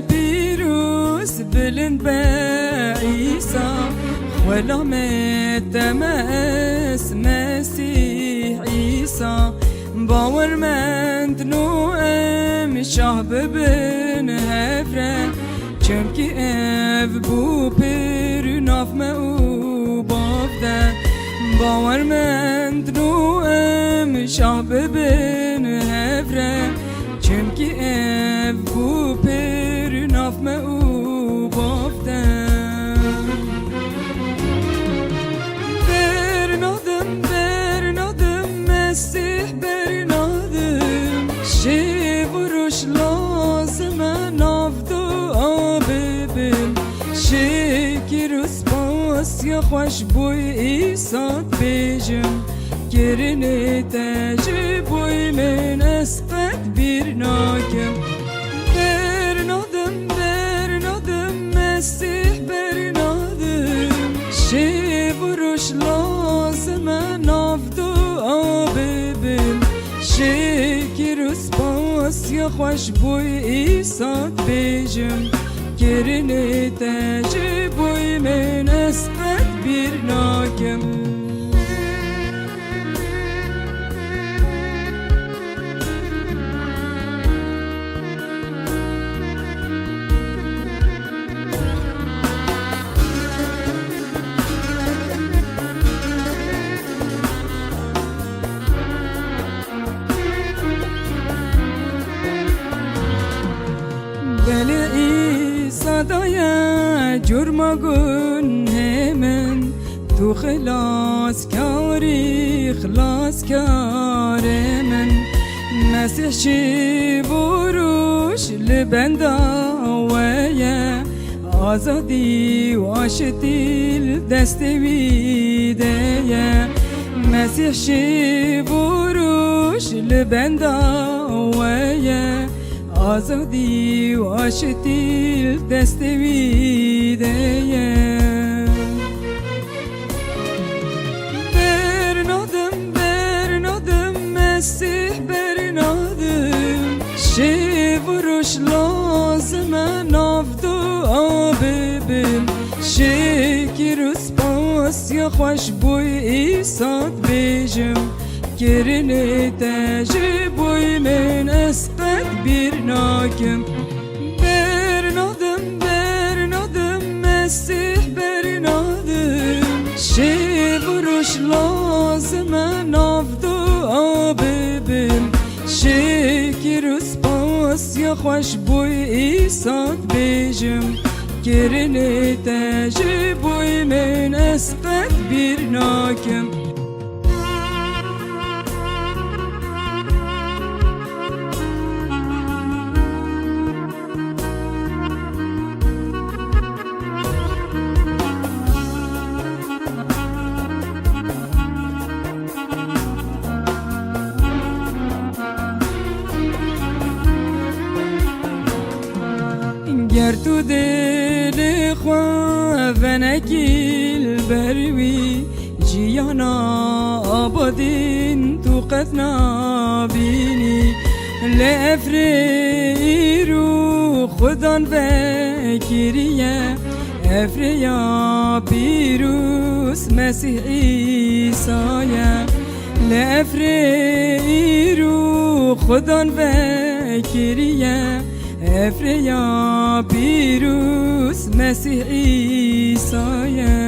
pîroz bilind be Îsa, xwelamê te me est Mesîh Îsa. Bawermend no em şah bibin hev re, çimkî ev bû pir nav me û bav de. Bawermend no em şah bibin hev re, çimkî ev bû pir nav me û bav de. Bernadim, bernadim, Mesîh bernadim. Şev û roj lazim e nav dua bibim. Şekir û spasiya xweş boy Îsa dibêjim. Kirinê te ji boy min ez qet bîr nakim. Bernadim, bernadim, Mesîh bernadim. Şev û roj lazim e nav dua bibim. Şekir û spasiya xweş boy Îsa dibêjim. Kirinê te ji boy min ez qet bîr nakim. Belê Îsa daye curma gunhê min, tu xilaskarî, xlaskarê min. Mesîh şev û roj li benda we ye, azadî û aştî li destê wî de ye. Mesîh şev û roj li benda we ye, azadî û aştî li destê wî de ye. Bernadim, bernadim, Mesîh bernadim. Şev û roj lazim e nav dua bibim. Şekir û spasiya xweş boy Îsa dibêjim. Kirinê te ji boy min ez qet bîr nakim. Bernadim, bernadim, Mesîh bernadim. Şev û roj lazim e nav dua bibim. Şekir û spas Spas ya xweş bûy Îsa dibêjim, kirinê te ji bûy min ez qet bîr nakim. Ger tu dilê xwe venekî li ber wî, jiyana abadîn tu qet nabînî. Lê efrê îro Xudan vekiriye, efrê ya pîroz Mesîh Îsa ye. Lê efrê îro Xudan vekiriye, efrê ya pîroz Mesîh Îsa ye.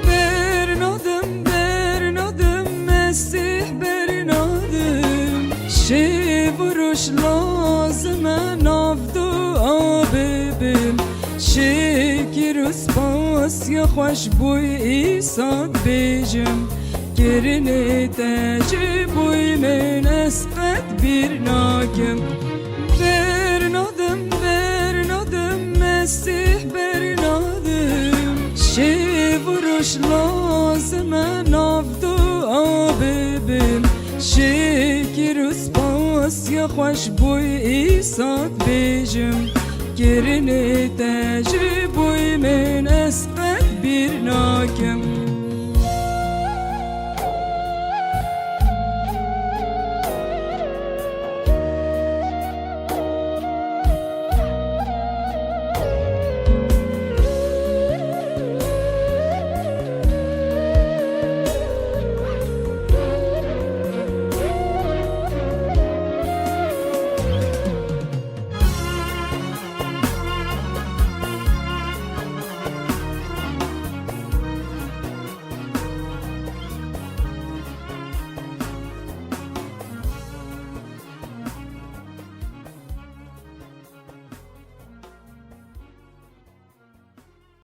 Bernadim, bernadim, Mesîh bernadim. Şev û roj lazim e nav dua bibim. Şikir û spas ya xweş bûy Îsa dibêjim. Kirinê te ji bûy min ez qet bîr nakim. Bernadim, bernadim, Mesîh bernadim. Şev û roj lazim e nav dua bibim. Şikir û spas ya xweş bûy Îsa dibêjim. Kirinê te ji bûy min ez qet bîr nakim.